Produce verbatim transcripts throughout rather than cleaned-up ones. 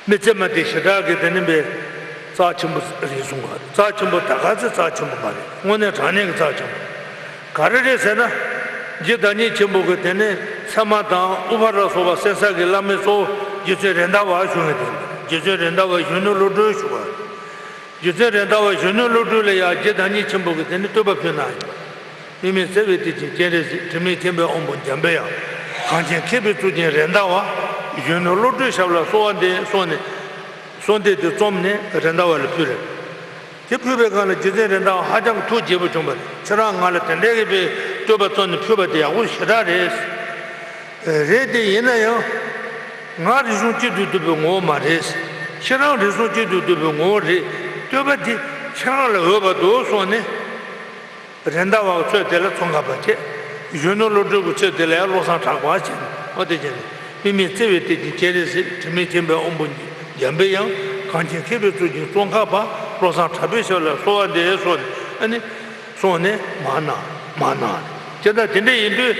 མི་ཚེ་མ་དེ་ཞེ་དྲག་གི་དེ་ནི་པའི་རྩ་ཆེན་པོ་རེད་གསུང་གི་རེད། རྩ་ཆེན་པོ་ད་ག་ཚོད་རྩ་ཆེན་པོ་མ་རེད། དངོས་གནས་དྲང་གནས་ཀྱི་རྩ་ཆེན་པོ་ག་རེ་རེད་ཟེར་ན། རྗེ་བདག་ཉིད་ཆེན་པོ་གི་དེ་ནི་ཚད་མ་དང་ཨུ་པ་ར་སོགས་པ་གསན་ས་གི་བླ་མའི་གཙོ་བོ་རྗེ་བཙུན་རེད་མདའ་བ་བཞུགས་ཡོད་དེ། རྗེ་བཙུན་རེད་མདའ་བ་གཞོན་ནུ་བློ་གྲོས་ཞུ་བ། རྗེ་བཙུན་རེད་མདའ་བ་གཞོན་ནུ་བློ་གྲོས་ལ་ཡང་རྗེ་བདག་ཉིད་ཆེན་པོ་གི་དེ་ནི་བསྟོད་པ་ཕུལ་གནང་ཡོད་པ། དམིགས་མེད་བརྩེ་བའི་གཏེར་ཆེན་སྤྱན་རས་གཟིགས། དྲི་མེད་མཁྱེན་པའི་དབང་པོ་འཇམ་པའི་དབྱངས། གངས་ཅན་མཁས་པའི་གཙུག་རྒྱན་རེད་མདའ་བ། གཞོན་ནུ་བློ་གྲོས་ཞབས་ལ་གསོལ་བ་འདེབས་གསུངས་ནས། གསོལ་འདེབས་དེ་རྩོམ་ནས་རེད་མདའ་བ་ལ་ཕུལ་རེད། དེ་ཕུལ་བའི་སྒང་ལ་རྗེ་བཙུན་རེད་མདའ་བ་ཧ་ཅང་གི་ཐུགས་དགྱེས་པོ་བྱུང་བ་རེད། ཁྱེད་རང་ང་ལ་དེ་འདྲའི་གི་པའི་བསྟོད་པ་རྩོམ་ནས་ཕུལ་བ་དེ་ཡག་པོ་ཞེ་དྲག་རེད། རེད་དེ་ཡིན་ན་ཡང་། ང་རིག་གཞུང་གཅིག་ཏུ་འདུས་པའི་ངོ་བོ་མ་རེད། ཁྱེད་རང་རིག་གཞུང་གཅིག་ཏུ་འདུས་པའི་ངོ་བོ་རེད། བསྟོད་པ་འདི་ཁྱེད་རང་ལ་འོས་པ་འདུག་གསུངས་ནས། རེད་མདའ་བ་གི་ཚོད་དེ་ལ་ཚོད་འགག་པ་བྱས། གཞོན་ནུ་བློ་གྲོས་ཀྱི་ཚོད་དེ་ལ་ཡང་བློ་བཟང་གྲགས་པ་བྱས་ནས། འོ་དེ་བྱས་ནས། དམིགས་མེད་བརྩེ་བའི་གཏེར་ཆེན་སྤྱན་རས་གཟིགས། དྲི་མེད་མཁྱེན་པའི་དབང་པོ་འཇམ་པའི་དབྱངས། གངས་ཅན་མཁས་པའི་གཙུག་རྒྱན་ཙོང་ཁ་པ། བློ་བཟང་གྲགས་པའི་ཞབས་ལ་གསོལ་བ་འདེབས་གསུངས་ནས། ཨ་ནི། གསུངས་ནས་མར་གནང་། མར་གནང་། བྱས་ཙང་དེ་འདྲ་ཡིན་དུས།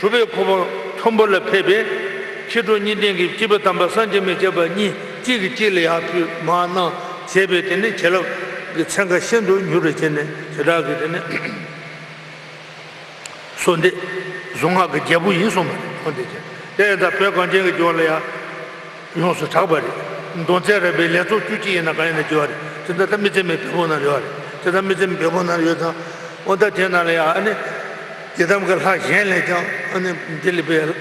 གྲུབ་པའི་གོ་འཕང་མཐོན་པོ་ལ་ཕེབས་པའི་མཁས་གྲུབ་གཉིས་ལྡན་གྱི་སྐྱེས་བུ་དམ་པ་སངས་རྒྱས་མི་བསྐྱོད་པ་གཉིས་གཅིག་གིས་གཅིག་ལ་ཡར་ཕུལ། མར་གནང་བྱས་པའི་དེ་ནི་བྱིན་རླབས་ཀྱི་ཚན་ཁ་ཤིན་ཏུ་མྱུར་དུ་བྱས་ནས་ཞེ་དྲག་གི་དེ་ནི་གསོལ་འདེབས་གཟུངས་སྔགས་ཀྱི་རྒྱལ་པོ་ཡིན་གསུངས་པ་རེད། འོ་དེ་བྱས། དེ་ཡང་ད་བོད་གངས་ཅན་གྱི་ལྗོངས་ལ་ཡང་། ཡོངས་སུ་གྲགས་པ་རེད། མདོ་མཛངས་རབ་པའི་ལེགས་ཚོགས་བཅུ་གཅིག་ཡིན་ན་གང་ཡིན་ན་བརྗོད་པ་རེད། དེ་ལྟར་ད་མི་ཚེ་མའི་བེམ་པོ་ནང་ཡོད་རེད། དེ་ལྟར་མི་ཚེ་མའི་བེམ་པོ་ནང་ཡོད་ཙང་། འོ་ད་དེ་ནང་ལ་ཡང་ཨ་ནི། ཡི་དམ་གྱི་ལྷ་གཞན་ལས་ཀྱང་ཨ་ནི་འདི་ལ་བའི།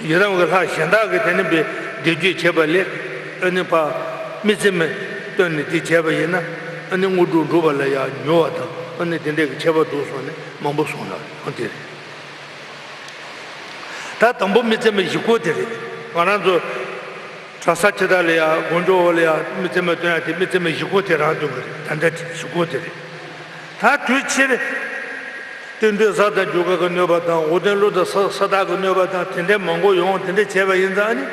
ཡི་དམ་གྱི་ལྷ་གཞན་དག་གིས་དེ་ནི་བའི་འདི་བརྗོད་བྱས་པ་ལས། ཨ་ནི་ཕ། མི་ཚེ་མའི་བཏོན་ནས་འདི་བྱས་པ་ཡིན་ན། ཨ་ནི་དངོས་གྲུབ་འགྲུབ་པ་ལ་ཡང་མྱུར་བ་དང་། ཨ་ནི་དེ་འདྲའི་གི་ཁྱད་པར་འདུག་གསུངས་ནས་མང་པོ་གསུངས་ཡོད་རེད། འོ་དེ་རེད། ད་དང་པོ་མི་ཚེ་མའི་གཞི་སྐོར་དེ་རེད། ང་རང་ཚོ་གྲྭ་ས་ཆེ་དག་ལ་ཡ་དགོན་ཆོག་འོག་ལ་ཡ་མི་ཚེ་མ་སྟོན་ཡ་དེ་མི་ཚེ་མའི་གཞི་སྐོར་དེ་རང་སྟོན་གི་རེད། ད་ལྟ་དེ་གཞི་སྐོར་དེ་རེད། ད་དུས་ཕྱིར་སྟོན་དུས་གཟའ་དང་རྒྱུ་སྐར་གྱི་གནོད་པ་དང་འོ་དོན་ཀླུ་དང་ས་ས་བདག་གི་གནོད་པ་དང་དེ་འདྲའི་མང་པོ་ཡོང་། དེ་འདྲ་བྱས་པ་ཡིན་ཙང་ནི་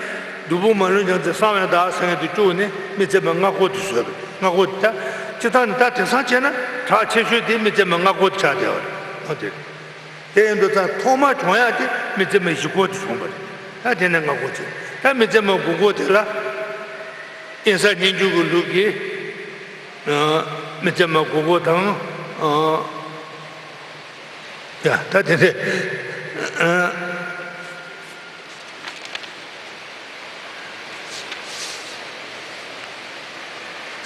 བདུད་པོ་མ་ལུས་ཉམས་ཚེ་གསང་བའི་བདག་ཟེར་མཁན་དེ་བཅུག་ནས་མི་ཚེ་མའི་སྔ་སྐོར་དེ་བཟོས་པ་རེད། སྔ་སྐོར་དེ་ད་སྤྱིར་བཏང་ནི་ད་དེང་སང་བྱས་ན་གྲགས་ཆེ་ཤོས་དེ་མི་ཚེ་མའི་སྔ་སྐོར་དེ་ཆགས་བསྡད་པ་རེད། འོ་དེ་རེད། དེ་ཡིན་དུས་ད་ཐོག་མ་བྱུང་ཡག་དེ་མི་ཚེ་མའི་གཞི་སྐོར་དེ་བྱུང་བ་རེད། ད་དེ་ནས་སྔ་སྐོར་བྱས། ད་མི་ཚེ་མའི་དགུ་སྐོར་དེ་ལ་དབེན་ས་སྙན་བརྒྱུད་ཀྱི་ལུགས་ཀྱི་ཨ་མི་ཚེ་མའི་དགུ་སྐོར་དང་། ཨ་ཡ་ད་དེ་ནས་ཨ།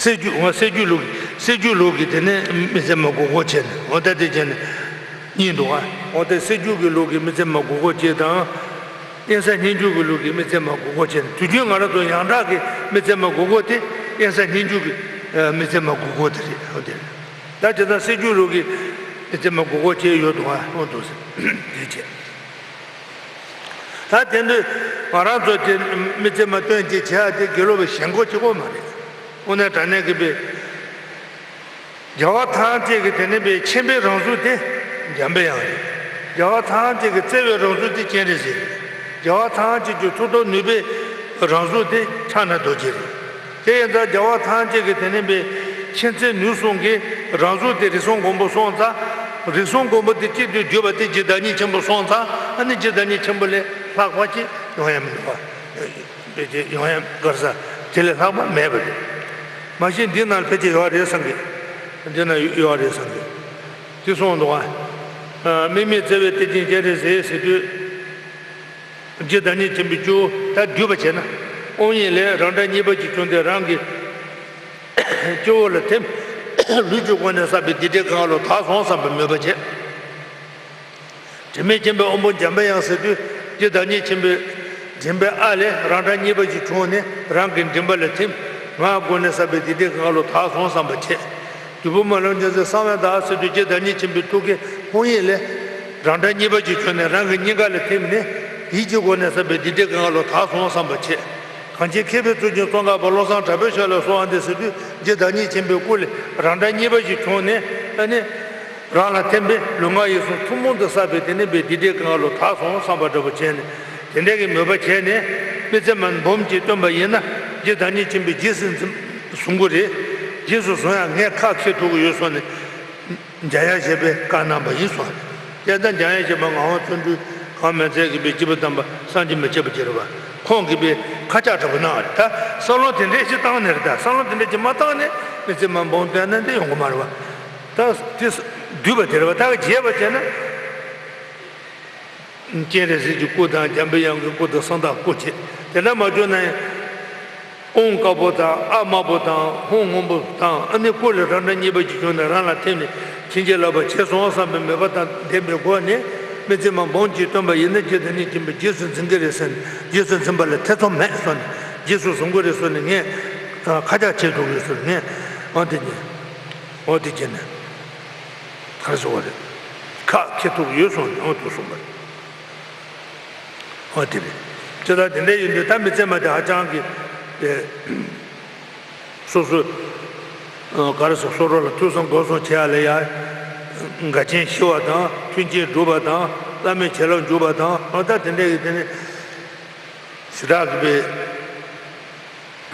སྲད་རྒྱུད། འོ་སྲད་རྒྱུད་ལུགས། སྲད་རྒྱུད་ལུགས་ཀྱི་དེ་ནས་མི་ཚེ་མའི་དགུ་སྐོར་བྱས་ནས། འོ་ད་དེ་བྱས་ནས་གཉིས་འདུག་ཨ། འོ་ད་སྲད་རྒྱུད་ཀྱི་ལུགས་ཀྱི་མི་ཚེ་མའི་དགུ་སྐོར་གཅིག་དང་། དབེན་ས་སྙན་བརྒྱུད་ཀྱི་ལུགས་ཀྱི་མི་ཚེ་མའི་དགུ་སྐོར་བྱས་ནས། དུས་རྒྱུན་ང་རང་ཚོ་ཡང་དག་གི་མི་ཚེ་མའི་དགུ་སྐོར་དེ་དབེན་ས་སྙན་བརྒྱུད་ཀྱི་ཨ་མི་ཚེ་མའི་དགུ་སྐོར་དེ་རེད། འོ་དེ་རེད། ད་བྱས་ཙང་སྲད་རྒྱུད་ལུགས་ཀྱི་མི་ཚེ་མའི་དགུ་སྐོར་བྱས་ཡོད་འདུག་ཨ། འོ་འདུག་ཟེར་དེ་བྱས། ད་དེ་འདྲ་ང་རང་ཚོ་དེ་མི་ཚེ་མ་སྟོན་ཅིག་བྱེད་ཡ་དེ་དགེ་སློབ་པའི་ཞེན་ཁོག་གཅིག་པོ་མ་རེད། དངོས་གནས་དྲང་གནས་ཀྱི་པའི་རྒྱལ་བ་ཐམས་ཅད་ཀྱི་དེ་ནས་པའི་མཁྱེན་པའི་རང་གཟུགས་དེ་འཇམ་པའི་དབྱངས་རེད། རྒྱལ་བ་ཐམས་ཅད་ཀྱི་བརྩེ་བའི་རང་གཟུགས་དེ་སྤྱན་རས་གཟིགས་རེད། རྒྱལ་བ་ཐམས་ཅད་ཀྱི་མཐུ་སྟོབས་ནུས་པའི་རང་གཟུགས་དེ་ཕྱག་ན་རྡོ་རྗེ་རེད། དེ་ཡིན་ཙང་རྒྱལ་བ་ཐམས་ཅད་ཀྱི་དེ་ནས་པའི་མཁྱེན་བརྩེ་ནུས་གསུམ་གྱི་རང་གཟུགས་དེ་རིགས་གསུམ་མགོན་པོ་སོང་ཙང་། རིགས་གསུམ་མགོན་པོ་དེ་གཅིག་ཏུ་བསྡུས་པ་དེ་རྗེ་བདག་ཉིད་ཆེན་པོ་སོང་ཙང་། ཨ་ནི་རྗེ་བདག་ཉིད་ཆེན་པོ་ལས་ལྷག་པ་ཅིག་ཡོང་ཡ་མི་འདུག་པ། ཕལ་ཆེར་ཡོང་ཡ་གར་ས་དེ་ལས་ལྷག་པ་མེད་པ་རེད། མ་གཞི་འདི་ནང་ཕལ་ཆེར་ཡོད་རེད་བསམ་གི། འདི་ན་ཡོད་རེད་བསམ་གི། དེ་གསུངས་འདུག་པ། དམིགས་མེད་བརྩེ་བའི་གཏེར་ཆེན་སྤྱན་རས་གཟིགས་ཟེར་དུས། རྗེ་བདག་ཉིད་ཆེན་པོའི་སྐྱེ་བོ་ད་བསྡུས་པ་བྱས་ན། དབང་ཡིན་ལས་རང་སྒྲ་གཉིས་པ་ཅིག་བྱུང་སྟེ་རང་གི་སྤྱི་བོ་ལ་ཐིམ། ལུས་ཀྱི་སྒོ་ནས་བསགས་པའི་སྡིག་སྒྲིབ་གང་ལོ་དག་སོང་བསམ་པའི་མོས་པ་བྱས། དྲི་མེད་མཁྱེན་པའི་དབང་པོ་འཇམ་པའི་དབྱངས་ཟེར་དུས་རྗེ་བདག་ཉིད་ཆེན་པོའི་མགྲིན་པའི་ཨ་ལས་རང་སྒྲ་གཉིས་པ་ཅིག་བྱུང་ནས་རང་གི་མགྲིན་པ་ལ་ཐིམ། ངག་སྒོ་ནས་བསགས་པའི་སྡིག་སྒྲིབ་གང་ལོ་དག་སོང་བསམ་པ་བྱས། བདུད་པོ་མ་ལུས་ཉམས་ཚེ་གསང་བའི་བདག་ཟེར་དུས་རྗེ་བདག་ཉིད་ཆེན་པོའི་ཐུགས་ཀའི་དབང་ཡིན་ལས། རང་སྒྲ་གཉིས་པ་ཅིག་བྱུང་ནས་རང་གི་སྙིང་ག་ལ་ཐིམ་ནས་ཡིད་ཀྱི་སྒོ་ནས་བསགས་པའི་སྡིག་སྒྲིབ་གང་ལོ་དག་སོང་བསམ་པ་བྱས། གངས་ཅན་མཁས་པའི་གཙུག་རྒྱན་ཙོང་ཁ་པ་བློ་བཟང་གྲགས་པའི་ཞབས་ལ་གསོལ་བ་འདེབས་ཟེར་དུས་རྗེ་བདག་ཉིད་ཆེན་པོའི་སྐུ་ལས་རང་སྒྲ་གཉིས་པ་ཅིག་བྱུང་ནས། ཨ་ནི། རང་ལ་ཐིམ་པས་ལུས་ངག་ཡིད་གསུམ་ཐུན་མོང་དུ་བསགས་པའི་དེ་ནི་པའི་སྡིག་སྒྲིབ་གང་ལོ་དག་སོང་བསམ་པ་འདྲ་པོ་བྱས་ནས། དེ་འདྲ་གི་མོས་པ་བྱས་ནས་མི་ཚེ་མ་འབུམ་གཅིག་བཏོན་པ་ཡིན་ན་རྗེ་བདག་ཉིད་ཆེན་པོས་རྗེས་སུ་འཛིན་བཟུང་གི་རེད། རྗེས་སུ་བཟུང་ཡ་ངས་ཁག་ཆེ་ཐུག་གི་ཡོད་གསུངས་ནས། འཇམ་དབྱངས་བཞད་པས་བཀའ་གནང་བ་ཡིན་གསུངས། དེ་ལྟར་འཇམ་དབྱངས་བཞད་པ་ངག་དབང་བརྩོན་འགྲུས་གང་མན་ཚད་ཀྱི་པའི་སྐྱེས་བུ་དམ་པ་སངས་རྒྱས་མི་བྱེད་པ་ཅིག་རེད་པ། ཁོང་གིས་པའི་ ཁ་ཆག་འདྲ་པོ་གནང་བ་རེད། ད་བསམ་བློ་དེ་འདྲས་ཞིག་བཏང་ནས་རེད། ད་བསམ་བློ་དེ་འདྲས་ཅིག་མ་བཏང་ནས་མི་ཚེ་མ་འབུང་བསྟན་ན་འདི་ཡོང་གི་མ་རེད་བ། ད་དེ་བསྡུས་པ་དེ་རེད་བ། ད་གི་རྒྱས་པ་བྱས་ན། སྤྱན་རས་གཟིགས་ཀྱི་སྐུ་དང་འཇམ་པའི་དབྱངས་ཀྱི་སྐུ་དང་གསང་བདག་སྐུ་བྱས། དེ་འདྲ་མ་བྱུང་ན་ཡང་། ཨོང་དཀར་པོ་དང་ཨ་དམར་པོ་དང་ཧཱུྃ་སྔོན་པོ་དང་ཨ་ནི་སྐུ་ལས་རང་འདྲ་གཉིས་པ་ཅིག་བྱུང་ནས་རང་ལ་ཐིམ་ནས་བྱིན་གྱིས་བརླབས་པ་བྱས་སོང་བསམ་པའི་མོས་པ་དང་ལྡན་པའི་སྒོ་ནས་མི་ཚེ་མ་འབུང་གཅིག་བཏོན་པ་ཡིན་ན་རྗེས་སུ་ནི་འཛིན་པ་རྗེས་སུ་འཛིན་གྱི་རེད་ཟེར་ནས་རྗེས་སུ་འཛིན་པ་ལ་ཐེ་ཚོམ་མེད་གསུངས་ནས་རྗེས་སུ་བཟུང་གི་རེད་གསུངས་ནས་ངས་ཁ་ཆག་བྱེད་ཐུབ་ཀྱི་རེད་གསུངས་ནས་ངས་འོ་དེ་ཉིད་འོ་དེ་བྱས་ནས། ག་རེ་ཟེར་བ་རེད། ཁ་འཁྱེར་ཐུབ་ཡོད་གསུངས་ནས་འོ་དེ་གསུངས་པ་རེད། འོ་དེ་རེད། ཅི་ལྟར་དེ་འདྲ་ཡིན་དུས་ད་མི་ཚེ་མ་དེ་ཧ་ཅང་གི་དེ་སོ་སོ་ག་རེ་ཟེར། སོ་སོ་ལ་ཐོས་བསམ་སྒོམ་གསུམ་བྱེད་ཡ་ལ་ཡ་འགལ་རྐྱེན་ཞི་བ་དང་མཐུན་རྐྱེན་སྒྲུབ་པ་དང་བླ་མའི་བྱིན་རླབས་འཇུག་པ་དང་འོ་ད་དེ་འདྲ་གི་དེ་ནི་ཞེ་དྲག་གི་པའི།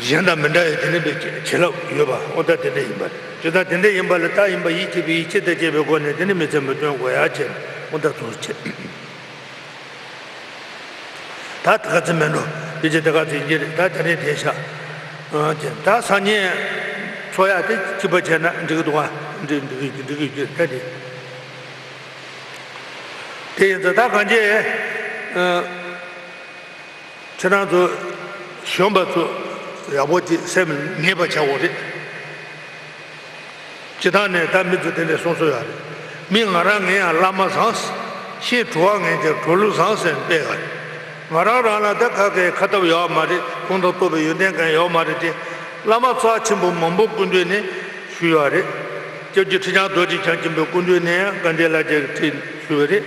གཞན་དང་མི་འདྲ་བའི་དེ་ནི་པའི་བྱིན་རླབས་ཡོད་པ་འོ་ད་དེ་འདྲ་ཡིན་པ་རེད། དེ་ལྟར་དེ་འདྲ་ཡིན་པ་ལ་ད་ཡིན་པ་ཡིད་ཆེས་པའི་ཡིད་ཆེས་དང་བཅས་པའི་སྒོ་ནས་དེ་ནི་མི་ཚེ་མ་བཏོན་དགོས་ཡ་བྱས་ནས་འོ་ད་ཚོགས་བྱེད། ད་དེ་ག་ཚོད་མེད་འགྲོ་དེ་ཅི་དེ་ག་ཚོད་ཡིན་གྱི་རེད། ད་དེ་རིང་དེ་ཤ་ཨ་ཅེ་ད་སང་ཉིན་འཚོ་ཡ་དེ་གཅིག་པ་བྱས་ན་འགྲིག་གི་འདུག་ཨ། འགྲིག་འགྲིག་གི་འགྲིག་གི་ཡོད་ད་དེ། དེ་ཡིན་ཙང་ད་གང་ཅི་ཨ། ཁྱེད་རང་ཚོ་གཞོན་པ་ཚོ་ཡག་པོ་ཅིག་སེམས་ངེས་པ་བྱ་དགོས་རེད། སྤྱི་བཏང་ནས་ད་མི་ཚོ་དེ་འདྲས་གསུང་སྲོལ་ཡོད་རེད། མི་ང་རང་ངའི་ཡང་བླ་མ་བཟང་། ཤེས་གྲུབ་པ་ངན་ཀྱང་གྲུབ་ལུགས་བཟང་ཟེར་ནས་དཔེ་ཡོད་རེད། ང་རང་རང་ལ་ད་ག་གེ་ཁ་ཐབས་ཡོད་མ་རེད། ཁུངས་དང་རྟོགས་པའི་ཡོན་ཏན་གང་ཡོད་མ་རེད་དེ། བླ་མ་རྩ་ཆེན་པོ་མང་པོ་སྐུ་མདུན་ནས་ཞུས་ཡོད་རེད། སྐྱབས་རྗེ་ཁྲི་བྱང་རྡོ་རྗེ་འཆང་ཆེན་པོའི་སྐུ་མདུན་ནས་ཡང་དགའ་ལྡན་ལྷ་རྗེ་གི་ཁྲིད་ཞུས་པ་རེད།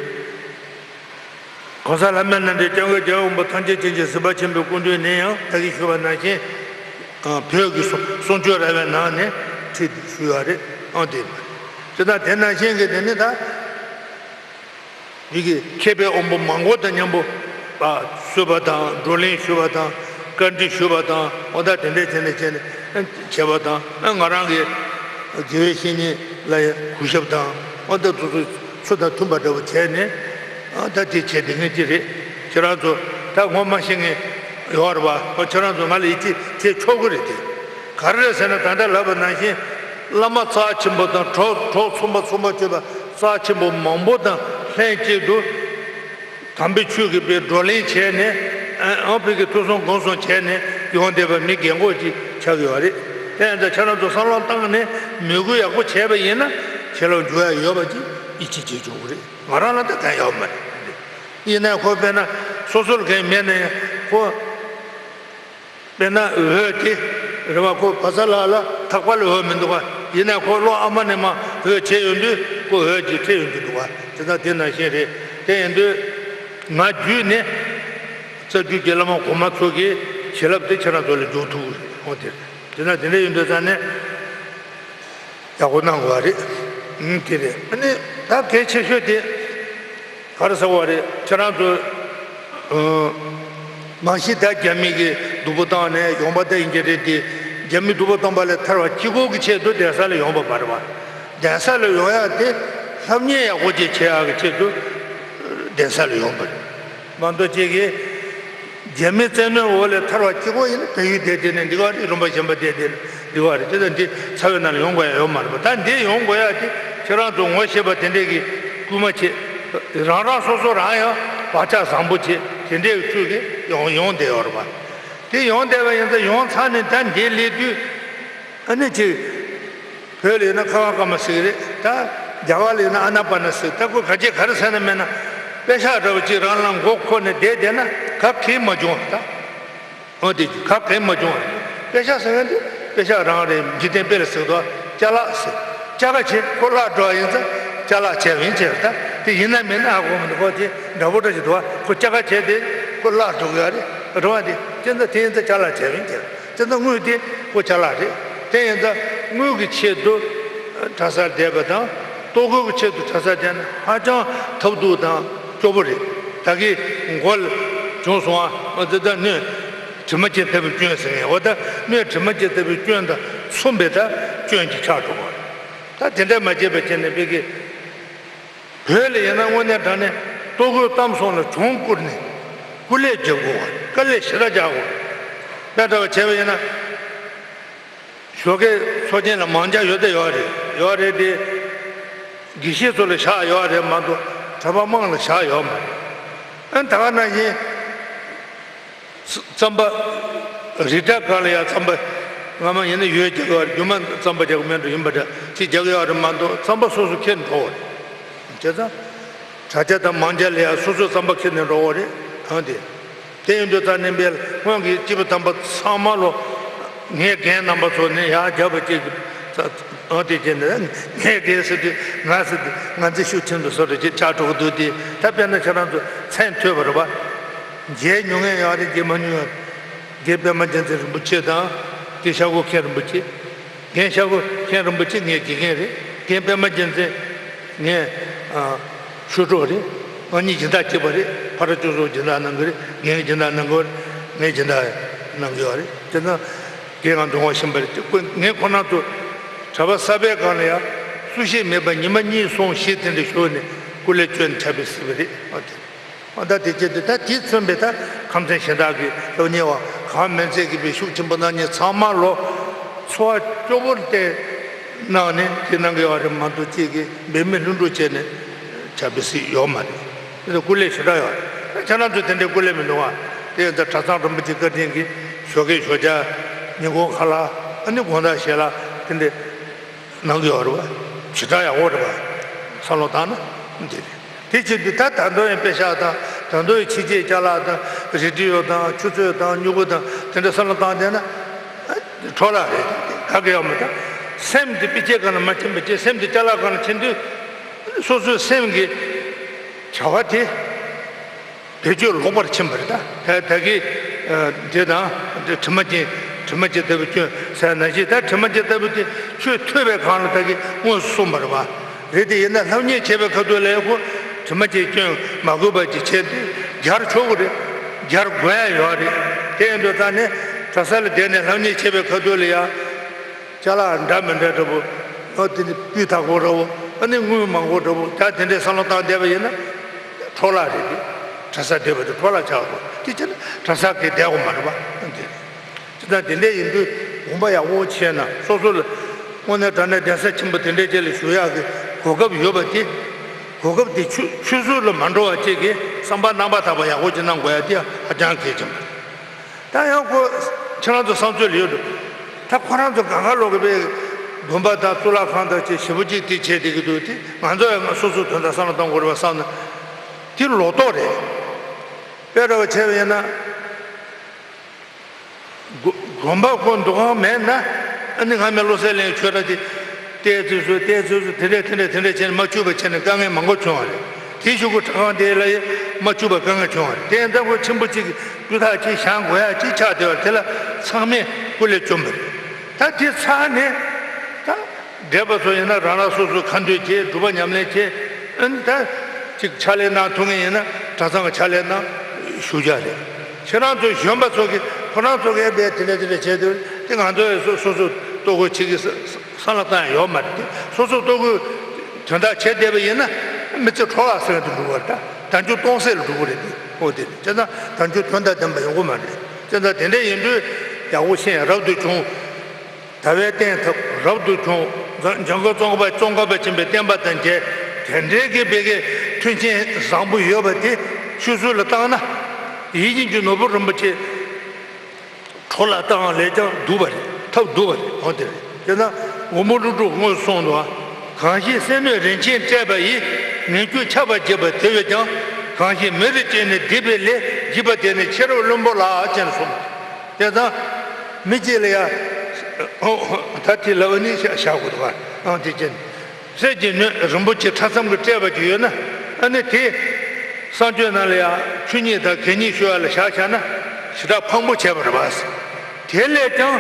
གོང་ས་ལྷ་མོ་རྣམ་འདྲེན་སྐྱབས་མགོན་རྒྱལ་བ་དབང་པོ་ཐམས་ཅད་མཁྱེན་ཅིང་གཟིགས་པ་ཆེན་པོའི་སྐུ་མདུན་ནས་ཡང་ད་གིན་ཞུས་པ་ནང་བཞིན། ཨ། བོད་ཀྱི་གསུང་གསུང་ཆོས་ར་བའི་ནང་ནས་ཁྲིད་ཞུས་ཡོད་རེད། ཨང་དེ་ཡིན་པ་རེད། དེ་དང་དེ་ནང་བཞིན་གྱི་དེ་ནི་ད་མི་གི་མཁས་པའི་དབང་པོ་མང་པོ་དང་མཉམ་པོ་ཨ་གསོལ་བ་དང་བགྲོ་གླེང་ཞུས་པ་དང་བཀའ་འདྲི་ཞུས་པ་དང་འོ་ད་དེ་འདྲས་དེ་འདྲས་བྱས་ནས་བྱས་པ་དང་ཨ་ང་རང་གི་དགེ་བའི་བཤེས་གཉེན་ལ་ཡང་གུས་ཞབས་དང་འོ་ད་དེ་ཚོ་ཚུལ་དང་མཐུན་པ་འདྲ་པོ་བྱས་ནས། ཨ་ད་དེ་བྱས་དེ་ངས་ཅི་རེད། ཁྱེད་རང་ཚོ་ད་ངོ་མ་ཤེས་མཁན་ཡོད་རེད་པ། ཨ་ཁྱེད་རང་ཚོ་ང་ལ་ཡིད་ཆེས་བྱེད་ཆོག་གི་རེད་དེ། ག་རེ་རེད་ཟེར་ན་ད་ལྟ་ལབ་པ་ནང་བཞིན་བླ་མ་རྩ་ཆེན་པོ་དང་གྲོགས་གྲོགས་ཚོང་པ་ཚོང་པ་སྤྱོད་པ་རྩ་ཆེན་པོ་མང་པོ་དང་ལྷན་གཅིག་ཏུ་དམ་པའི་ཆོས་ཀྱི་དཔེ་བགྲོ་གླེང་བྱས་ནས་ཨ་ཨང་ཕི་གི་ཐོས་བསམ་སྒོམ་གསུམ་བྱས་ནས་ཡོང་བསྡད་པ་མི་རྒན་གོག་ཅིག་ཆགས་ཡོད་རེད། དེ་ཡང་ད་ཁྱེད་རང་ཚོ་བསམ་བློ་བཏང་ནས་མོས་གུས་ཡག་པོ་བྱས་པ་ཡིན་ན་བྱིན་རླབས་འཇུག་ཡ་ཡོད་པ་ཅིག་ཡིད་ཆེས་བྱེད་ཆོག་གི་རེད། ང་རང་ལ་ད་གང་ཡོད་མ་རེད། ཡིན་ནའི་ཁོ་དཔེར་ན་སོ་སོར་གང་མེད་ན་ཡང་ཁོ་དཔེར་ན་འོད་དེ་རེད་བ། ཁོ་བ་ཚ་ལགས་ལ་ཐག་པ་ལ་འོད་མི་འདུག་ག་ཡིན་ནའི་ཁོ་བློ་ཨ་མ་ནས་མ་འོད་བྱས་ཡོང་དུས་ཁོ་འོད་ཀྱིས་ཁྲིད་ཡོང་གི་འདུག་ག་དེ་ད་དེ་ནང་བཞིན་རེད། དེ་ཡིན་དུས་ང་བརྒྱུད་ནས་རྩ་བརྒྱུད་ཀྱི་བླ་མ་གོང་མ་ཚོ་གི་བྱིན་རླབས་དེ་ཁྱེད་རང་ཚོ་ལ་འཇུག་ཐུབ་ཀྱི་རེད། འོ་དེ་རེད། དེ་ན་དེ་འདྲ་ཡིན་དུས་ཙང་ནས། ཡག་པོ་གནང་དགོས་པ་རེད། ཨང་། དེ་རེད། ཨ་ནི་ད་གལ་ཆེ་ཤོས་དེ་ག་རེ་ཟེར་བ་རེད། ཁྱེད་རང་ཚོ་ཨང་། མ་གཞི་ད་རྒྱ་མི་གི་སྡུག་པོ་བཏང་ནས་ཡོང་པ་ད་ཡིན་གྱི་རེད་དེ། རྒྱ་མི་སྡུག་པོ་བཏང་པ་ལས་ཐར་བ་གཅིག་པོ་གི་ཆེད་དུ་གདན་ས་ལ་ཡོང་བ་མ་རེད་བ། གདན་ས་ལ་ཡོང་ཡ་དེ་སློབ་གཉེར་ཡག་པོ་ཅིག་བྱེད་ཡག་གི་ཆེད་དུ་གདན་ས་ལ་ཡོང་བ་རེད། མ་གཏོགས་ཅིག་གིས། རྒྱ་མི་བཙན་གནོན་འོག་ལས་ཐར་བ་གཅིག་པོ་ཡིན་ན་བལ་ཡུལ་བསྡད་བསྡད་ནས་འགྲིག་པ་རེད། ལུང་པ་གཞན་པ་བསྡད་བསྡད་ནས་འགྲིག་པ་རེད། དེ་ལ་འདི་ཚ་བའི་ནང་ལ་ཡོང་དགོས་ཡ་ཡོད་མ་རེད་པ། ད་འདི་ཡོང་དགོས་ཡ་དེ་ཁྱེད་རང་ཚོ་ངོ་ཤེས་པ་དེ་འདྲས་ཀྱིས་སྐུལ་མ་བྱེད། རང་རང་སོ་སོ་རང་ཡང་བག་ཆགས་བཟང་པོ་བྱེད། དེ་འདྲས་ཀྱི་ཁྲོད་ཀྱིས་ཡོང་ཡོང་བསྡད་ཡོད་རེད་པ། དེ་ཡོང་བསྡད་པ་ཡིན་ཙང་ཡོང་ཚར་ནས་ད་འདི་སླེབས་དུས། ཨ་ནི་ཅིག་བོད་ལ་ཡིན་ན་ཁ་བ་ཀ་མ་ཟེར་གི་རེད། ད་རྒྱ་གར་ལ་ཡིན་ན་ཨ་ན་པ་ན་ཟེར། ད་ཁོ་ག་ཅི་ག་རེ་ཟེར་ན་མེད་ན་པེ་ཤག་འདྲ་བོ་ཅིག་རང་ལ་མགོ་འཁོར་ནས་བསྡད་བསྡད་ན་ག་གེ་མ་བྱུང་བ་ད། འོ་དེ་ག་གེ་མ་བྱུང་བ། པེ་ཤག་ཟེར་མཁན་དེ་པེ་ཤག་རང་རེད། འཇིག་རྟེན་དཔེ་ལ་ཟེར་དོ། ཅ་ལག་ཟེར། ཅ་ག་བྱེད་ཁོ་བརླག་འགྲོ་བ་ཡིན་ཙང་ཅ་ལག་བྱས་པ་ཡིན་བྱས་པ་ད། དེ་ཡིན་ན་མིན་ན་ཧ་གོ་མི་འདུག་ཁོ་དེ་འདྲ་པོ་འདྲ་ཞིག་འདུག་བ། ཁོ་ཅ་ག་བྱས་དེ་ཁོ་བརླག་འགྲོ་གི་ཡ་རེད། རེད་བ། དེ་དེ་ཚོ་དེ་ཡིན་ཙང་ཅ་ལག་བྱས་པ་ཡིན་བྱས་པ། དེ་ཚོ་དངུལ་དེ་ཁོ་ཅ་ལག་རེད། དེ་ཡིན་ཙང་དངུལ་གྱི་ཆེད་དུ་གྲྭ་སར་བསྡད་པ་དང་། ལྟོ་གོས་ཀྱི་ཆེད་དུ་གྲྭ་སར་བསྡད་ན་ཧ་ཅང་ཐབས་སྡུག་དང་སྐྱོ་པོ་རེད། ད་གི་མགོ་ལ་བྱུང་སོང་ཨ། འོ་དེ་ད་སྣོད་དྲི་མ་ཅན་ལྟ་བུའི་སྐྱོན་ཟེར་ངེས། འོ་ད་སྣོད་དྲི་མ་ཅན་ལྟ་བུའི་སྐྱོན་དང་མཚུངས་པའི་ད་སྐྱོན་གྱི་ཆགས་འགྲོ་བ་རེད། ད་དེ་འདྲ་མ་བྱས་པ་བྱས་ནས་དཔེ་གི། བོད་ལ་ཡིན་ན་དངོས་གནས་དྲང་གནས་ལྟོ་གོས་གཏམ་སོང་ལ་གྱོང་བསྐུར་ནས་སྐུ་ལས་རྒྱབ་དགོས་པ། དཀའ་ལས་ཞེ་དྲག་རྒྱག་དགོས། དཔེ་འདྲ་བ་བྱས་པ་ཡིན་ན། ཞོགས་ཀའི་ཚོགས་ཆེན་ལ་མང་ཇ་ཡོད་དེ་ཡོད་རེད། ཡོད་རེད་དེ། དགེ་བཤེས་ཚོ་ལ་བཞག་ཡོད་རེད་མ་གཏོགས་གྲྭ་པ་དམངས་ལ་བཞག་ཡོད་མ་རེད། ཨ་ད་ག་ནང་བཞིན། རྩམ་པ། རི་བྲག་སྒང་ལ་ཡང་རྩམ་པ། སྔ་མ་ཡིན་ན་ཡོས་རྒྱག་གི་ཡོད་རེད། རྒྱུ་མ་རྩམ་པ་རྒྱག་གི་མེད་འགྲོ་ཡིན་པ་འདྲ་ཅིག་རྒྱག་གི་ཡོད་རེད་མ་གཏོགས་རྩམ་པ་སོ་སོ་ཁྱེར་འགྲོ་བ་རེད། བྱས་ཙང་། དྲ་རྒྱ་དང་མང་ཇ་ལ་ཡང་སོ་སོའི་རྩམ་པ་ཁྱེར་ནས་འགྲོ་བ་རེད་ཨང་དེ། དེ་ཡིན་དུས་ད་ནི་འབེལ་སྔོན་གྱི་སྐྱེས་བུ་དམ་པ་ཚང་མ་ལོ། ངའི་རྒན་རྣམ་པ་ཚོ་ནི་ཡར་རྒྱབ་པ་ཅིག་ཨང་དེ་བྱས་ནས་ངའི་རྒན་ཟེར་དུས་ང་ཟེར་དུས་ང་ཚོ་ཤུགས་ཆེན་པོ་བཟོ་འདྲ་ཅིག་ཆགས་འགྲོ་གི་འདུག་དེ། ད་དཔེར་ན་ཁྱེད་རང་ཚོ་མཚན་ཐོས་པ་རེད་པ། མཇལ་མྱོང་མཁན་ཡོད་རེད། མཇལ་མ་མྱོང་ཡོད་རེད། རྒན་པད་མ་རྒྱལ་མཚན་རིན་པོ་ཆེ་དང་། རྒན་ཤར་ཁོག་མཁན་རིན་པོ་ཆེ། རྒན་ཤར་ཁོག་མཁན་རིན་པོ་ཆེ་ངའི་དགེ་རྒན་རེད། རྒན་པད་མ་རྒྱལ་མཚན་ངའི་ཨ་ཞུ་གྲོགས་རེད། ང་གཉིས་སྦྱིན་བདག་གཅིག་པ་རེད། ཕ་ར་ཅོ་སོ་སྦྱིན་བདག་གནང་གི་རེད། རྒན་སྦྱིན་བདག་གནང་གི་རེད། ངས་སྦྱིན་བདག་གནང་གི་ཡོད་རེད། དེ་ན་རྒན་ང་འདུག་བ་ཤེས་པ་རེད། ངས་ཁོ་རང་ཚོ་གྲྭ་པ་གསར་པའི་སྒང་ལ་ཡང་སུ་ཞིག་མེད་པ་ཉི་མ་གཉིས་གསུམ་བཞི་དེ་འདྲ་ཞུགས་ནས་སྐུ་ལས་བསྐྱོན་ནས་ཕྱག་དཔེ་གཟིགས་པ་རེད། ཨོ་དེ། ཨ་ད་དེ་བྱས་ཏེ་ད་དེས་མཚོན་པའི་ད་ཁམས་ཚན་གཞན་དག་གི་སློབ་གཉེར་བ་གང་མིན་ཚད་ཀྱི་པའི་ཤུགས་ཆེན་པོ་གནང་མཁན་ཚང་མ་ལོ། འཚོ་བ་སྐྱོ་པོར་བརྟེན་གནང་ནས་དེ་གནང་གི་ཡོད་རེད་མ་གཏོགས་གཅིག་གིས་འབད་མེད་ལྷུན་གྲུབ་བྱས་ནས་ཕྱག་དཔེ་གཟིགས་ཡོད་མ་རེད། དེ་ཚོ་སྐུ་ལས་ཞེ་དྲག་ཡོད་རེད། ཁྱེད་རང་ཚོ་དེ་འདྲའི་སྐུ་ལས་མི་འདུག་བ། དེ་ཡང་ད་གྲྭ་ཚང་རིན་པོ་ཆེ་བཀའ་དྲིན་གྱིས་ཞོགས་ཀས་ཞོགས་ཇ། ཉིན་གུང་ཁ་ལག་ཨ་ནི་དགོང་དག་ཞལ་ལག་དེ་འདྲའི། གནང་གི་ཡོད་རེད་བ། ཞེ་དྲག་ཡག་པོ་རེད་བ། བསམ་བློ་བཏང་ན་འདི་རེད། དེ་བྱེད་དུས་ད་ད་དུང་ཡང་པེ་ཤག་དང་ད་དུང་ཡང་ཕྱི་རྒྱལ་ཅ་ལག་དང་རི་ཊི་ཡོ་དང་ཆུ་ཚོད་དང་སྨྱུ་གུ་དང་དེ་འདྲ་བསམ་བློ་བཏང་བསྡད་ན་འཕྲོ་བརླག་རེད། ག་གེ་ཡོད་མ་རེད། སེམས་དེ་དཔེ་ཆའི་སྒང་ལ་མ་ཕྱིན་པ་བྱས་སེམས་དེ་ཅ་ལག་སྒང་ལ་ཕྱིན་དུས་སོ་སོའི་སེམས་ཀྱི་བྱ་བ་དེ། བེད་སྤྱོད་ལོག་པར་ཕྱིན་པ་རེད་ད། ད་ད་གི་ཨ་དེ་དང་དེ་དྲི་མ་ཅན་དྲི་མ་ཅན་ལྟ་བུ་སྐྱོན་ཟེར་ན་ཞིག་ད་དྲི་མ་ཅན་ལྟ་བུ་དེ་ཆོས་ཐོས་པའི་སྒང་ལ་ད་གི་དངོས་སུ་གསུངས་པ་རེད་བ། རེད་དེ་ཡིན་ན་སློབ་གཉེར་བྱེད་པའི་ཁ་ཐུག་ལ་ཡང་ཁོ་དྲི་མ་ཅན་སྐྱོན་མ་དགོས་པ་ཅིག་བྱས་ཏེ་སྦྱར་ཆོག་གི་རེད། སྦྱར་དགོས་ཡ་ཡོད་རེད། དེ་ཡིན་དུས་ད་ནི་གྲྭ་ས་ལ་བསྡད་ནས་སློབ་གཉེར་བྱེད་པའི་ཁ་ཐུག་ལ་ཡང་། ཅ་ལག་འདྲ་མི་འདྲ་འདྲ་པོ། ཨོ་དེ་ནི་སྤུས་དག་པོ་འདྲ་པོ། ཨ་ནི་དངུལ་མང་པོ་འདྲ་པོ། ད་དེ་འདྲའི་བསམ་བློ་བཏང་བསྡད་པ་ཡིན་ན། འཕྲོ་བརླག་རེད་དེ། གྲྭ་ས་བསྡད་པ་དེ་འཕྲོ་བརླག་ཆགས་དགོས། དེ་བྱས་ན་གྲྭ་ས་གི་བསྡད་དགོས་མ་རེད་པ། ཨ་དེ་རེད། དེ་ད་དེ་འདྲ་ཡིན་དུས་དགོངས་པ་ཡག་པོ་བྱས་ན་སོ་སོ་ལ། དངོས་གནས་དྲང་གནས་གདན་ས་ཆེན་པོ་དེ་འདྲའི་ཅིག་ལ་བཞུགས་ཡག་གི་གོ་སྐབས་ཡོད་པ་དེ། གོ་སྐབས་དེ་ཆུད་ཆུད་ཟོས་ལ་མ་འགྲོ་བ་ཅིག་གི་བསམ་པ་རྣམ་པར་དག་པ་ཡག་པོ་ཅིག་གནང་དགོས་ཡ་དེ་ཧ་ཅང་གལ་ཆེན་པོ་རེད། ད་ཡང་ཁོ་ཁྱེད་རང་ཚོ་བསམ་ཚུལ་ཡོད་འགྲོ། ད་ཁོ་རང་ཚོ་གང་ག་ལོག་གི་པའི་དགོན་པ་དང་གཙུག་ལག་ཁང་དང་བཅས་ཞེ་པོ་ཅིག་དེ་བྱས་བསྡད་ཀྱི་འདུག་དེ་ང་ཚོ་ཡང་ང་སོ་སོའི་དོན་དག་བསམ་བློ་གཏོང་དགོས་རེད་པ་བསམ་ན། དེ་ལོག་རྟོག་རེད། དཔེ་འདྲ་བ་བྱས་པ་ཡིན་ན། དགོ་དགོན་པ་ཁོ་འདུ་ཁང་མེད་ན། ཨ་ནི་སྔ་མའི་བློ་གསལ་གླིང་ཆོས་གྲྭ་དེ། བལྟས་ཚོད་ཚོད་བལྟས་ཚོད་ཚོད་དེ་འདྲས་དེ་འདྲས་དེ་འདྲས་བྱས་ནས་མ་བཅུག་པ་བྱས་ནས་དཀའ་ངལ་མང་པོ་བྱུང་བ་རེད། དེའི་གཞུག་གུ་གྲྭ་ཁང་དེ་ལ་ཡང་མ་བཅུག་པ་དཀའ་ངལ་བྱུང་བ་རེད། དེ་ཡང་ད་ཁོ་ཆེན་པོ་གཅིག་གི་སྤུས་དག་ཅིག་བཞེངས་དགོས་ཡ་ཅིག་ཆགས་བསྡད་པ་དེ་ལ་ཚང་མས་སྐུ་ལས་བསྐྱོན་པ་རེད། ད་དེ་ཚར་ནས་ད་བགྲེས་པ་ཚོ་ཡིན་ན་རང་རང་སོ་སོའི་ཁ་འདོན་བྱས། སྒྲུབ་པ་ཉམས་ལེན་བྱས། ཨ་ནི་ད་ཅིག་ཕྱག་ལས་གནང་ཐུབ་མཁན་ཡིན་ན་གྲྭ་ཚང་གི་ཕྱག་ལས་གནང་བཞུགས་རྒྱུ་རེད། ཁྱེད་རང་ཚོ་གཞོན་པ་ཚོ་གིས་ཁོ་རང་ཚོ་གིས་ཨེ་འབད་དེ་འདྲ་དེ་འདྲ་བྱས་དུས་དེ་ང་ཚོ་ཡང་སོ་སོ་སོ་ལྟོ་གོས་ཕྱི་གི་ས་ས་བསམ་བློ་བཏང་ཡ་ཡོད་མ་རེད་དེ། སོ་སོ་ལྟོ་གོས་དོན་དག་བྱས་བསྡད་པ་ཡིན་ན་མི་ཚེ་འཕྲོ་བརླག་ཟེར་བ་དེ་འགྲོ་གི་རེད། ད་བརྡ་འགྱུར་གཏོང་སྲིད་ལ་འགྲོ་གི་རེད་དེ། འོ་དེ་རེད། བྱས་ཙང་བརྡ་འགྱུར་དོན་དང་ལྡན་པ་ཡོང་གི་མ་རེད། བྱས་ཙང་དེ་འདྲ་ཡིན་དུས་ཡག་པོ་ཤེས་ཡ་རབ་ཏུ་བྱུང་། ད་བས་བསྟེན་ཐབས་རབ་ཏུ་བྱུང་། འཇམ་མགོན་ཙོང་ཁ་པ་ཙོང་ཁ་པ་ཆེན་པོའི་བསྟན་པ་དང་མཇལ། དེ་འདྲའི་གི་བེ་གའི་མཐུན་རྐྱེན་བཟང་པོ་ཡོད་པ་དེ་ཆུད་ཟོས་ལ་བཏང་ན། ཡིད་བཞིན་གྱི་ནོར་བུ་རིན་པོ་ཆེ་འཕྲོ་བརླག་བཏང་ལས་ཀྱང་སྡུག་པ་རེད། ཐབས་སྡུག་པ་རེད། འོ་དེ་རེད། དེས་ན་དབང་པོ་ཀླུ་སྒྲུབ་དངོས་སུ་གསུངས་འདུག་གང་ཞིག་སེམས་ནི་རིན་ཆེན་སྤྲས་པ་ཡིས། ངན་སྐྱུགས་ཆགས་པར་བགྱིད་པ་དེ་བས་ཀྱང་། གང་ཞིག་མི་རུ་བྱས་ནས་བསྡིགས་པའི་ལས། བགྱིས་པ་དེ་ནི་ཕྱི་རབས་བླུན་པོ་ལགས། ཅེས་གསུངས། དེ་ཙང་མི་གཅིག་ལ་ཡ། ད་དེ་ལབ་ནི་བཞག་དགོས་འདུག་ག་ཨང་དེ་ཅན། གསེར་གྱི་སྣོད་རིན་པོ་ཆེ་ཕྲ་ཚོམ་གྱིས་སྤྲས་པ་ཅིག་ཡོད་ན། ཨ་ནི་དེ་གསང་སྤྱོད་ནང་ལ་ཡ་ཆོས་ཉིད་དང་གད་སྙིགས་ཤོར་ཡ་ལ་བཞག་བཞག་ན་ཞེ་དྲག་ཕངས་པོ་བྱས་པ་རེད་པ། དེ་ལས་ཀྱང་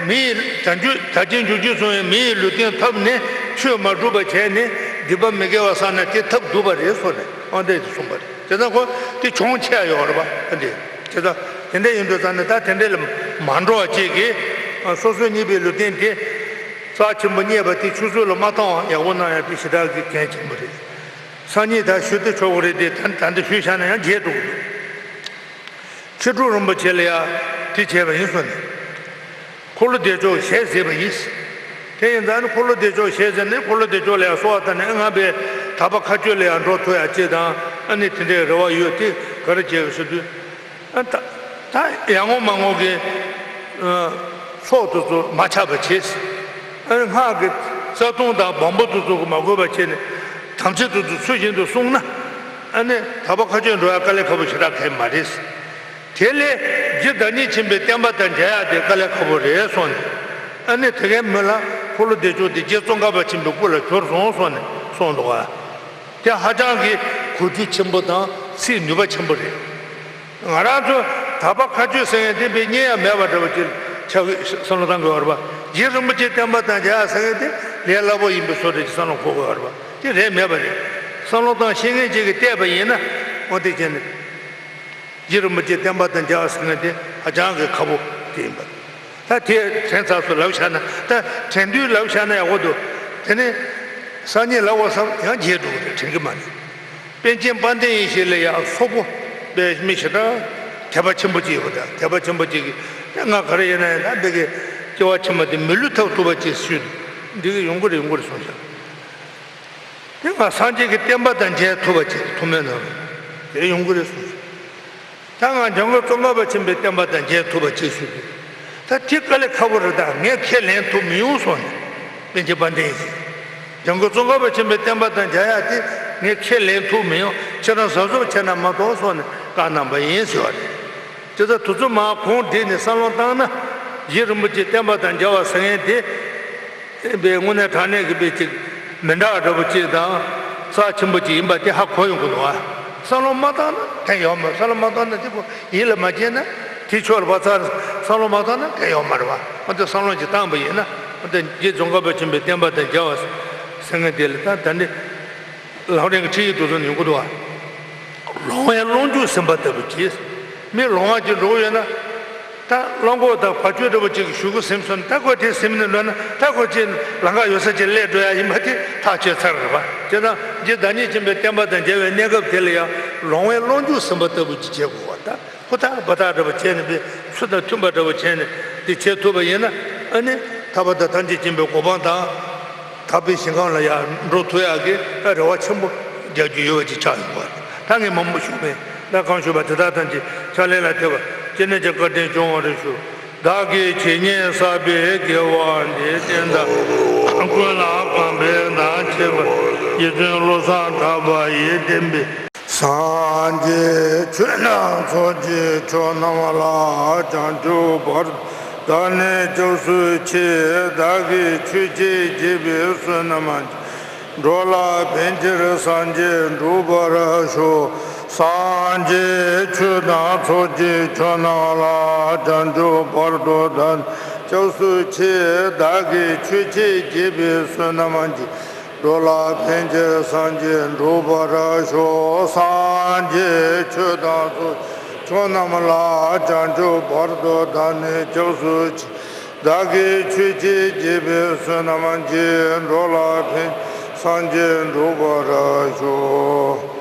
མི་ཡི་བདག་འཇུག་བདག་རྐྱེན་འཇུག་རྒྱུ་སོང་བའི་མི་ཡི་ལུས་རྟེན་འཐབ་ནས་ཆོས་མ་སྒྲུབ་པ་བྱས་ནས་སྡིག་པ་མི་དགེ་བ་བསགས་ན་དེ་ཐབས་སྡུག་པ་རེད་གསུངས་ནས་ཨང་དེ་གསུངས་པ་རེད། བྱས་ཙང་ཁོ་དེ་གྱོང་ཆེ་ཡ་ཡོད་རེད་པ། ཨ་འདི། བྱས་ཙང་དེ་འདྲ་ཡིན་དུས་ཙང་ནས་ད་དེ་འདྲ་ལ་མ་འགྲོ་བ་ཅིག་གིས་སོ་སོའི་རྙེད་པའི་ལུས་རྟེན་དེ་རྩ་ཆེན་པོ་རྙེད་པ་དེ་ཆུད་ཟོས་ལ་མ་བཏང་བ་ཡག་པོ་གནང་ཡ་དེ་ཞེ་དྲག་གི་གལ་ཆེན་པོ་རེད། སང་ཉིན་ད་ཞུ་དེ་ཆོག་གི་རེད་དེ། ད་ད་འདི་ཞུས་བཞག་ན་ཡང་བརྗེད་འགྲོ་གི་འདུག་མཁས་གྲུབ་རིན་པོ་ཆེ་ལ་ཡ། དེ་བྱས་པ་ཡིན་གསུངས་ནས། འཁོར་ལོ་བདེ་མཆོག་ཞལ་གཟིགས་པ་ཡིན། དེ་ཡིན་ཙང་ནི་འཁོར་ལོ་བདེ་མཆོག་ཞལ་གཟིགས་ནས་འཁོར་ལོ་བདེ་མཆོག་ལ་ཡང་གསོལ་བ་བཏབ་ནས། ཨ། ང་པའི་དག་པ་མཁའ་སྤྱོད་ལ་ཡང་འགྲོ་ཐུབ་ཡ་ཅིག་དང་། ཨ་ནི་དེ་འདྲའི་རེ་བ་ཡོད། དེ་ག་རེ་བྱས་ཡོད་ཟེར་དུས། ཨ། ད་ད་ཡར་ངོ་མར་ངོ་གི་ཨ་ཚོགས་དེ་ཚོ་མ་ཆག་པ་བྱས། ཨ་ནི་སྔགས་ཀྱི་རྩ་ལྟུང་དང་སྦོམ་པོ་དེ་ཚོ་གིས་མ་གོས་པ་བྱས་ནས། དམ་ཚིག་དེ་ཚོ་ཚུལ་བཞིན་དུ་བསྲུངས་ན། ཨ་ནི་དག་པ་མཁའ་སྤྱོད་འགྲོ་ཡ་དཀའ་ལས་ཁག་པོ་ཞེ་དྲག་གང་ཡང་མ་རེད། དེ་ལས་རྗེ་བདག་ཉིད་ཆེན་པོའི་བསྟན་པ་དང་མཇལ་ཡག་དེ་དཀའ་ལས་ཁག་པོ་རེད་གསུངས་ནས། ཨ་ནི་དེ་གའི་མི་ལ་འཁོར་ལོ་བདེ་མཆོག་དེ་རྗེ་ཙོང་ཁ་པ་ཆེན་པོའི་སྐུ་ལ་གྱུར་སོང་གསུངས་ནས་གསུངས་འདུག་ག། དེ་ཧ་ཅང་གི་གོ་རྒྱུ་ཆེན་པོ་དང་ཚིག་ནུས་པ་ཆེན་པོ་རེད། ང་རང་ཚོ་དག་པ་མཁའ་སྤྱོད་ཟེར་མཁན་དེ་དཔེ་རྙེད་ཡ་མེད་པ་འདྲ་བོ་ཅིག་ཆགས་ཀྱི་བསམ་བློ་བཏང་དགོས་པ་རེད་པ། རྗེ་རིན་པོ་ཆེའི་བསྟན་པ་དང་མཇལ་ཡག་ཟེར་མཁན་དེ་ལས་སླ་པོ་ཡིན་པའི་བཟོ་འདྲ་ཅིག་བསམ་བློ་འཁོར་དགོས་པ་རེད་པ། དེ་རེད་མེད་པ་རེད། བསམ་བློ་བཏང་ཤེས་མཁན་ཅིག་གིས་བལྟས་པ་ཡིན་ན། འོ་དེ་བྱས་ནས། རྗེ་རིན་པོ་ཆེའི་བསྟན་པ་དང་མཇལ་བ་ཟེར་མཁན་དེ་ཧ་ཅང་གི་ཁག་པོ་དེ་ཡིན་པ། ད་དེ་དྲན་ཚར་སོང་ལབ་བཞག་ན། ད་དྲན་དུས་ལབ་བཞག་ན་ཡག་པོ་འདུག། དེ་ནས་སང་ཉིན་ལབ་དགོས་བསམ་ཡང་བརྗེད་འགྲོ་གི་རེད། དྲན་གི་མ་རེད། པཎ་ཆེན་དཔལ་ལྡན་ཡེ་ཤེས་ལ་ཡང་སོག་པོ་པའི་མི་ཞེ་དྲག་དད་པ་ཆེན་པོ་ཅིག་ཡོད་པ་དང་། དད་པ་ཆེན་པོ་ཅིག་གིས། ད་ང་ག་རེ་ཡིན་ན་ཡང་ད་འདི་གི་སྐྱེ་བ་ཕྱི་མ་དེ་མི་ལུས་ཐོབ་ཐུབ་པ་ཅིག་ཞུས། འདི་གི་ཡོང་གི་རེད། ཡོང་གི་རེད་གསུངས་ཤག། དེ་ང་སངས་རྒྱས་ཀྱི་བསྟན་པ་དང་མཇལ་ཐུབ་པ་ཅིག་ཐུགས་སྨོན་གནང་། དེ་ཡོང་གི་རེད་གསུངས། ད་ང་འཇམ་མགོན་ཙོང་ཁ་པ་ཆེན་པོའི་བསྟན་པ་དང་མཇལ་ཐུབ་པ་ཅིག་ཞུ་དགོས། ད་དེ་དཀའ་ལས་ཁག་པོ་རེད། ད་ངས་ཁས་ལེན་ཐུབ་མི་ཡོང་གསུངས་ནས། པཎ་ཆེན་དཔལ་ལྡན་ཡེ་ཤེས། འཇམ་མགོན་ཙོང་ཁ་པ་ཆེན་པོའི་བསྟན་པ་དང་མཇལ་ཡག་དེ་ངས་ཁས་ལེན་ཐུབ་མི་ཡོང་། ཁྱེད་རང་གཟབ་གཟབ་བྱས་ན་མ་གཏོགས་གསུངས་ནས་བཀའ་གནང་པ་ཡིན་ཟེར་བ་རེད། དེ་ཚོ་དུས་ཚོད་མར་གོང་བསྒྲིགས་ནས་བསམ་བློ་བཏང་ན། རྗེ་རིན་པོ་ཆེའི་བསྟན་པ་དང་མཇལ་བ་ཟེར་མཁན་དེ། དཔེ་དངོས་གནས་དྲང་གནས་ཀྱི་དཔེ་ཅིག་མི་འདྲ་བ་འདྲ་པོ་ཅིག་དང་། རྩ་ཆེན་པོ་ཅིག་ཡིན་པ་དེ་ཧ་གོ་ཡོང་གི་འདུག་ཨ། བསམ་བློ་མ་བཏང་ན་གང་ཡོད་མ་རེད། བསམ་བློ་མ་བཏང་ན་དེ་ཁོ་ཡིད་ལ་མ་བྱས་ན། དེ་ཆོག་རེད་པ། རྩ་བསམ་བློ་མ་བཏང་ན་གང་ཡོད་མ་རེད་པ། འོ་དེ་བསམ་བློ་ཅིག་བཏང་པ་ཡིན་ན། འོ་དེ་རྗེ་ཙོང་ཁ་པ་ཆེན་པོའི་བསྟན་པ་དང་མཇལ་བ་ཟེར་མཁན་དེ་ལ་ད་ད་འདི། ལམ་རིམ་གྱི་ཁྲིད་ཡིག་དེ་ཚོ་ནས་ཡོང་གི་འདུག་བ། ལོང་བའི་རླུང་རྒྱུག་ཟིན་པ་ལྟ་བུ་གྱིས། མི་ལོང་བ་ཅིག་འགྲོ་གི་ཡོད་ན། ད་རླངས་འཁོར་དང་བ་ཅོ་འདྲ་པོ་ཅིག་གཞུག་གུ་ཟིན་སོང་ན། ད་ཁོ་དེ་ཟིན་ནས་འགྲོ་ན། ད་ཁོ་ཅིག་ལམ་ཁ་ཡོད་ས་ཅིག་སླེབས་འགྲོ་ཡ་ཡིན་པ་དེ་ཐག་ཆོད་ཚར་རེད་པ། བྱས་ཙང་རྗེ་བདག་ཉིད་ཆེན་པོའི་བསྟན་པ་དང་མཇལ་བའི་གནས་སྐབས་དེ་ལ་ཡང་ལོང་བའི་རླུང་རྒྱུག་ཟིན་པ་ལྟ་བུ་ཅིག་བྱེད་དགོས་པ། ད་ཧུར་ཐག་འབད་ཐག་འདྲ་པོ་བྱས་ནས་པའི་ཚུལ་དང་མཐུན་པ་འདྲ་པོ་བྱས་ནས་འདི་བྱེད་ཐུབ་པ་ཡིན་ན། ཨ་ནི་ཐར་པ་དང་ཐམས་ཅད་མཁྱེན་པའི་གོ་འཕང་དང་། དག་པའི་ཞིང་ཁམས་ལ་ཡང་འགྲོ་ཐུབ་ཡག་གི་རེ་བ་ཆེན་པོ་རྒྱག་རྒྱུ་ཡོད་པ་ཅིག་ཆགས་ཡོང་བ་རེད། ད་ངས་མང་པོ་ཞུས་པས། ད་གང་ཞུས་པ་དེ་དག་ཐམས་ཅད་ཕྱག་ལེན་ལ་ཐེབས་པ་ཅི་ནས་ཀྱང་བཀའ་དྲིན་སྐྱོང་བར་ཞུ། བདག་གིས་ཇི་སྙེད་བསགས་པའི་དགེ་བ་འདི། བསྟན་དང་ཀུན་ལ་གང་ཕན་དང་བཅས་པ། རྗེ་བཙུན་བློ་བཟང་གྲགས་པ་ཡིས་བསྟན་པའི། སངས་རྒྱས་ཆོས་རྣམས་ཚོགས་ཀྱི་མཆོག་རྣམས་ལ། བྱང་ཆུབ་བར་དུ་བདག་ནི་སྐྱབས་སུ་མཆི། བདག་གིས་ཆོས་ཀྱི་རྒྱལ་པོའི་བསོད་ནམས་ཀྱིས། འགྲོ་ལ་ཕན་ཕྱིར་སངས་རྒྱས་འགྲུབ་པར་ཤོག། སངས་རྒྱས་ཆོས་དང་ཚོགས་ཀྱི་མཆོག་རྣམས་ལ། བྱང་ཆུབ་བར་དུ་བདག་ནི་སྐྱབས་སུ་མཆི། བདག་གིས་ཆོས་ཀྱི་རྒྱལ་པོའི་བསོད་ནམས་ཀྱིས། འགྲོ་ལ་ཕན་ཕྱིར་སངས་རྒྱས་འགྲུབ་པར་ཤོག། སངས་རྒྱས་ཆོས་དང་ཚོགས་མཆོག་རྣམས་ལ། བྱང་ཆུབ་བར་དུ་བདག་ནི་སྐྱབས་སུ་མཆི། བདག་གིས་ཆོས་ཀྱི་རྒྱལ་པོའི་བསོད་ནམས་ཀྱིས། འགྲོ་ལ་ཕན་ཕྱིར་སངས་རྒྱས་འགྲུབ་པར་ཤོག།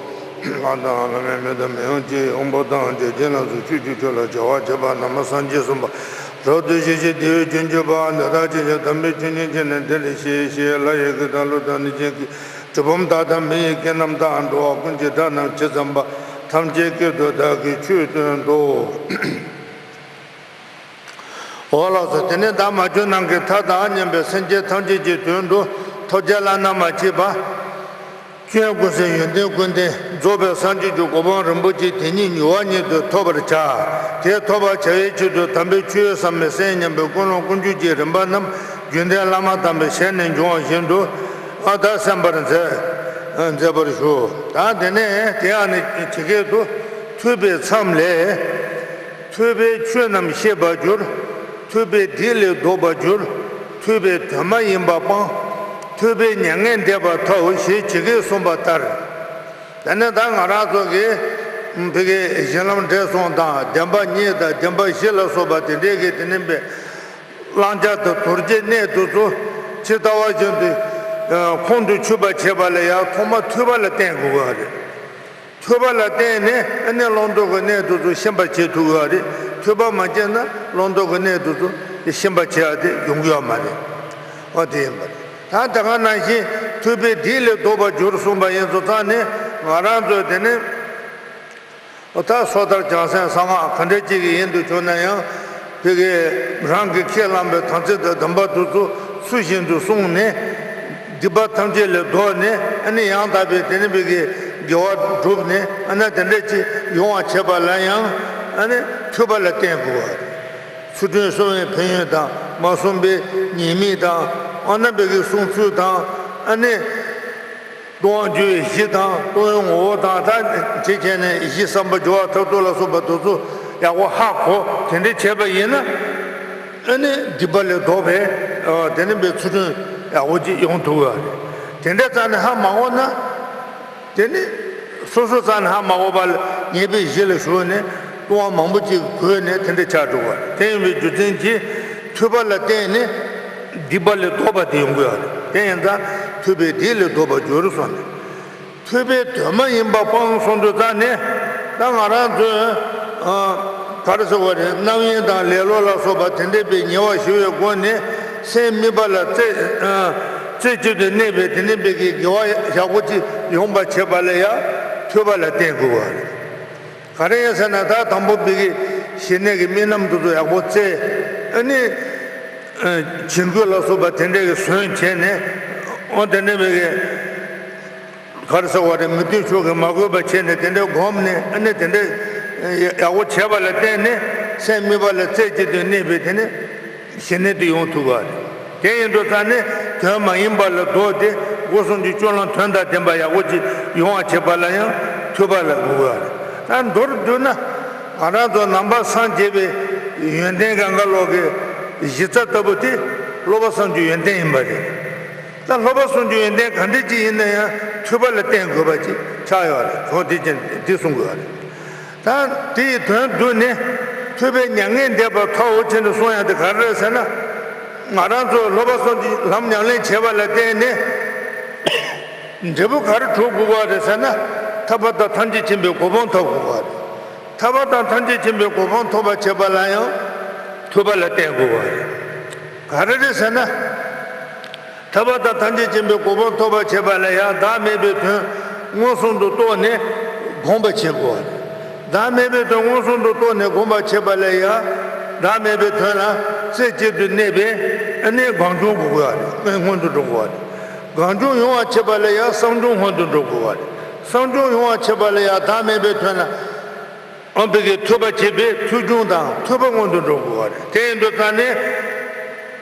ང་དང་བླ་མའི་མི་དང་མི་ཡོང་ཅིག། དབང་པོ་ཐམས་ཅད་ཅན་ལ་སོགས། ཆོས་ཀྱི་ཆོས་ལ་བྱ་བ་བྱེད་པ་རྣམས། སངས་རྒྱས་གསུངས་པ་རབ་ཏུ་ཞི་ཞིང་བདེ་བའི་རྒྱུར་གྱུར་པ། འདི་དག་ཅིའི་ཕྱིར་དམ་པའི་ཆོས་ཉིད་ཀྱི་ནི་དེ་ལས་བཤད། ཞེས་ལྷ་ཡི་སྐད་དང་ཀླུ་དང་གནོད་སྦྱིན་སྐད། གྲུལ་བུམ་དག་དང་མི་ཡི་སྐད་རྣམས་དང་། འགྲོ་བ་ཀུན་གྱི་སྒྲ་རྣམས་ཇི་ཙམ་པ། ཐམས་ཅད་སྐད་དུ་བདག་གིས་ཆོས་བསྟན་ཏོ། འོ་ལགས་སོ། དེ་ནས་བདག་མ་གྱུར་ནམ་མཁའི་མཐའ་དང་མཉམ་པའི་སེམས་ཅན་ཐམས་ཅད་ཀྱི་དོན་དུ་ཐོབ་བྱ་བླ་ན་མ་མཆིས་པ། སྐྱོན་ཀུན་ཟད་ཡོན་ཏན་ཀུན་ལྡན་རྫོགས་པའི་སངས་རྒྱས་ཀྱི་གོ་འཕང་རིན་པོ་ཆེ་དེ་ཉིད་མྱུར་བ་ཉིད་དུ་ཐོབ་པར་བྱ། དེ་ཐོབ་པར་བྱ་བའི་ཆེད་དུ་དམ་པའི་ཆོས་ཟབ་མོའི་སེམས་མཉམ་པའི་ཀུན་སློང་ཀུན་སྤྱོད་ཀྱི་རིམ་པ་རྣམས་རྒྱུད་ལྡན་བླ་མ་དམ་པའི་ཞལ་ནས་འབྱུང་བ་བཞིན་དུ་ཨ་ད་གསན་པར་མཛད། མཛད་པར་ཞུ། ད་དེ་ནས་དེ་ཡང་ནི་ཇི་སྐད་དུ། ཐོས་པའི་མཚམས་ལས། ཐོས་པའི་ཆོས་རྣམས་ཤེས་པར་འགྱུར། ཐོས་པས་སྒྲིབ་ལས་ལྡོག་པར་འགྱུར། ཐོས་པས་དོན་མ་ཡིན་པ་སྤང་། ཐོས་པས་མྱ་ངན་འདས་པ་ཐོབ། ཞེས་ཇི་སྐད་གསུངས་པ་ལྟར། དེ་ནས་ད་ང་རང་ཚོ་གིས་ཕ་གིའི་གཞི་ལམ་འབྲས་གསུམ་དང་བདེན་པ་གཉིས་དང་བདེན་པ་བཞི་ལ་སོགས་པ་དེ་འདྲའི་གི་དེ་ནས་པའི་བླང་བྱ་དང་དོར་བྱའི་གནས་དེ་ཚོ་ཇི་ལྟ་བ་བཞིན་དུ་ཁོང་དུ་ཆུད་པ་བྱེད་པ་ལ་ཡང་ཐོག་མར་ཐོས་པ་ལ་བརྟེན་དགོས་པ་རེད། ཐོས་པ་ལ་བརྟེན་ནས་ཨ་ནི་བླང་དོར་གྱི་གནས་དེ་ཚོ་ཤེས་པར་བྱེད་ཐུབ་ཀྱི་རེད། ཐོས་པ་མ་བྱས་ན་བླང་དོར་གྱི་གནས་དེ་ཚོ་ཤེས་པ་བྱེད་ཡ་དེ་ཡོང་གི་ཡོད་མ་རེད། འོ་དེ་ཡིན་པ་རེད། ད་དེ་ག་ནང་བཞིན་ཐོས་པས་སྡིག་ལས་ལྡོག་པར་འགྱུར་གསུངས་པ་ཡིན་ཙང་ཙང་ནས་ང་རང་ཚོས་དེ་ནི། ད་སོ་ཐར་བྱང་སེམས་གསང་སྔགས་ག་འདྲ་ཅིག་གི་ཡིན་དུ་བྱུང་ན་ཡང་། ཕ་གི་རང་གིས་ཁས་བླངས་པའི་དམ་ཚིག་དང་སྡོམ་པ་དེ་ཚོ་ཚུལ་བཞིན་དུ་བསྲུངས་ནས། སྡིག་པ་ཐམས་ཅད་ལས་ལྡོག་ནས། ཨ་ནི་ཡང་དག་པའི་དེ་ནི་ཕ་གི་དགེ་བ་བསྒྲུབས་ནས། ཨ་ནི་དེ་འདྲ་ཅིག་ཡོང་བ་བྱེད་པ་ལ་ཡང་། ཨ་ནི་ཐོས་པ་ལ་བརྟེན་དགོས་པ་རེད། ཚུལ་ཁྲིམས་སྲུང་བའི་ཕན་ཡོན་དང་། མ་བསྲུངས་པའི་ཉེས་དམིགས་དང་། ཨ་ནི་ཕ་གི་བསྲུང་ཚུལ་དང་། ཨ་ནི། ལྟུང་བ་འགྱུར་བའི་གཞི་དང་། ལྟུང་བའི་ངོ་བོ་དང་། ད་དེ་བྱས་ནས་གཞི་བསམ་པ་སྦྱོར་བ་ཐབས་སྡུག་ལ་སོགས་པ་དེ་ཚོ་ཡག་པོ་ཧ་གོ། དེ་འདྲ་བྱས་པ་ཡིན་ན། ཨ་ནི་སྡིག་པ་ལས་ལྡོག་པའི། ཨ། དེ་ནི་པའི་ཚུལ་ཁྲིམས་ཡག་པོ་ཅིག་ཡོང་ཐུབ་ཀྱི་རེད། དེ་འདྲ་རྩ་ནས་ཧ་མ་གོ་ན། དེ་ནི་སོ་སོ་རྩ་ནས་ཧ་མ་གོ་བ་ལ་ཉེས་པའི་གཞི་ལ་ཞུགས་ནས། ལྟུང་བ་མང་པོ་ཅིག་གོས་ནས་དེ་འདྲ་ཆགས་འགྲོ་བ་རེད། དེ་ཡིན་པའི་རྒྱུ་མཚན་གྱིས་ཐོས་པ་ལ་བརྟེན་ནས་སྡིག་པ་ལས་ལྡོག་པ་དེ་ཡོང་གི་ཡོད་རེད། དེ་ཡིན་ཙང་ཐོས་པས་སྡིག་ལས་ལྡོག་པར་འགྱུར་གསུངས་ནས། ཐོས་པས་དོན་མ་ཡིན་པ་སྤང་གསུངས་དུས་ཙང་ནས། ད་ང་རང་ཚོས། ཨ། ག་རེ་ཟེར་བ་རེད། རྣམ་གཡེང་དང་ལེ་ལོ་ལ་སོགས་པ་དེ་འདྲ་པའི་ཉེས་པ་ཞི་བའི་སྒོ་ནས། སེམས་དམིགས་པ་ལ་རྩེ། ཨ། རྩེ་གཅིག་ཏུ་གནས་པའི་དེ་འདྲ་པའི་གི་དགེ་བ་ཡག་པོ་ཅིག་ཡོང་བ་བྱེད་པ་ལ་ཡང་ཐོས་པ་ལ་བརྟེན་དགོས་པ་རེད། ག་རེ་ཡིན་ཟེར་ན། ད་དང་པོ་པའི་གི་ཞི་གནས་ཀྱི་དམིགས་རྣམ་དེ་ཚོ་ཡག་པོ་བཙལ། ཨ་ནི། ཨ། བྱིང་རྒོད་ལ་སོགས་པ་དེ་འདྲ་གི་ཟོན་བྱས་ནས། འོ་དེ་འདྲ་པའི་གི། ག་རེ་ཟེར་བ་རེད། མི་མཐུན་ཕྱོགས་ཀྱིས་མ་གོས་པ་བྱས་ནས། དེ་འདྲ་བསྒོམས་ནས། ཨ་ནི་དེ་འདྲ་ཡག་པོ་བྱས་པ་ལ་བརྟེན་ནས། སེམས་དམིགས་པ་ལ་རྩེ་གཅིག་ཏུ་གནས་པའི་དེ་ནི་ཞི་གནས་དེ་ཡོང་ཐུབ་པ་རེད། དེ་ཡིན་དུས་ཙང་ནས་དོན་མ་ཡིན་པ་ལ་ལྡོག་སྟེ། སྒོ་གསུམ་གྱི་སྤྱོད་ལམ་དོན་དང་ལྡན་པ་ཡག་པོ་ཅིག་ཡོང་བ་བྱེད་པ་ལ་ཡང་ཐོས་པ་ལ་དགོས་པ་རེད། ད་མདོར་བསྡུས་ན། ང་རང་ཚོ་ནང་པ་སངས་རྒྱས་པའི་ཡོན་ཏན་གང་ག་ལོག་གི་གཞི་རྩ་ལྟ་བུ་དེ་སློབ་པ་གསུམ་གྱི་ཡོན་ཏན་ཡིན་པ་རེད། ད་སློབ་པ་གསུམ་གྱི་ཡོན་ཏན་ག་འདྲ་ཅིག་ཡིན་ན་ཡང་ཐོས་པ་ལ་བརྟེན་དགོས་པ་ཅིག་ཆགས་ཡོད་རེད། གང་དེ་ཅན་དེ་གསུང་དགོས་པ་རེད། ད་དེའི་དོན་བསྡུས་ནས། ཐོས་པས་མྱ་ངན་འདས་པ་ཐོབ་ཟེར་ནས་གསུང་ཡ་དེ་ག་རེ་རེད་ཟེར་ན། ང་རང་ཚོ་སློབ་པ་གསུམ་གྱིས་ལམ་ཉམས་ལེན་བྱས་པ་ལ་བརྟེན་ནས། འབྲས་བུ་ག་རེ་གྲུབ་དགོས་པ་རེད་ཟེར་ན། ཐར་པ་དང་ཐམས་ཅད་མཁྱེན་པའི་གོ་འཕང་ཐོབ་དགོས་པ་རེད། ཐར་པ་དང་ཐམས་ཅད་མཁྱེན་པའི་གོ་འཕང་ཐོབ་པར་བྱེད་པ་ལ་ཡང་ཐོས་པ་ལ་བརྟེན་དགོས་པ་རེད། ག་རེ་རེད་ཟེར་ན། ཐར་པ་དང་ཐམས་ཅད་མཁྱེན་པའི་གོ་འཕང་ཐོབ་པར་བྱེད་པ་ལ་ཡང་། བདག་མེད་པའི་དོན་མངོན་སུམ་དུ་རྟོགས་ནས་སྒོམ་པར་བྱེད་དགོས་པ་རེད། བདག་མེད་པའི་དོན་མངོན་སུམ་དུ་རྟོགས་ནས་སྒོམ་པར་བྱེད་པ་ལ་ཡང་། བདག་མེད་པའི་དོན་ལ་རྩེ་གཅིག་ཏུ་གནས་པའི། ཨ་ནི་སྒོམ་བྱུང་དགོས་པ་རེད། སྔོན་དུ་འགྲོ་དགོས་པ་རེད། སྒོམ་བྱུང་ཡོང་བར་བྱེད་པ་ལ་ཡང་བསམ་བྱུང་སྔོན་དུ་འགྲོ་དགོས་པ་རེད། བསམ་བྱུང་ཡོང་བར་བྱེད་པ་ལ་ཡང་བདག་མེད་པའི་དོན་ལ། ཨ། ཕ་གི་ཐོས་པ་བྱེད་པའི་ཐོས་བྱུང་དང་ཐོས་པ་སྔོན་དུ་འགྲོ་དགོས་པ་རེད། དེ་ཡིན་དུས་ཙང་ནས།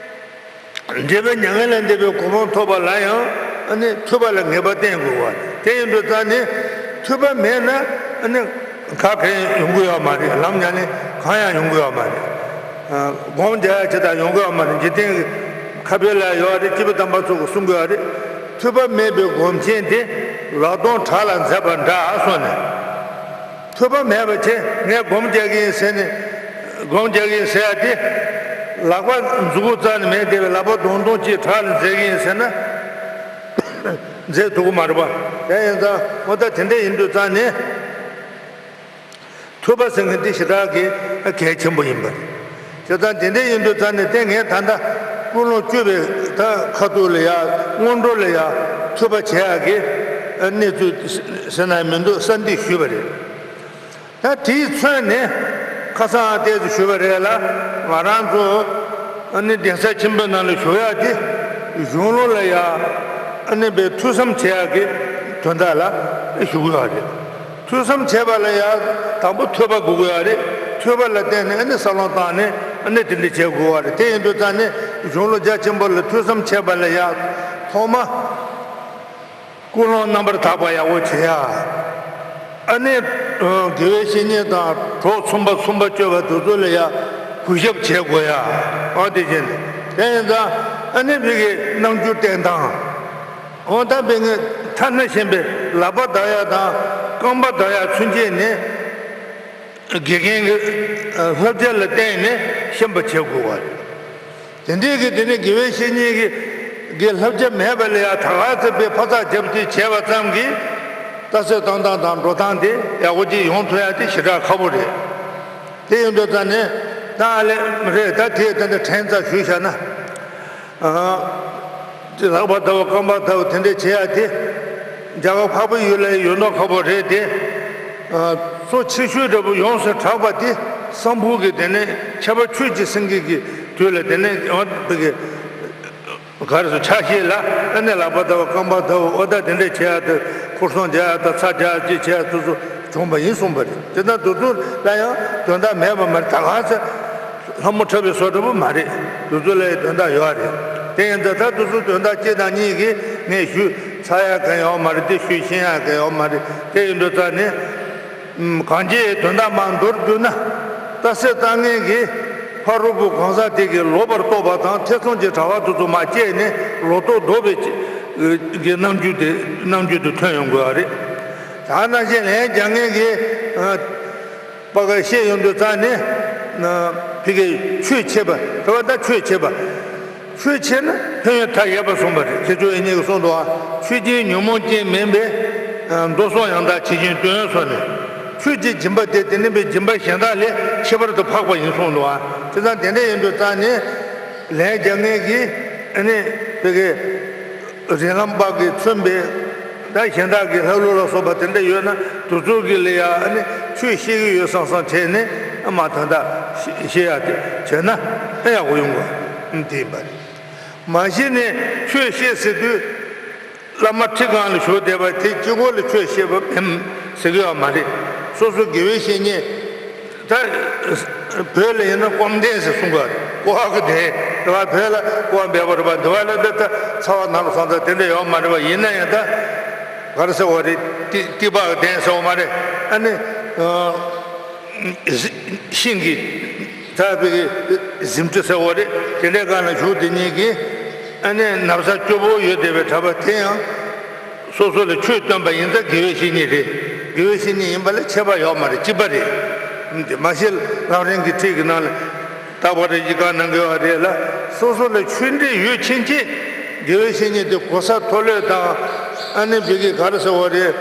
འབྲས་བུ་མྱ་ངན་ལས་འདས་པའི་གོ་འཕང་ཐོབ་པ་ལ་ཡང་། ཨ་ནི་ཐོས་པ་ལ་ངེས་པ་བསྟེན་དགོས་པ་རེད། དེ་ཡིན་དུས་ཙང་ནས་ཐོས་པ་མེད་ན། ཨ་ནི་ག་གེ་ཡོང་གི་ཡོད་མ་རེད། ལམ་ཉམས་ལེན་གང་ཡང་ཡོང་གི་ཡོད་མ་རེད། ཨ། སྒོམ་རྒྱག་ཡ་ཅིག་དང་ཡོང་གི་ཡོད་མ་རེད། འཇིག་རྟེན་གྱི་ཁ་དཔེ་ལ་ཡོད་རེད། སྐྱེས་བུ་དམ་པ་ཚོ་གིས་གསུང་གི་ཡོད་རེད། ཐོས་པ་མེད་པའི་སྒོམ་ཆེན་དེ། ལག་སྟོང་བྲག་ལ་འཛེགས་པ་འདྲ་གསུངས་ནས། ཐོས་པ་མེད་པ་བྱས། ངས་སྒོམ་རྒྱག་གི་ཡིན་ཟེར་ནས། སྒོམ་རྒྱག་གི་ཡིན་ཟེར་ཡ་དེ། ལག་པ་མཛུབ་གུ་རྩ་ནས་མེད་བསྡད་པའི་ལག་པ་བརྡུང་བརྡུང་ཅིག་བྲག་ལ་འཛེག་གི་ཡིན་ཟེར་ན། འཛེག་ཐུབ་ཀྱི་མ་རེད་པ། དེ་ཡིན་ཙང་འོ་ད་དེ་འདྲ་ཡིན་དུས་ཙང་ནས། ཐོས་པ་ཟེར་མཁན་དེ་ཞེ་དྲག་གི་གལ་ཆེན་པོ་ཡིན་པ་རེད། བྱས་ཙང་དེ་འདྲ་ཡིན་དུས་ཙང་ནས། དེ་ངས་ད་ལྟ་ཀུན་སློང་བཅུ་པའི་ད་ཁ་ཐུག་ལ་ཡ། སྔོན་འགྲོ་ལ་ཡ་ཐོས་པ་བྱེད་ཡག་གི་གནས་ཚུལ་ཟེར་ན་མི་འདུག་གསལ་འདེབས་ཞུས་པ་རེད། ད་དེའི་མཚོན་ནས་ཁ་སང་ཏོག་ཙམ་ཞུས་པ་རེད་ལ། ང་རང་ཚོ་ཨ་ནི་གདན་ས་ཆེན་པོའི་ནང་ལ་བཞུགས་ཡག་དེ། གཞུང་ལུགས་ལ་ཡ། ཨ་ནི་པའི་ཐོས་བསམ་བྱེད་ཡག་གི་དོན་དག་ལ་བཞུགས་ཡོད་རེད། ཐོས་བསམ་བྱེད་པ་ལ་ཡ། དང་པོ་ཐོས་པ་དགོས་ཀྱི་ཡོད་རེད། ཐོས་པ་ལ་བརྟེན་ནས་ཨ་ནི་བསམ་བློ་བཏང་ནས། ཨ་ནི་དེ་འདྲ་བྱེད་དགོས་པ་རེད། དེ་ཡིན་དུས་ཙང་ནས་གཞུང་ལུགས་རྒྱ་ཆེན་པོ་ལ་ཐོས་བསམ་བྱེད་པ་ལ་ཡ། ཐོག་མ་ཀུན་སློང་རྣམ་པར་དག་པ་ཡག་པོ་བྱེད་ཡ། ཨ་ནི། ཨ། དགེ་བའི་བཤེས་གཉེན་དང་གྲོགས་ཚུགས་པ་ཚུགས་པ་སྤྱོད་པ་དེ་ཚོ་ལ་ཡ་གུས་ཞབས་བྱེད་དགོས་ཡ། ཨ། དེ་བཞིན་དེ་ཡིན་ཙང་། ཨ་ནི་ཕ་གི་རྣམ་འགྱུར་བསྟན་སྟངས། འོ་ད་ཕ་གི་ཐ་ན་གཞན་པའི་ལག་པ་བརྡབ་ཡ་དང་རྐང་པ་བརྡབ་ཡ་ཚུན་ཆད་ནི། དགེ་རྒན་གྱི་བསླབ་བྱ་ལ་བརྟེན་ནས་ཤེས་པ་བྱེད་དགོས་པ་རེད། དེ་འདྲའི་གི་དེ་ནི་དགེ་བའི་བཤེས་གཉེན་གྱི་གི་བསླབ་བྱ་མེད་པ་ལ་ཡ། ད་ག་ཚོད་པའི་ཕར་ཚགས་རྒྱབ་དེ་བྱས་པ་ཙམ་གྱིས་ལྟ་ཚུལ་བཏང་སྟངས་དང་འགྲོ་སྟངས་དེ་ཡག་པོ་ཅིག་ཡོང་ཐུབ་ཡ་དེ་ཞེ་དྲག་ཁག་པོ་རེད། དེ་ཡིན་དུས་ཙང་ནས་ད་ཨ་ལས་རེད། ད་དེ་ད་ནི་དྲན་ཙམ་ཞུས་བཞག་ན། ཨ། དེ་ལྷག་པར་ལྟ་བུ་རྐང་པར་ལྟ་བུ་དེ་འདྲས་བྱེད་ཡ་དེ། རྒྱ་གར་འཕགས་པའི་ཡུལ་ལ་ཡོད་མདོག་ཁ་པོ་རེད་དེ། ཨ། གཙོ་ཆེ་ཤོས་འདྲ་པོ་ཡོངས་སུ་གྲགས་པ་དེ་གསང་ཕུ་གི་དེ་ནས་ཁྱད་པར་ཆོས་ཀྱི་སེང་གེ་གི་དུས་ལ་དེ་ནས་ཨ་དེ་གི་ག་རེ་ཟེར། ཆ་ཤས་ལ་ཨ་ནི་ལྷག་པར་ལྟ་བུ་རྐང་པར་ལྟ་བུ་ཨོ་ད་དེ་འདྲས་བྱེད་ཡ་དེ། ཁུར་སང་རྒྱག་ཡ་དང་ཚྭ་རྒྱག་ཡ་ཅིག་བྱེད་ཡ་དེ་ཚོ་བྱུང་བ་ཡིན་གསུངས་པ་རེད། དེ་ལྟར་དེ་ཚོ་ལ་ཡང་དོན་དག་མེད་པ་མ་རེད། ད་ག་ཚོད་ལྷ་མོ་འཁྲབ་པའི་བཟོ་འདྲ་པོ་མ་རེད། དེ་ཚོ་ལ་ཡང་དོན་དག་ཡོད་རེད། དེ་ཡིན་ཙང་ད་དེ་ཚོ་དོན་དག་གཅིག་དང་གཉིས་ཀྱིས་ངས་ཞུས་ཚར་ཡ་གང་ཡོད་མ་རེད། དེ་ཞུས་ཤེས་ཡ་གང་ཡོད་མ་རེད། དེ་ཡིན་དུས་ཙང་ནས། ཨམ། གང་ཅིའི་དོན་དག་མར་མདོར་བསྡུས་ན། རྟ་སེ་རྟ་ངན་གྱིས་ཕ་རོལ་པོ་གང་ཟག་དེ་གིས་ལོག་པར་རྟོག་པ་དང་ཐེ་ཚོམ་གྱི་དྲ་བ་དེ་ཚོ་མར་བཅད་ནས་ལོག་རྟོག་ལྡོག་པའི་གི་རྣམ་འགྱུར་དེ་རྣམ་འགྱུར་དེ་ཐོན་ཡོང་དགོས་པ་རེད། དེ་ནང་བཞིན་ལན་རྒྱག་མཁན་གྱིས། ཨ། པ་ག་བཤད་ཡོང་དུས་ཙང་ནས། ཨ། ཕ་གིའི་ཆོས་འཆད་པ། དེ་བ་ད་ཆོས་འཆད་པ། ཆོས་འཆད་ན་ཕན་ཡོན་མཐའ་ཡས་པ་གསུངས་པ་རེད། མཁས་མཆོག་དབྱིག་གཉེན་གྱིས་གསུངས་འདུག་ཨ། ཆོས་ཀྱི་ཉོན་མོངས་ཅན་མིན་པས། ཨ། མདོ་གསུམ་ཡང་དག་ཇི་བཞིན་སྟོན་གསུངས་ནས། ཆོས་ཀྱི་སྦྱིན་པ་དེ་དེ་ནི་པའི་སྦྱིན་པ་གཞན་དག་ལས་ཁྱད་པར་དུ་འཕགས་པ་ཡིན་གསུངས་འདུག་ཨ། དེ་ཙང་དེ་འདྲ་ཡིན་དུས་ཙང་ནས་ལན་རྒྱག་མཁན་གྱིས་ཨ་ནི་ཕ་གི་རིགས་ལམ་པ་གིས་མཚོན་པའི་ད་གཞན་དག་གི་ལྷ་ཀླུ་ལ་སོགས་པ་དེ་འདྲ་ཡོད་ན་དེ་ཚོ་གི་ལ་ཡ་ཨ་ནི་ཆོས་བཤད་ཀྱི་ཡོད་བསམ་བསམ་བྱས་ནས་ཨ་མ་ད་ལྟ་བཤད་ཡ་དེ་བྱས་ན་ཨ་ཡག་པོ་ཡོང་གི་ཡོད་པ་དེ་ཡིན་པ་རེད། མ་གཞི་ནས་ཆོས་བཤད་ཟེར་དུས། བླ་མ་ཁྲི་སྒང་ལ་བཞུགས་བསྡད་པ་དེ་གཅིག་པོ་ལ་ཆོས་བཤད་པ་མིན་ཟེར་གི་ཡོད་མ་རེད། སོ་སོ་དགེ་བའི་བཤེས་གཉེན། ད་བོད་ལ་ཡིན་ན་སྐུ་མདུན་ཟེར་གསུང་གི་ཡོད་རེད། སྐུ་དབང་གི་མདུན་རེད་བ། བོད་ལ་སྐུ་དབང་འབེལ་པོ་རེད་བ། འདི་བ་ལ་ད་ད་ཚ་བ་ན་རོ་སང་ད་དེ་འདྲ་ཡོད་མ་རེད་བ། ཡིན་ན་ཡང་ད་ག་རེ་ཟེར་བ་རེད། ཏི་ཏི་པ་གི་མདུན་ཟེར་བ་མ་རེད། ཨ་ནི། ཤིང་གི་ད་བི་གི་གཟིམ་ཁྲི་ཟེར་བ་རེད། དེ་འདྲའི་སྒང་ལ་བཞུགས་དེ་གཉིས་ཀྱིས་ཨ་ནི་ན་བཟའ་སྐྱོ་པོ་ཡོད་བསྡད་པའི་གྲྭ་པ་དེ་ཡང་སོ་སོ་ལ་ཆོས་སྟོན་པ་ཡིན་ཙང་དགེ་བའི་བཤེས་གཉེན་རེད། དགེ་བའི་བཤེས་གཉེན་ཡིན་པ་ལ་ཁྱད་པར་ཡོད་མ་རེད། གཅིག་པ་རེད། དེ་མ་གཞི་ལམ་རིམ་གྱི་ཁྲིད་ཀྱི་ནང་ལ་རྟག་པར་གཞི་བཀའ་གནང་གི་ཡོད་རེད་ལ། སོ་སོ་ལ་ཆོས་འབྲེལ་ཡོད་ཕྱིན་ཆད་དགེ་བའི་བཤེས་གཉེན་དེ་གོ་ས་མཐོ་ལོས་དང་ཨ་ནི་བི་གི་ག་རེ་ཟེར་བ་རེད།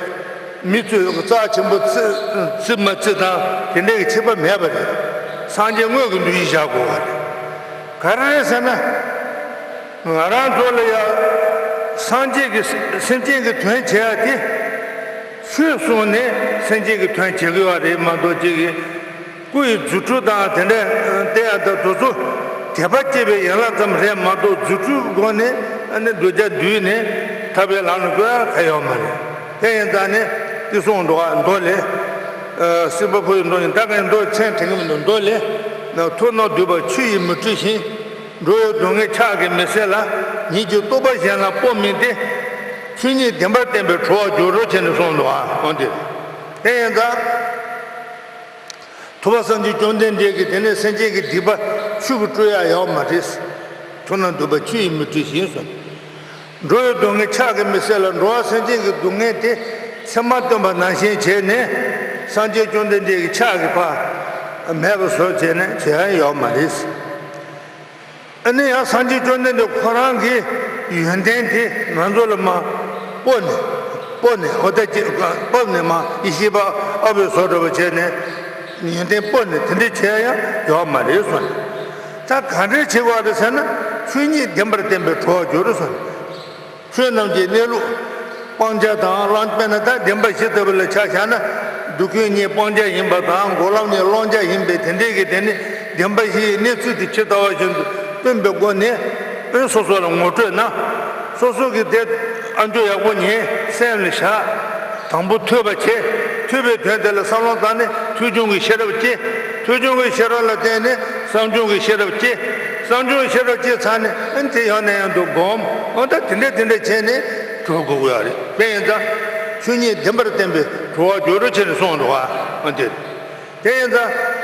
མི་ཚོས་རྩ་ཆེན་པོ་བརྩི་བརྩི་མ་བརྩི་དང་དེ་འདྲའི་གི་ཁྱད་པར་མེད་པ་རེད། སངས་རྒྱས་དངོས་ཀྱི་འདུ་ཤེས་བཞག་དགོས་པ་རེད། ག་རེ་རེད་ཟེར་ན། ང་རང་ཚོ་ལ་ཡ་སངས་རྒྱས་ཀྱི་སེམས་ཅན་གྱི་དོན་བྱེད་ཡ་དེ་ཆོས་གསུངས་ནས་སེམས་ཅན་གྱི་དོན་བྱེད་དགོས་པ་རེད་མ་གཏོགས་ཅིག་གི་སྐུ་ཡི་རྫུ་འཕྲུལ་དང་དེ་འདྲ་བསྟན་ཡ་དང་དེ་ཚོ་དད་པ་སྐྱེས་པའི་ཡན་ལག་ཙམ་རེད་མ་གཏོགས། རྫུ་འཕྲུལ་སྒོ་ནས་ཨ་ནི་གདུལ་བྱ་འདུལ་ནས་ཐར་པའི་ལམ་ལ་བཀོད་ཡ་ག་ཡོད་མ་རེད། དེ་ཡིན་ཙང་ནས་དེ་གསུངས་འདུག་ག་མདོ་ལས། ཨ། སྲིད་པ་ཕོ་ཡི་མདོ་ཡིན། ད་ག་མདོ་མཚན་དྲན་གྱི་མི་འདུག་མདོ་ལས། ཐོབ་རྣམས་འདུས་པ་ཆུ་ཡིས་མི་འཁྲུ་ཞིང་། འགྲོ་བའི་སྡུག་བསྔལ་ཕྱག་གིས་མི་སེལ་ལ། ཉིད་ཀྱི་རྟོགས་པ་གཞན་ལ་སྤོ་མིན་ཏེ། ཆོས་ཉིད་བདེན་པར་བསྟན་པས་གྲོལ་བར་འགྱུར་རོ་བྱས་ནས་གསུངས་འདུག་ག་འོན་ཏེ། དེ་ཡིན་ཙང་། ཐུབ་པ་སངས་རྒྱས་བཅོམ་ལྡན་འདས་ཀྱིས་དེ་ནས་སེམས་ཅན་གྱི་སྡིག་པ་ཆུ་གིས་བཀྲུ་ཡ་ཡོད་མ་རེད། ཐོབ་རྣམས་འདུས་པ་ཆུ་ཡིས་མི་འཁྲུ་ཞིང་གསུངས། འགྲོ་བའི་སྡུག་བསྔལ་ཕྱག་གིས་མི་སེལ་ལ། འགྲོ་བ་སེམས་ཅན་གྱི་སྡུག་བསྔལ་དེ་ཚད་མར་སྟོན་པ་ནང་བཞིན་བྱས་ནས་སངས་རྒྱས་བཅོམ་ལྡན་འདས་ཀྱི་ཕྱག་གིས་ཕར་མེད་པ་བཟོ་བྱས་ནས་བྱེད་ཡ་ཡོད་མ་རེད། ཨ་ནི་ཡང་སངས་རྒྱས་བཅོམ་ལྡན་འདས་ཁོ་རང་གི་ཡོན་ཏན་དེ་ང་ཚོ་ལ་མར་སྤོ་ནས་སྤོ་ནས་འོ་ད་ཅི་སྤོ་ནས་མར་ཡེ་ཤེས་པ་ཨ་བོའི་བཟོ་འདྲ་པོ་བྱས་ནས་ཡོན་ཏན་སྤོ་ནས་དེ་འདྲ་བྱེད་ཡ་ཡང་ཡོད་མ་རེད་གསུངས། ད་ག་འདྲ་བྱེད་དགོས་རེད་ཟེར་ན། ཆོས་ཉིད་བདེན་པར་བསྟན་པས་གྲོལ་བར་འགྱུར་གསུངས། ཆོས་རྣམས་ཀྱི་གནས་ལུགས་སྤང་བྱ་དང་བླང་། དཔེར་ན་ད་བདེན་པ་བཞི་ལྟ་བུ་ལ་ཆ་བཞག་ན། སྡུག་ཀུན་གཉིས་སྤང་བྱ་ཡིན་པ་དང་། འགོག་ལམ་གཉིས་བླང་བྱ་ཡིན་པས། དེ་འདྲའི་གི་དེ་ནི་བདེན་པ་བཞིའི་གནས་ཚུལ་དེ་ཇི་ལྟ་བ་བཞིན་དུ་སྟོན་པའི་སྒོ་ནས་སོ་སོ་ལ་ངོ་སྤྲོད་ན། སོ་སོ་གི་དེ་ཨ་འཇོ་ཡག་པོ་ཉན་སེམས་ལ་བཞག་དང་པོ་ཐོས་པ་བྱེད། ཐོས་པའི་དོན་དེ་ལ་བསམ་བློ་བཏང་ནས་ཐོས་བྱུང་གི་ཤེས་རབ་སྐྱེ། ཐོས་བྱུང་གི་ཤེས་རབ་ལ་བརྟེན་ནས་བསམ་བྱུང་གི་ཤེས་རབ་སྐྱེ། བསམ་བྱུང་གི་ཤེས་རབ་སྐྱེས་ཚར་ནས་ཨ་ནི་དེ་ཡང་ནས་ཡང་དུ་སྒོམ། འོ་ད་དེ་འདྲ་དེ་འདྲ་བྱས་ནས་གྲོལ་དགོས་ཀྱི་ཡོད་རེད། དེ་ཡིན་ཙང་ཆོས་ཉིད་བདེན་པར་བསྟན་པས་གྲོལ་བར་འགྱུར་རོ་བྱས་ནས་གསུངས་འདུག་ག་འོ་དེ་དེ་ཡིན་ཙང་།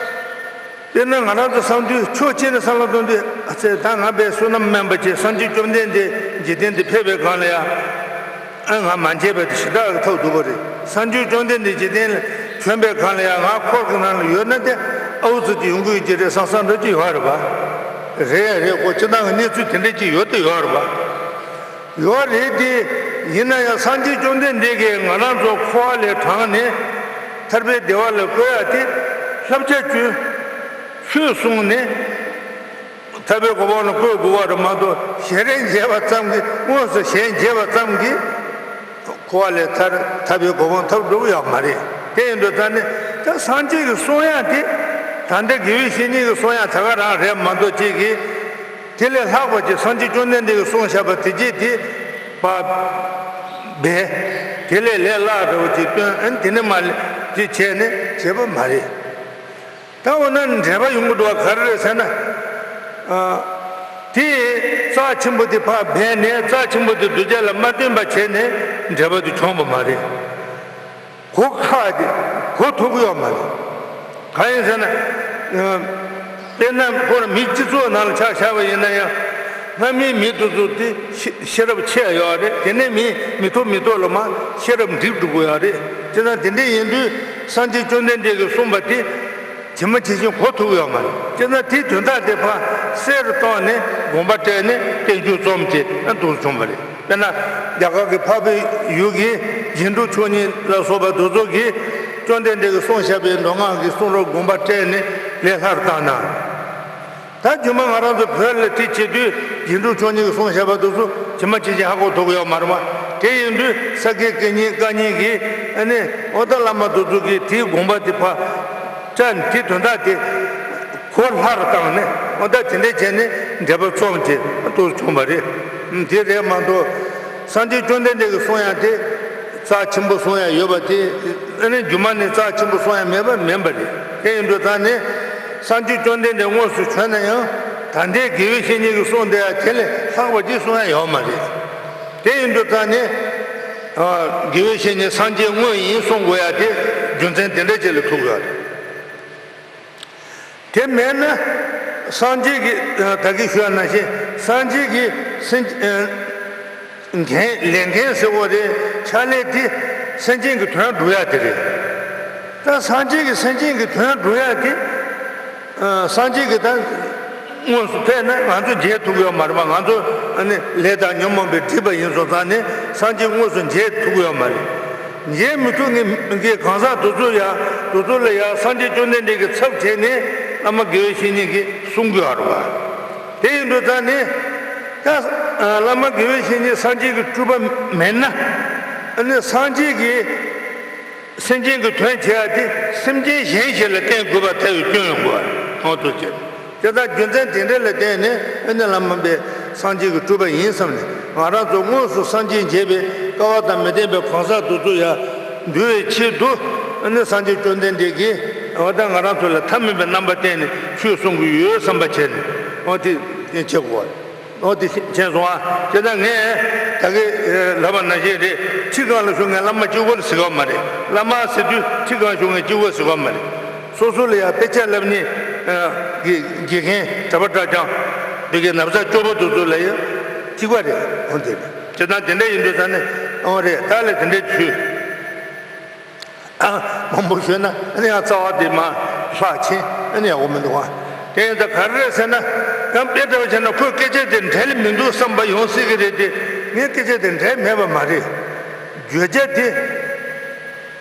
དཔེར་ན་ང་རང་ཚོ་བསམ་དུས་ཕྱོགས་གཅིག་ནས་བསམ་བློ་གཏོང་དུས། ཨ་ཙི། ད་ང་དཔེ་བསོད་ནམས་དམན་པ་བྱས། སངས་རྒྱས་བཅོམ་ལྡན་འདས་འཇིག་རྟེན་འདི་ཕེབས་པའི་སྒང་ལ་ཡ། ཨ། ང་མ་མཇལ་བ་དེ་ཞེ་དྲག་གི་ཐོག་འདུག་པ་རེད། སངས་རྒྱས་བཅོམ་ལྡན་འདས་འཇིག་རྟེན་ལ་བྱོན་པའི་སྒང་ལ་ཡང་ང་འཁོར་གྱི་ནང་ལ་ཡོད་ན་དེ་ཨའུ་ཙི་ཅིག་ཡོང་གི་ཡོད་ཀྱི་རེད་བསམ་བསམ་འདྲ་ཅིག་ཡོད་རེད་པ། རེད་ཡ་རེད་ཁོ། སྤྱིར་བཏང་གི་གནས་ཚུལ་དེ་འདྲ་ཅིག་ཡོད་དེ་ཡོད་རེད་པ། ཡོད་རེད་དེ། ཡིན་ན་ཡང་སངས་རྒྱས་བཅོམ་ལྡན་འདས་ཀྱིས་ང་རང་ཚོ་འཁོར་བ་ལས་དྲངས་ནས་ཐར་པའི་བདེ་བ་ལ་བཀོད་ཡ་དེ་བསླབ་བྱ་བཅུ། ཆོས་གསུངས་ནས་ཐར་པའི་གོ་འཕང་ལ་བཀོད་དགོས་པ་རེད་མ་གཏོགས། ཞལ་རས་མཇལ་བ་ཙམ་གྱིས། དངོས་སུ་ཞལ་མཇལ་བ་ཙམ་གྱིས་འཁོར་བ་ལས་ཐར། ཐར་པའི་གོ་འཕང་ཐོབ་འགྲོ་གི་ཡོད་མ་རེད། དེ་ཡིན་དུས་ད་ནི་ད་སངས་རྒྱས་ཀྱི་གསུང་ཡང་དེ། ད་ལྟ་དགེ་བའི་བཤེས་གཉེན་གྱིས་གསུང་ཡང་ད་ག་རང་རེད་མ་གཏོགས། ཅིག་གིས་དེ་ལས་ལྷག་པ་ཅིག་སངས་རྒྱས་བཅོམ་ལྡན་འདས་ཀྱིས་གསུངས་བཞག་པ་དེ་རྗེས་དེ་པ་སྦས། དེ་ལས་ལས་སླ་འདྲ་བོ་ཅིག་སྟོན། ཨ་ནི་དེ་ནས་མ་ལས་དེ་བྱས་ནས་བྱས་པ་མ་རེད། ད་འོ་ན་འགྲེལ་པ་ཡོང་གི་འདུག་བ། ག་རེ་རེད་ཟེར་ན། ཨ། དེ་རྩ་ཆེན་པོ་དེ་ཕར་སྦས་ནས། རྩ་ཆེན་པོ་དེ་གདུལ་བྱ་ལ་མ་སྟོན་པ་བྱས་ནས་འགྲེལ་པ་དེ་བྱུང་བ་མ་རེད། གོ་ཁག་དེ་གོ་ཐུབ་ཀྱི་ཡོད་མ་རེད། གང་ཡིན་ཟེར་ན། ཨ། དཔེར་ན་ཁོ་རང་མི་སྤྱི་ཚོགས་ནང་ལ་ཆ་བཞག་པ་ཡིན་ན་ཡང་། སྔ་མའི་མི་དེ་ཚོ་དེ་ཤེས་ཤེས་རབ་ཆེ་ཡོད་རེད། དེ་ནས་མི་མི་ཐོག་མི་ཐོག་ལ་མར་ཤེས་རབ་འགྲིབ་འགྲོ་གི་ཡོད་རེད། དེ་ན་དེ་འདྲ་ཡིན་དུས་སངས་རྒྱས་བཅོམ་ལྡན་འདས་ཀྱིས་གསུངས་པ་དེ། ཇི་མ་ཇི་བཞིན་གོ་ཐུབ་ཡོད་མ་རེད། སྤྱིར་ན་དེའི་དོན་དག་དེ་ཕར་གསལ་རུ་བཏང་ནས་དགོངས་པ་བཀྲལ་ནས་བསྟན་བཅོས་རྩོམ་བྱས་ན་འདུག་བྱུང་བ་རེད། དཔེར་ན་རྒྱ་གར་གྱི་འཕགས་པའི་ཡུལ་གྱི་རྗེ་འབྲུག་མཆོག་གཉིས་ལ་སོགས་པ་དེ་ཚོ་གིས་བཅོམ་ལྡན་འདས་ཀྱིས་གསུངས་བཞག་པའི་མདོ་སྔགས་ཀྱི་གསུང་རབ་དགོངས་པ་བཀྲལ་ནས་ལས་སླ་རུ་བཏང་ན། ད་རྗེས་མ་ང་རང་ཚོ་བོད་ལ་དེ་བྱེད་དུས་རྗེ་འབྲུག་མཆོག་གཉིས་ཀྱིས་གསུངས་བཞག་པ་དེ་ཚོ་ཇི་མ་ཇི་བཞིན་ཧ་གོ་ཐུབ་ཀྱི་ཡོད་མ་རེད་པ། དེ་ཡིན་དུས་ས་དགེ་བཀའ་རྙིང་བཀའ་རྙིང་གི། ཨ་ནི་ཨོ་ད་བླ་མ་དེ་ཚོ་གིས་དེའི་དགོངས་པ་དེ་ཕར་བཀྲལ་ནས། དེའི་དོན་དག་དེ་གོ་སླ་རུ་བཏང་ནས། ཨོ་ད་དེ་འདྲ་བྱས་ནས་འགྲེལ་པ་རྩོམ་བྱས་འདུག་བྱུང་བ་རེད། དེ་རེད་མ་གཏོགས། སངས་རྒྱས་བཅོམ་ལྡན་འདས་ཀྱིས་གསུང་ཡག་དེ་རྩ་ཆེན་པོ་གསུང་ཡག་ཡོད་པ་དེ། ཨ་ནི་རྒྱུ་མ་ནས་རྩ་ཆེན་པོ་གསུང་ཡག་མེད་པ་མིན་པ་རེད། དེ་ཡིན་དུས་ད་ནི་སངས་རྒྱས་བཅོམ་ལྡན་འདས་དངོས་སུ་བྱོན་ན་ཡང་། ད་ལྟའི་དགེ་བའི་བཤེས་གཉེན་གྱིས་གསུངས་བསྡད་ཡག་དེ་ལས་ལྷག་པ་ཅིག་གསུང་ཡག་ཡོད་མ་རེད། དེ་ཡིན་དུས་ད་ནི། ཨ། དགེ་བའི་བཤེས་གཉེན་སངས་རྒྱས་དངོས་ཡིན་གསུང་དགོས་ཡག་དེ་རྒྱུ་མཚན་དེ་འདྲ་ཅིག་ལ་ཐུག་ཡོད་རེད། དེ་མེད་ན་སངས་རྒྱས་ཀྱི། ད་གིན་ཞུས་པ་ནང་བཞིན་སངས་རྒྱས་ཀྱི་སེམས། ཨ། འགན། ལས་འགན་ཟེར་བ་རེད། ཕྱག་ལས་དེ་སེམས་ཅན་གྱི་དོན་སྒྲུབ་ཡག་དེ་རེད། ད་སངས་རྒྱས་ཀྱི་སེམས་ཅན་གྱི་དོན་སྒྲུབ་ཡག་དེ། ཨ། སངས་རྒྱས་ཀྱིས་ད་དངོས་སུ་ཕེབས་ན་ང་ཚོ་མཇལ་ཐུབ་ཀྱི་ཡོད་མ་རེད་པ། ང་ཚོ། ཨ་ནི། ལས་དང་ཉོན་མོངས་པས་བསྒྲིབས་པ་ཡིན་སོང་ཙང་ནས་སངས་རྒྱས་དངོས་སུ་མཇལ་ཐུབ་ཀྱི་ཡོད་མ་རེད། མཇལ་མི་ཐུབ་མཁན་གྱི་གང་ཟག་དེ་ཚོ་ཡ། དེ་ཚོ་ལ་ཡ་སངས་རྒྱས་བཅོམ་ལྡན་འདས་ཀྱི་ཚབ་བྱས་ནས་བླ་མ་དགེ་བའི་བཤེས་གཉེན་གྱིས་གསུང་གི་ཡོད་རེད་པ། དེ་ཡིན་དུས་ད་ནི་ད། ཨ། བླ་མ་དགེ་བའི་བཤེས་གཉེན་སངས་རྒྱས་ཀྱི་སྤྲུལ་པ་མིན་ན། ཨ་ནི་སངས་རྒྱས་ཀྱི་སེམས་ཅན་གྱི་དོན་བྱེད་ཡག་དེ་སེམས་ཅན་གཞན་ཞིག་ལ་བརྟེན་དགོས་པ་ཐལ་བའི་སྐྱོན་ཡོང་གི་ཡོད་རེད། ཨོ་དེ་བྱས། དེ་ལྟར་རྒྱུ་མཚན་དེ་འདྲ་ལ་བརྟེན་ནས། ཨ་ནི་བླ་མ་པས་སངས་རྒྱས་ཀྱི་སྤྲུལ་པ་ཡིན་བསམ་ནས། ང་རང་ཚོ་དངོས་སུ་སངས་རྒྱས་མཇལ་བའི་སྐལ་བ་དང་མི་ལྡན་པའི་གང་ཟག་དེ་ཚོ་ཡ་འདུལ་བའི་ཆེད་དུ། ཨ་ནི་སངས་རྒྱས་བཅོམ་ལྡན་འདས་ཀྱིས་འོ་ད་ང་རང་ཚོ་ལ་ཐ་མལ་པའི་རྣམ་པ་བསྟན་ནས་ཆོས་གསུང་གི་ཡོད་བསམ་པ་བྱས་ནས། འོ་དེ་བྱེད་དགོས། འོ་དེ་མཁྱེན་སོང་ཨ། དེ་ལྟར་ངས་ད་གིན་ལབ་པ་ནང་བཞིན་རེད། ཁྲི་སྒང་ལ་བཞུགས་མཁན་བླ་མ་གཅིག་པོ་ལ་ཟེར་གི་ཡོད་མ་རེད། བླ་མ་ཟེར་དུས་ཁྲི་སྒང་བཞུགས་མཁན་གཅིག་པོ་ཟེར་གི་ཡོད་མ་རེད། སོ་སོ་ལ་ཡང་དཔེ་ཆ་བསླབ་མཁན་གྱི་དགེ་རྒན་གྲྭ་པ་གྲྭ་རྐྱང་། བོད་ཀྱི་ན་བཟའ་སྐྱོ་པོ་དེ་ཚོ་ལ་ཡང་གཅིག་པ་རེད། འོ་དེ་རེད། དེ་དང་དེ་འདྲ་ཡིན་དུས་ད་ནི། འོ་རེད། ད་ལས་དེ་འདྲ་བྱོས། ཨ། མང་པོ་ཞུས་ན་ཨ་ནི་ཡང་རྩ་བ་དེ་མར་ལྷག་ཕྱིན། ཨ་ནི་ཡག་པོ་མི་འདུག་ཨ། དེ་ཡིན་ཙང་ག་རེ་རེད་ཟེར་ན། ཡང་དཔེ་འདྲ་བ་བྱས་ན་ཁོས་སྐད་ཆ་དེ་འགྲིག་མི་འདུག་བསམ་པ་ཡོང་སྲིད་ཀྱི་རེད་དེ། ངས་སྐད་ཆ་དེ་འགྲིག་མེད་པ་མ་རེད། བརྗོད་བྱ་དེ་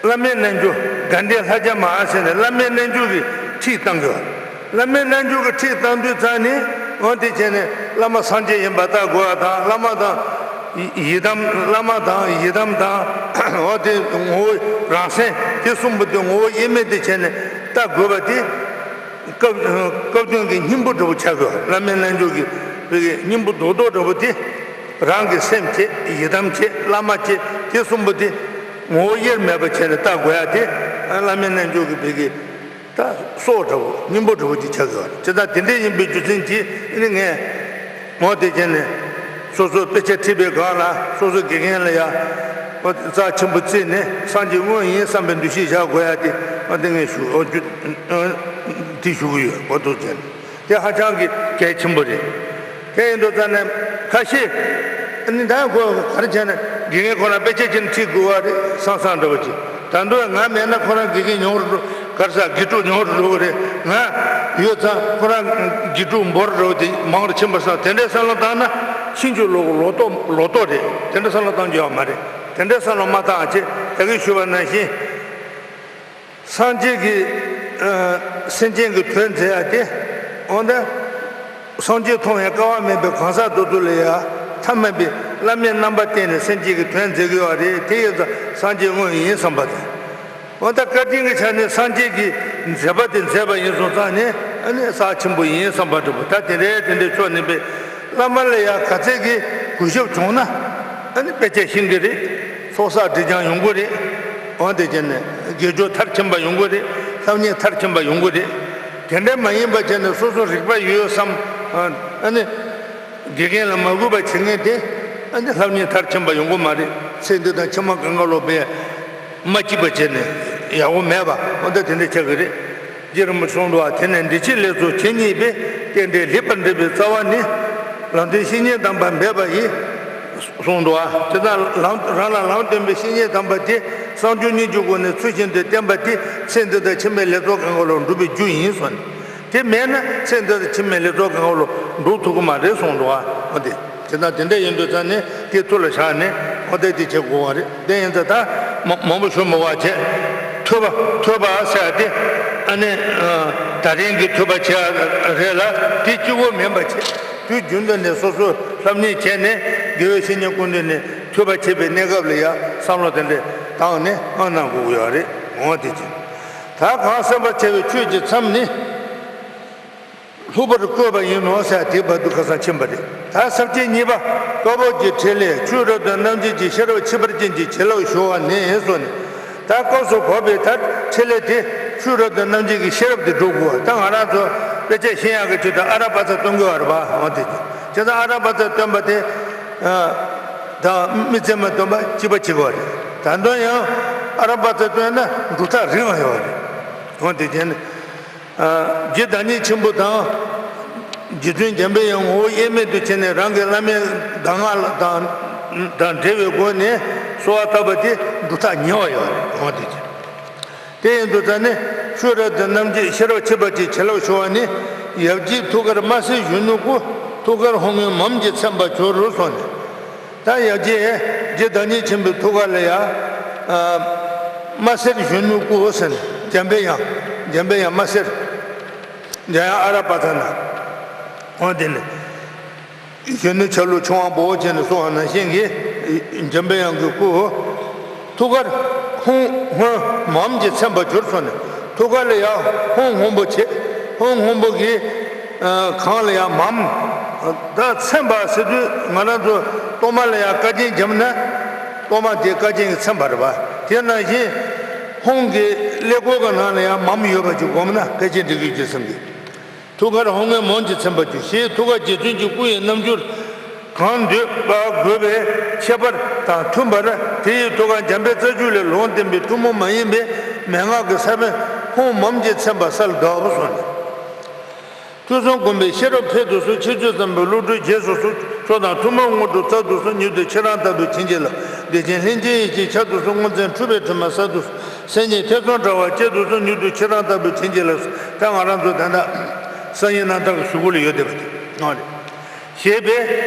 བླ་མའི་རྣལ་འབྱོར། དགའ་ལྡན་ལྷ་བརྒྱ་མ་ཟེར་ནས་བླ་མའི་རྣལ་འབྱོར་གྱི་ཁྲིད་བཏང་གི་ཡོད། བླ་མའི་རྣལ་འབྱོར་གྱི་ཁྲིད་བཏང་དུས་ཙང་ནས། འོ་དེ་བྱས་ནས་བླ་མ་སངས་རྒྱས་ཡིན་པ་བལྟ་དགོས་པ་དང་། བླ་མ་དང་ཡི་ཡི་དམ། བླ་མ་དང་ཡི་དམ་དང་། འོ་དེ་ངོ་བོ་རང་སེམས་དེ་གསུམ་པོ་དེ་ངོ་བོ་དབྱེར་མེད་དེ་བྱས་ནས་བལྟ་དགོས་པ་དེ། སྐབས་སྐབས་དོན་གྱི་སྙིང་པོ་འདྲ་པོ་ཆགས་དགོས། བླ་མའི་རྣལ་འབྱོར་གྱི་བོད་ཀྱི་སྙིང་པོ་རྡོག་རྡོག་འདྲ་པོ་དེ། རང་གི་སེམས་བྱས། ཡི་དམ་བྱས། བླ་མ་བྱས། དེ་གསུམ་པོ་དེ་ངོ་བོ་དབྱེར་མེད་པ་བྱས་ནས་བལྟ་དགོས་ཡག་དེ། བླ་མའི་རྣལ་འབྱོར་གྱི་བོད་ཀྱི། ད་སྲོག་འདྲ་པོ། སྙིང་པོ་འདྲ་པོ་ཅིག་ཆགས་ཀྱི་ཡོད་རེད། ཅི་ལྟར་དེ་འདྲ་ཡིན་པའི་རྒྱུ་མཚན་གྱིས་ཨ་ནི་ངས་ངོ་དེ་བྱས་ནས་སོ་སོ་དཔེ་ཆ་ཁྲིད་པའི་སྒང་ལ། སོ་སོ་དགེ་རྒན་ལ་ཡ་རྩ་ཆེན་པོ་བརྩིས་ནས་སངས་རྒྱས་དངོས་ཡིན་བསམ་པའི་འདུ་ཤེས་བཞག་དགོས་ཡག་དེ། ཨ། དེ་ངས་ཞུ། ཨོ། རྒྱུ། ཨ། དེ་ཞུ་གི་ཡོད། འོ་དེ་བྱས་ནས་དེ་ཧ་ཅང་གི་གལ་ཆེན་པོ་རེད། དེ་ཡིན་དུས་ཙང་ནས་ཁ་ཤས། ཨ་ནི་ད་ཁོ་ག་རེ་བྱས་ན་དགེ་རྒན་ཁོ་རང་དཔེ་ཆ་ཁྱེར་ནས་ཁྲིད་དགོས་པ་རེད་བསམ་བསམ་འདྲ་པོ་ཅིག། ད་དུང་ང་མེད་ན་ཁོ་རང་དགེ་རྒན་ཉུང་རུ་འགྲོ། ག་རེ་ཟ། དགེ་ཕྲུག་ཉུང་རུ་འགྲོ་གི་རེད། ང་ཡོད་ཙང་ཁོ་རང་དགེ་ཕྲུག་འབོར་འདྲ་པོ་དེ་མང་རུ་ཕྱིན་པ་བསམ། དེ་འདྲའི་བསམ་བློ་བཏང་ན་ཕྱིན་ཅི་ལོག་གི་ལོག་རྟོག་ལོག་རྟོག་རེད། དེ་འདྲའི་བསམ་བློ་བཏང་རྒྱུ་ཡོད་མ་རེད། དེ་འདྲའི་བསམ་བློ་མ་བཏང་བྱས། ད་གིན་ཞུས་པ་ནང་བཞིན། སངས་རྒྱས་ཀྱི། ཨ། སེམས་ཅན་གྱི་དོན་མཛད་ཡ་དེ། འོ་ན། སངས་རྒྱས་མཐོང་བའི་སྐལ་བ་མེད་པའི་གང་ཟག་དེ་ཚོ་ལ་ཡ། ཐ་མལ་པའི་བླ་མའི་རྣམ་པ་བསྟན་ནས་སེམས་ཅན་གྱི་དོན་མཛད་ཀྱི་ཡོད་རེད། དེ་ཡིན་ཙང་སངས་རྒྱས་དངོས་ཡིན་བསམ་པ་དང་། འོ་ད་བཀའ་དྲིན་གྱི་ཆ་ནས་སངས་རྒྱས་ཀྱི་མཛད་པ་དེ་མཛད་པ་ཡིན་སོང་ཙང་ནས། ཨ་ནི་རྩ་ཆེན་པོ་ཡིན་བསམ་པ་འདྲ་པོ། ད་དེ་འདྲའི་དེ་འདྲའི་ཕྱོགས་ནས་པའི་བླ་མ་ལ་ཡ་ག་ཚད་ཀྱི་གུས་ཞབས་བྱུང་ན། ཨ་ནི་དཔེ་ཆ་ཤེས་ཀྱི་རེད། ཚོགས་བསགས་སྒྲིབ་སྦྱང་ཡོང་གི་རེད། འོ་དེ་བྱས་ནས་དགེ་སྦྱོར་མཐར་ཕྱིན་པ་ཡོང་གི་རེད། ལྷ་མཉེས་མཐར་ཕྱིན་པ་ཡོང་གི་རེད། དེ་འདྲ་མ་ཡིན་པ་བྱས་ནས་སོ་སོ་རིག་པ་ཡོད་བསམ། ཨ་ནི། དགེ་རྒན་ལ་མ་གུས་པ་བྱེད་མཁན་དེ། ཨ་ནི་ལྷ་མཉེས་མཐར་ཕྱིན་པ་ཡོང་གི་མ་རེད། ཚེ་འདི་དང་ཕྱི་མ་གང་ག་ལོག་པའི་མ་སྐྱིད་པ་བྱས་ནས་ཡག་པོ་མེད་པ། འོ་ད་དེ་འདྲ་ཆགས་ཀྱི་རེད། རྗེ་རིན་པོ་ཆེ་གསུངས་འདུག་བ། དེ་ནས་འདི་ཕྱི་ལས་ཚོགས་ཇི་སྙེད་པའི། རྟེན་འབྲེལ་ལེགས་པར་འདྲེས་པའི་རྩ་བ་ནི། ལམ་སྟོན་བཤེས་གཉེན་དམ་པ་འབད་པ་ཡིས། གསུངས་འདུག་བ། དེ་དག་ལམ་རང་ལ་ལམ་སྟོན་པའི་བཤེས་གཉེན་དམ་པ་དེ་བསམ་སྦྱོར་གཉིས་ཀྱི་སྒོ་ནས་ཚུལ་བཞིན་དུ་བསྟེན་པ་དེ་ཚེ་འདི་དང་ཕྱི་མའི་ལས་ཚོགས་གང་ག་ལོག་འགྲུབ་པའི་རྒྱུ་ཡིན་གསུངས་ནས། དེ་མེད་ན་ཚེ་འདི་དང་ཕྱི་མའི་ལས་ཚོགས་གང་ག་ལོག་འགྲུབ་ཐུབ་ཀྱི་མ་རེད་གསུངས་འདུག་བ། འོ་དེ། དེ་དང་དེ་འདྲ་ཡིན་དུས་ཙང་ནས་དེ་ཐུགས་ལ་བཞག་ནས། འོ་དེ་དེ་བྱེད་དགོས་པ་རེད། དེ་ཡིན་ཙང་ད་མ་མང་པོ་ཞུ་མི་དགོས་པ་བྱས། ཐོས་པ་ཐོས་པ་ཟེར་ཡ་དེ། ཨ་ནི། ཨ། ད་རིང་གི་ཐོས་པ་བྱེད་ཡ་རེད་ལ། དེ་གཅིག་པོ་མིན་པ་བྱས། དུས་རྒྱུན་དུ་ནས་སོ་སོ་སློབ་གཉེར་བྱས་ནས། དགེ་བའི་བཤེས་གཉེན་སྐུ་མདུན་ནས་ཐོས་པ་བྱེད་པའི་གནས་སྐབས་ལ་ཡ་བསམ་བློ་དེ་འདྲ་བཏང་ནས་ཨ་གནང་དགོས་ཀྱི་ཡོད་རེད། འོ་དེ་བྱས། ད་གང་གསན་པར་བྱ་བའི་ཆོས་ཀྱི་མཚམས་ནི། ལྷུག་པར་བཀོད་པ་ཡིན་ནོ་ཟེར་དེའི་བར་དུ་ཁ་སང་ཕྱིན་པ་རེད། ད་ས་བཅད་གཉིས་པ། བཀའ་བབས་ཀྱི་ཕྲིན་ལས་ཆོས་རབ་ཏུ་རྣམ་འབྱེད་ཀྱི་ཤེས་རབ་ཁྱད་པར་ཅན་གྱི་བྱིན་རླབས་ཞུ་བ་ནི་གསུངས་ནས། ད་སྐབས་སུ་བབས་པའི་ད་ཕྲིན་ལས་དེ་ཆོས་རབ་ཏུ་རྣམ་འབྱེད་ཀྱི་ཤེས་རབ་དེ་སྒྲུབ་དགོས། ད་ང་རང་ཚོ་དཔེ་ཆ་ཤེས་ཡག་གི་ཆེད་དུ་ཨ་ར་པ་ཚ་སྟོན་དགོས་པ་རེད་པ། འོ་དེ་བྱས་ཙང་ཨ་ར་པ་ཚ་སྟོན་པ་དེ། ཨ། དང་དམིགས་བརྩེ་མ་སྟོན་པ་གཅིག་པ་གཅིག་པ་རེད། ད་དུང་ཡང་ཨ་ར་པ་ཚ་སྟོན་ན་སྒྲུབ་ཐབས་རིགས་ལྔ་ཡོད་རེད། འོ་དེ་བྱས་ནས། ཨ། རྗེ་བདག་ཉིད་ཆེན་པོ་དང་། རྗེ་བཙུན་འཇམ་པའི་དབྱངས་ངོ་བོ་དབྱེར་མེད་དུ་བྱས་ནས་རང་གི་བླ་མའི་གདམས་ངག་དང་དང་འབྲེལ་བའི་སྒོ་ནས་གསོལ་བ་བཏབ་པ་དེ་སྒྲུབ་ཐབས་ཉེ་བ་ཡོད་རེད། འོ་དེ་བྱས། དེ་ཡིན་དུས་ད་ནི་ཆོས་རབ་ཏུ་རྣམ་འབྱེད་ཤེས་རབ་ཁྱད་པར་ཅན་བྱིན་རླབས་ཞུ་བ་ནི། ཡབ་རྗེའི་ཐུགས་ཀར་དམར་སེར་གཞོན་ནུའི་སྐུ། ཐུགས་ཀར་ཧཱུྃ་སྔོན་མོ་མོམ་གྱིས་མཚན་པར་གྱུར་གསུངས་ནས། ད་ཡབ་རྗེ་རྗེ་བདག་ཉིད་ཆེན་པོའི་ཐུགས་ཀ་ལ་ཡ། ཨ། དམར་སེར་གཞོན་ནུའི་སྐུ་ཟེར་ནས། འཇམ་པའི་དབྱངས། འཇམ་པའི་དབྱངས་དམར་སེར། འཇམ་དབྱངས་ཨ་ར་པ་ཚ་ན། འོ་དེ་ནས། གཞོན་ནུ་ཆ་ལུགས་ཆུང་བ་འབོ་བོ་བྱས་ནས་གསུངས་པ་ནང་བཞིན་གྱི། འཇམ་པའི་དབྱངས་ཀྱི་སྐུ། ཐུགས་ཀར་ཧཱུྃ་སྔོན་མོམ་གྱིས་མཚན་པར་གྱུར་གསུངས་ནས། ཐུགས་ཀ་ལ་ཡ་ཧཱུྃ་སྔོན་པོ་བྱས། ཧཱུྃ་སྔོན་པོ་གི། ཨ། གང་ལ་ཡང་མོམ། ད་མཚན་པ་ཟེར་དུས་ང་རང་ཚོ་གཏོར་མ་ལ་ཡང་དཀར་ཆེན་བརྒྱབ་ན། གཏོར་མ་དེ་དཀར་ཆེན་གྱིས་མཚན་པ་རེད་པ། དེ་ནང་བཞིན་ཧཱུྃ་གི་ཀླད་ཀོར་གྱི་ནང་ལ་ཡང་མོམ་ཡོད་པ་ཅིག་བསྒོམས་ན་སྐད་ཅིག་འགྲིག་གི་རྒྱུ་ཟེར་གྱི། ཐུགས་ཀར་ཧཱུྃ་སྔོན་མོམ་གྱིས་མཚན་པར་གྱུར། ཞེས་ཐུགས་ཀ་རྗེ་བཙུན་གྱི་སྐུ་ཡི་རྣམ་འགྱུར་གང་འདོད་པ་དགོས་པའི་ཁྱད་པར་དང་མཐུན་པར། དེ་ཡི་ཐུགས་ཀ་འཇམ་དཔལ་རྩ་རྒྱུད་ལས་ལུང་བསྟན་པའི་ཐུན་མོང་མ་ཡིན་པའི་མན་ངག་གི་ས་བོན་ཧཱུྃ་མོམ་གྱིས་མཚན་པ་གསལ་གདབ་གསུངས་ནས། ཐོས་བསམ་སྒོམ་པའི་ཤེས་རབ་འཕེལ་དུ་གསོལ། ཆོས་སྤྱོད་བརྩམ་པའི་བློ་གྲོས་རྒྱས་སུ་གསོལ། མཆོག་དང་ཐུན་མོང་དངོས་གྲུབ་སྩལ་དུ་གསོལ། མྱུར་དུ་ཁྱེད་རང་ལྟ་བུའི་བྱིན་གྱིས་བརླབ། བདེ་ཆེན་ལྷན་སྐྱེས་ཡེ་ཤེས་ཁྱབ་ཏུ་གསོལ། མངོན་མཚན་འཁྲུལ་པའི་དྲི་མ་བསལ་དུ་གསོལ། སེམས་ཉིད་ཐེ་ཚོམ་བྲལ་བ་སྐྱེ་དུ་གསོལ། མྱུར་དུ་ཁྱེད་རང་ལྟ་བུའི་བྱིན་གྱིས་བརླབ་གསོལ། ད་ང་རང་ཚོ་ད་ལྟ་སང་ཉིན་གནངས་ད་གི་གཞུག་གུ་ལ་ཡོད་བསྡད་པ་དེ་ཨ་རེད། ཞེས་པས་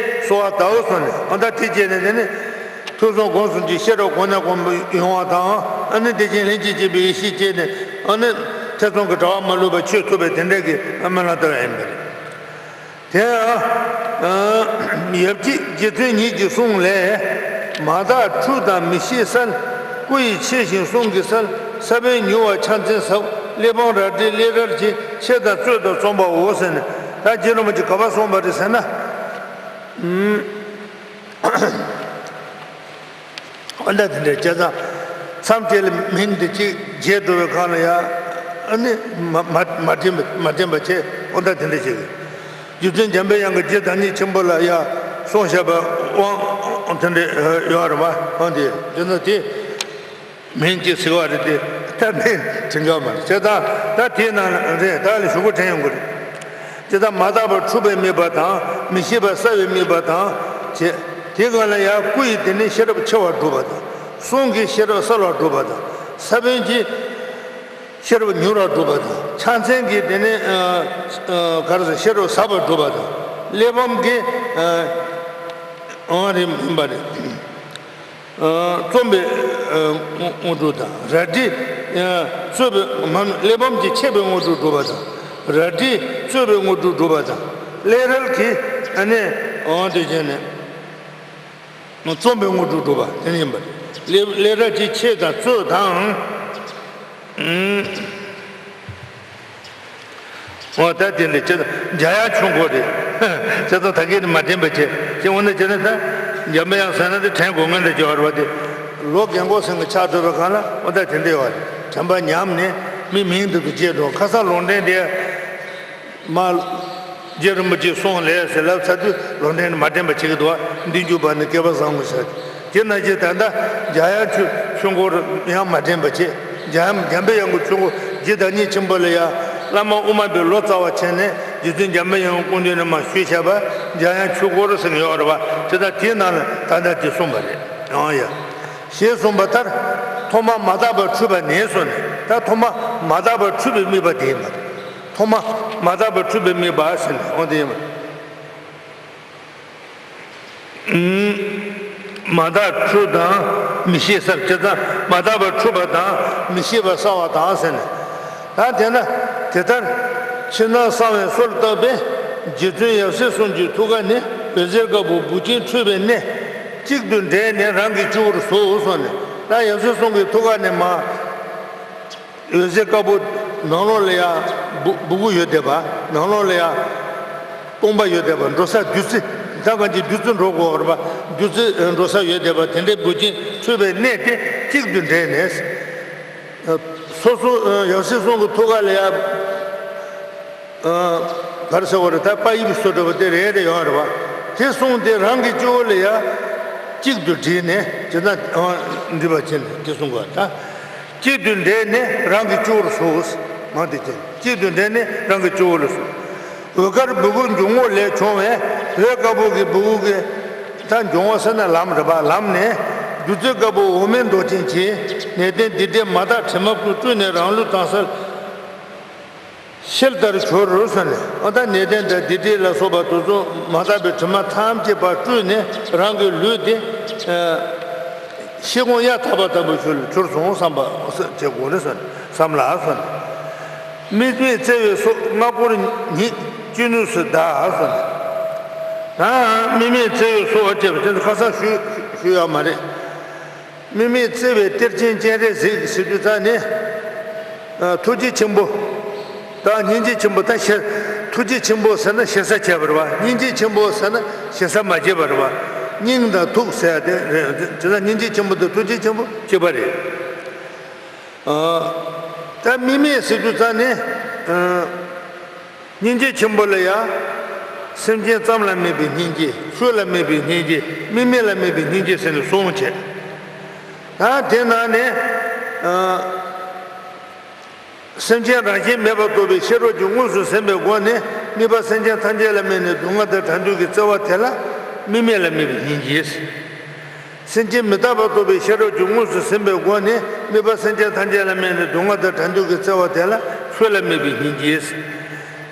གསོལ་བ་བཏབ་གསུངས་ནས། ཨ། ད་དེ་བྱས་ནས་དེ་ནི་ཐོས་བསམ་སྒོམ་གསུམ་གྱི་ཤེས་རབ་གོང་ནས་གོང་དུ་ཡོང་བ་དང་། ཨ་ནི་བདེ་ཆེན་ལྷན་སྐྱེས་སྐྱེས་པའི་ཡེ་ཤེས་སྐྱེས་ནས། ཨ་ནི་ཐེ་ཚོམ་གྱི་དྲི་མ་མ་ལུས་པ་ཆོད་ཐུབ་པའི་དེ་འདྲ་གི་སྨོན་ལམ་བཏབ་ཡ་ཡིན་པ་རེད། དེ་ཡང་ཡབ་རྗེ་རྗེ་བཙུན་ཉིད་ཀྱི་གསུང་ལས། མ་དག་འཁྲུལ་དང་མི་ཤེས་བསལ། སྐུ་ཡི་ཕྱི་བཞིན་གསུང་གིས་གསལ། ས་བོན་མྱུར་བ་ཕྱག་མཚན་ཟབ། གླེགས་བམ་རལ་གྲིས་སླེབས་རལ་གྱིས། ཆེ་དང་རྩོད་དང་རྩོམ་པའོ་ཟེར་ནས། ད་རྗེ་རིན་པོ་ཆེ་ག་པར་གསུངས་པ་རེད་ཟེར་ན། ཨ། ཨ། ད་དེ་འདྲ་བྱས་ཙང་མཚམས་གཅིག་ལ་མིང་འདི་གཅིག་བརྗེད་འགྲོ་བའི་སྒང་ལ་ཡ། ཨ་ནི་མ་མ་མ་དྲན་པ་མ་དྲན་པ་བྱས། ཨོ་ད་དེ་འདྲ་བྱེད་དགོས། རྗེ་བཙུན་འཇམ་པའི་དབྱངས་ཀྱིས་རྗེ་བདག་ཉིད་ཆེན་པོ་ལ་ཡ་གསུངས་བཞག་པ་དབང་དེ་འདྲ་ཡོད་རེད་པ། ཨོ་དེ་དེ་ན་དེ། མིང་གཅིག་ཟེར་བ་རེད་དེ། ད་མིང་དྲན་གྱི་མ་རེད། བྱས་ཙང་ད་དེའི་ནང་ལ་རེད། ད་ལ་ཞུ་སྒོ་དྲན་ཡོང་གི་རེད། དེ་ལྟར་མ་དག་པར་འཁྲུལ་པའི་དམིགས་པ་དང་། མི་ཤེས་པ་གསལ་བའི་དམིགས་པ་དང་བྱས། དེའི་སྒང་ལ་ཡང་སྐུ་ཡི་དེ་ནི་ཤེས་རབ་ཆེ་བར་སྒྲུབ་པ་དང་། གསུང་གི་ཤེས་རབ་གསལ་བར་སྒྲུབ་པ་དང་། ས་བོན་གྱི་ཤེས་རབ་མྱུར་བར་སྒྲུབ་པ་དང་། ཕྱག་མཚན་གྱི་དེ་ནི། ཨ། ཨ། ག་རེ་ཟེར། ཤེས་རབ་ཟབ་པར་སྒྲུབ་པ་དང་། གླེགས་བམ་གྱི། ཨ། ཨང་རིམ་ཡིན་པ་རེད། ཨ། རྩོམ་པའི། ཨ། དངོས་དངོས་གྲུབ་དང་། རལ་གྲི། རྩོད་པའི་མ་གླེགས་བམ་གྱི་ཆད་པའི་དངོས་གྲུབ་སྒྲུབ་པ་དང་། རལ་གྲིས་རྩོད་པའི་དངོས་གྲུབ་སྒྲུབ་པ་དང་། གླེགས་རལ་གྱིས་ཨ་ནི་འོང་དེ་བྱས་ནས་རྩོམ་པའི་དངོས་གྲུབ་སྒྲུབ་པ་དེ་ཡིན་པ་རེད། གླེགས་གླེགས་རལ་གྱིས་ཆད་དང་རྩོད་དང་། ཨུམ། འོ་ད་དེ་འདྲ་ཅི་འཇམ་དབྱངས་ཆོས་འཁོར་རེད། ཅི་ཙམ་ད་གིན་ནི་མ་དྲན་པ་བྱས་ཅི་འོ་ན་ཅི་ན་ད་འཇམ་དབྱངས་ཟེར་ན་དེ་དྲན་དགོས་ངེས་འདྲ་ཅི་བར་བ་དེ། ལོ་རྒན་གོག་སེང་གི་ཆགས་འགྲོ་བའི་སྒང་ལ་འོ་ད་དེ་འདྲ་ཡོད་རེད། དྲན་པ་ཉམས་ནས་མི་མིང་འདི་ཚོ་བརྗེད་འགྲོ། ཁ་སང་ལུང་འདྲེན་དེ་མ། རྗེ་རིན་པོ་ཆེས་གསུངས་ལས་ཟེར་ལབ་ཚར་དུས་ལུང་འདྲེན་ནི་མ་དྲན་པ་བྱེད་ཀྱི་འདུག་བ། འདི་འཇུག་པ་ནི་སྐལ་པ་བཟང་ངོ་ཟེར། དེ་ན་ཅི་ད་ལྟ་འཇམ་དབྱངས་ཆོས་ཆོས་འཁོར་ཡང་མ་དྲན་པ་བྱེད། འཇམ་འཇམ་པའི་དབྱངས་ཀྱི་ཆོས་འཁོར་རྗེ་བདག་ཉིད་ཆེན་པོ་ལ་ཡང་བླ་མ་དབུ་མ་པའི་ལོ་ཙཱ་བ་བྱས་ནས་རྗེ་བཙུན་འཇམ་པའི་དབྱངས་ཀྱི་སྐུ་མདུན་ནས་མ་ཞུས་བྱས་པ་འཇམ་དབྱངས་ཆོས་འཁོར་ཟེར་གྱི་ཡོད་རེད་བ། དེ་དག་དེའི་ནང་ལ་ད་ལྟ་དེ་གསུངས་པ་རེད། ཡང་ཡ། ཞེས་གསུངས་པ་ལྟར། ཐོག་མ་མ་དག་པར་འཁྲུལ་པ་ནས་སོ་ནས་ད་ཐོག་མ་མ་དག་པར་འཁྲུལ་པའི་དམིགས་པ་དེ་ཡིན་པ་རེད། ཐོག་མ་མ་དག་པར་འཁྲུལ་པའི་དམིགས་པ་ཟེར་ནས་འོ་དེ་ཡིན་པ་རེད། མ་དག་འཁྲུལ་དང་མི་ཤེས་གསལ་བྱེད་དང་མ་དག་པར་འཁྲུལ་པ་དང་མི་ཤེས་པ་གསལ་བ་དང་ཟེར་ནས། ད་དེ་ན་དེ་ལྟར་ཕྱི་ནང་གསང་བའི་སྲོལ་བཏབ་པས་རྗེ་བཙུན་ཡབ་སྲས་གསུམ་གྱི་ཐུགས་ཀ་ནས་འོད་ཟེར་དཀར་པོ་སྦུབས་ཅན་འཕྲོས་པའི་གནས་གཅིག་ཏུ་འདྲེས་ནས་རང་གི་སྤྱི་བོར་ཟུག་སོང་ནས་ད་ཡབ་སྲས་གསུམ་གྱི་ཐུགས་ཀ་ནས་མ། འོད་ཟེར་དཀར་པོ་ནང་ལོགས་ལ་ཡ་སྦུ་སྦུ་གུ་ཡོད་བསྡད་པ། ནང་ལོགས་ལ་ཡ་སྟོང་པ་ཡོད་བསྡད་པ། འགྲོ་ས་བདུད་རྩི། ད་གང་ཅི་བདུད་རྩི་འགྲོ་དགོས་རེད་པ། བདུད་རྩི་འགྲོ་ས་ཡོད་བསྡད་པ་དེ་འདྲའི་སྦུབས་ཅན་འཕྲོས་པའི་གནས་དེ་གཅིག་ཏུ་འདྲེས་ནས། སོ་སོ་ཡབ་སྲས་གསུམ་གྱི་ཐུགས་ཀ་ལ་ཡ། ག་རེ་ཟེར་བ་རེད། ད་པ་ཡིབ་སོ་འདྲ་བ་དེ་རེ་རེ་ཡོད་རེད་བ། དེ་གསུངས་ཏེ་རང་གི་སྤྱི་བོ་ལ་ཡ་གཅིག་ཏུ་བསྒྲིལ་ནས་ཇི་ལྟར་འདྲི་བ་བྱས་ནས་དེ་གསུང་དགོས་ད། གཅིག་ཏུ་འདྲེས་ནས་རང་གི་སྤྱི་བོར་ཟུག་མ་དེ་བྱས་གཅིག་ཏུ་འདྲེས་ནས་རང་གི་སྤྱི་བོ་ལ་ཟུག་འོད་དཀར་སྦུ་གུ་འབྱུང་བ་ལས་བྱུང་བའི་འོད་དཀར་པོ་གི་སྦུ་གུ་གི་ད་འབྱུང་བ་ཟེར་ན་ལམ་རེད་པ། ལམ་ནས་བདུད་རྩི་དཀར་པོ་འོ་མའི་མདོག་ཅན་གྱི་ནད་ལྡན་འདི་འདྲའི་མ་དག་དྲི་མ་ཀུན་བཀྲུས་ནས་རང་ལུས་དྭངས་གསལ། ཤེལ་ལྟར་གྱུར་ཟེར་ནས། ཨ་ད་ནད་ལྡན་དང་སྡིག་སྒྲིབ་ལ་སོགས་པ་དེ་ཚོ་མ་དག་པའི་དྲི་མ་ཐམས་ཅད་པ་བཀྲུས་ནས་རང་གི་ལུས་དེ་ཤེལ་སྒོང་གཡའ་དག་པ་ལྟ་བུ་ཞིག་ལ་གྱུར་སོང་བསམ་པ་བྱེད་དགོས་རེད་ཟེར་ནས་བསམ་ལ་ཟེར་ནས། དམིགས་མེད་བརྩེ་བའི་སོ་ལྔ་སྐོར་ཉིད་ཅི་ནུས་སུ་བཟླ་ཟེར་ནས། ད་དམིགས་མེད་བརྩེ་བའི་སོ་བྱས་པ་དེ་ཚོ་ཁ་སང་ཞུས་ཞུས་ཡོད་མ་རེད། དམིགས་མེད་བརྩེ་བའི་གཏེར་ཆེན་སྤྱན་རས་གཟིགས་ཟེར་དུས་ཙང་ནས། ཨ་ཐུགས་རྗེ་ཆེན་པོ། ད་སྙིང་རྗེ་ཆེན་པོ་ད་ཞེ། ཐུགས་རྗེ་ཆེན་པོ་ཟེར་ན་ཞེ་ས་བྱས་པ་རེད་བ། སྙིང་རྗེ་ཆེན་པོ་ཟེར་ན་ཞེ་ས་མ་བྱས་པ་རེད་བ། སྙིང་དང་ཐུགས་ཟེར་ཡ་དེ་རེད། དེ་ལ་སྙིང་རྗེ་ཆེན་པོ་དང་ཐུགས་རྗེ་ཆེན་པོ་གཅིག་པ་རེད། ཨ་ད་དམིགས་མེད་ཟེར་དུས་ཙང་ནས། ཨ། སྙིང་རྗེ་ཆེན་པོ་ལ་ཡང་། སེམས་ཅན་ཙམ་ལ་དམིགས་པའི་སྙིང་རྗེ། ཆོས་ལ་དམིགས་པའི་སྙིང་རྗེ། དམིགས་མེད་ལ་དམིགས་པའི་སྙིང་རྗེ་ཟེར་ནས་གསུངས་བྱས། ད་དེ་ནང་ནས། ཨ། སེམས་ཅན་རང་བཞིན་མེད་པར་རྟོགས་པའི་ཤེས་རབ་ཀྱིས་དངོས་སུ་ཟིན་པའི་སྒོ་ནས་དམིགས་པ་སེམས་ཅན་ཐམས་ཅད་ལ་དམིགས་ནས་སྡུག་བསྔལ་དང་བྲལ་འདོད་ཀྱི་བརྩེ་བ་དེ་ལ་དམིགས་མེད་ལ་དམིགས་པའི་སྙིང་རྗེ། སེམས་ཅན་མི་རྟག་པར་རྟོགས་པའི་ཤེས་རབ་ཀྱིས་དངོས་སུ་ཟིན་པའི་སྒོ་ནས་དམིགས་པ་སེམས་ཅན་ཐམས་ཅད་ལ་དམིགས་ནས་སྡུག་བསྔལ་དང་བྲལ་འདོད་ཀྱི་བརྩེ་བ་དེ་ལ་ཆོས་ལ་དམིགས་པའི་སྙིང་རྗེ།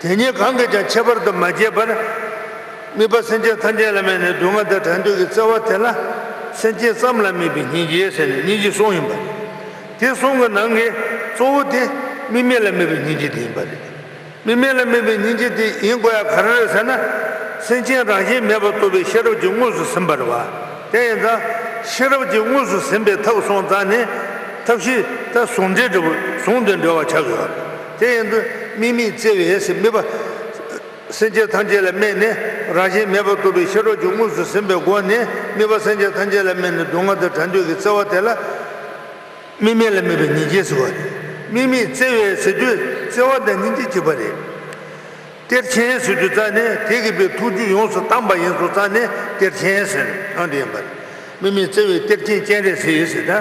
དེ་གཉིས་གང་གིས་ཀྱང་ཁྱད་པར་དུ་མ་སྐྱེས་པར། དམིགས་པ་སེམས་ཅན་ཐམས་ཅད་ལ་དམིགས་ནས་སྡུག་བསྔལ་དང་བྲལ་འདོད་ཀྱི་བརྩེ་བ་དེ་ལ་སེམས་ཅན་ཙམ་ལ་དམིགས་པའི་སྙིང་རྗེ་ཟེར་ནས་སྙིང་རྗེ་གསུམ་ཡིན་པ་རེད། དེ་གསུམ་གྱི་ནང་གི་གཙོ་བོ་དེ་དམིགས་མེད་ལ་དམིགས་པའི་སྙིང་རྗེ་དེ་ཡིན་པ་རེད། དམིགས་མེད་ལ་དམིགས་པའི་སྙིང་རྗེ་དེ་ཡིན་དགོས་ཡ་ག་རེ་རེད་ཟེར་ན། སེམས་ཅན་རང་བཞིན་མེད་པར་རྟོགས་པའི་ཤེས་རབ་ཀྱིས་དངོས་སུ་ཟིན་པ་རེད་བ། དེ་ཡིན་ཙང་ཤེས་རབ་ཀྱིས་དངོས་སུ་ཟིན་པའི་ཐབས་སོང་ཙང་ནས་ཐབས་ཤེས་ད་ཟུང་འབྲེལ་འབྲས་བུ་ཟུང་དུ་འབྲེལ་བ་ཆགས་ཡོད། དེ་ཡིན་དུས་དམིགས་མེད་བརྩེ་བས་ཟེར་དམིགས་པ། སེམས་ཅན་ཐམས་ཅད་ལ་དམིགས་ནས་རང་བཞིན་མེད་པར་རྟོགས་པའི་ཤེས་རབ་ཀྱིས་དངོས་སུ་ཟིན་པའི་སྒོ་ནས་དམིགས་པ་སེམས་ཅན་ཐམས་ཅད་ལ་དམིགས་ནས་སྡུག་བསྔལ་དང་བྲལ་འདོད་ཀྱི་བརྩེ་བ་དེ་ལ། དམིགས་མེད་ལ་དམིགས་པའི་སྙིང་རྗེ་ཟེར་བ་རེད། དམིགས་མེད་བརྩེ་བས་ཟེར་དུས་བརྩེ་བ་དང་སྙིང་རྗེ་གཅིག་པ་རེད། གཏེར་ཆེན་ཟེར་དུས་ཙང་ནས་དེ་གིས་པའི་ཐུགས་རྒྱུད་ཡོངས་སུ་གཏམས་པ་ཡིན་སོང་ཙང་ནས་གཏེར་ཆེན་ཟེར་ཨང་དེ་ཡིན་པ་རེད། དམིགས་མེད་བརྩེ་བའི་གཏེར་ཆེན་སྤྱན་རས་གཟིགས་ཟེར་ད།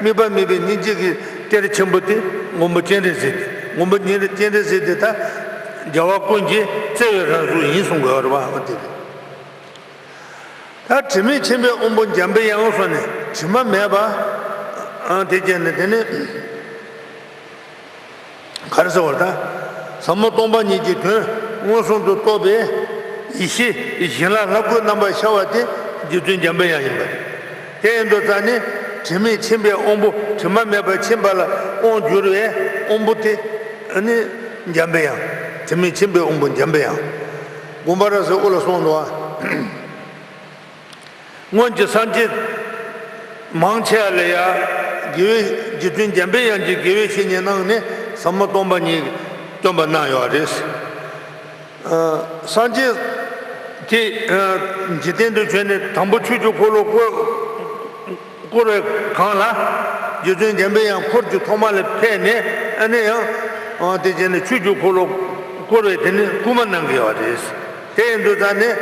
དམིགས་པ་མེད་པའི་སྙིང་རྗེ་གི་གཏེར་ཆེན་པོ་དེ་མགོན་པོ་སྤྱན་རས་གཟིགས་དེ། མགོན་པོ་སྤྱན་རས་གཟིགས་དེ་ད་རྒྱལ་བ་ཀུན་གྱི་བརྩེ་བའི་རང་གཟུགས་ཡིན་གསུང་དགོས་པ་རེད་བ། འོ་དེ་རེད། ད་དྲི་མེད་མཁྱེན་པའི་དབང་པོ་འཇམ་པའི་དབྱངས་སོགས་ནས་དྲི་མ་མེད་པ། ཨ་དེ་བྱས་ནས་དེ་ནི་ག་རེ་ཟེར་བ་ད། ཟབ་མོ་སྟོང་པ་ཉིད་ཀྱི་དོན་མངོན་སུམ་དུ་རྟོགས་པའི་ཡེ་ཤེས་བྱིན་རླབས་ལྷ་སྐུའི་རྣམ་པར་ཤར་བ་དེ་རྗེ་བཙུན་འཇམ་པའི་དབྱངས་ཡིན་པ་རེད། དེ་ཡིན་དུས་ཙང་ནི་དྲི་མེད་མཁྱེན་པའི་དབང་པོ་དྲི་མ་མེད་པར་མཁྱེན་པ་ལ། དབང་བསྒྱུར་བའི་དབང་པོ་དེ་ནི་འཇམ་པའི་དབྱངས། དྲི་མེད་མཁྱེན་པའི་དབང་པོ་འཇམ་པའི་དབྱངས། དགོངས་པ་རབ་གསལ་དབུ་ལ་གསུངས་འདུག་བ། སྔོན་གྱི་སངས་རྒྱས་མང་ཆེ་བ་ལ་ཡང་དགེ་བའི་རྗེ་བཙུན་འཇམ་པའི་དབྱངས་ཀྱིས་དགེ་བའི་བཤེས་གཉེན་གནང་ནས་ཟབ་མོ་སྟོང་པ་ཉིད་སྟོན་པ་གནང་ཡོད་རེད། ཨ། སངས་རྒྱས་དེ་ཨ་འཇིག་རྟེན་དུ་བྱོན་ནས་དང་པོ་ཆོས་ཀྱི་འཁོར་ལོ་བསྐོར་བསྐོར་བའི་སྒང་ལ། རྗེ་བཙུན་འཇམ་པའི་དབྱངས་འཁོར་གྱི་ཐོག་མ་ལ་ཕེབས་ནས། ཨ་ནི་ཡང་ཨ་དེ་བྱས་ནས་ཆོས་ཀྱི་འཁོར་ལོ་བསྐོར་བའི་དེ་ནི་སྐུལ་མ་གནང་གི་ཡོད་རེད། དེ་ཡིན་དུས་ཙང་ནས།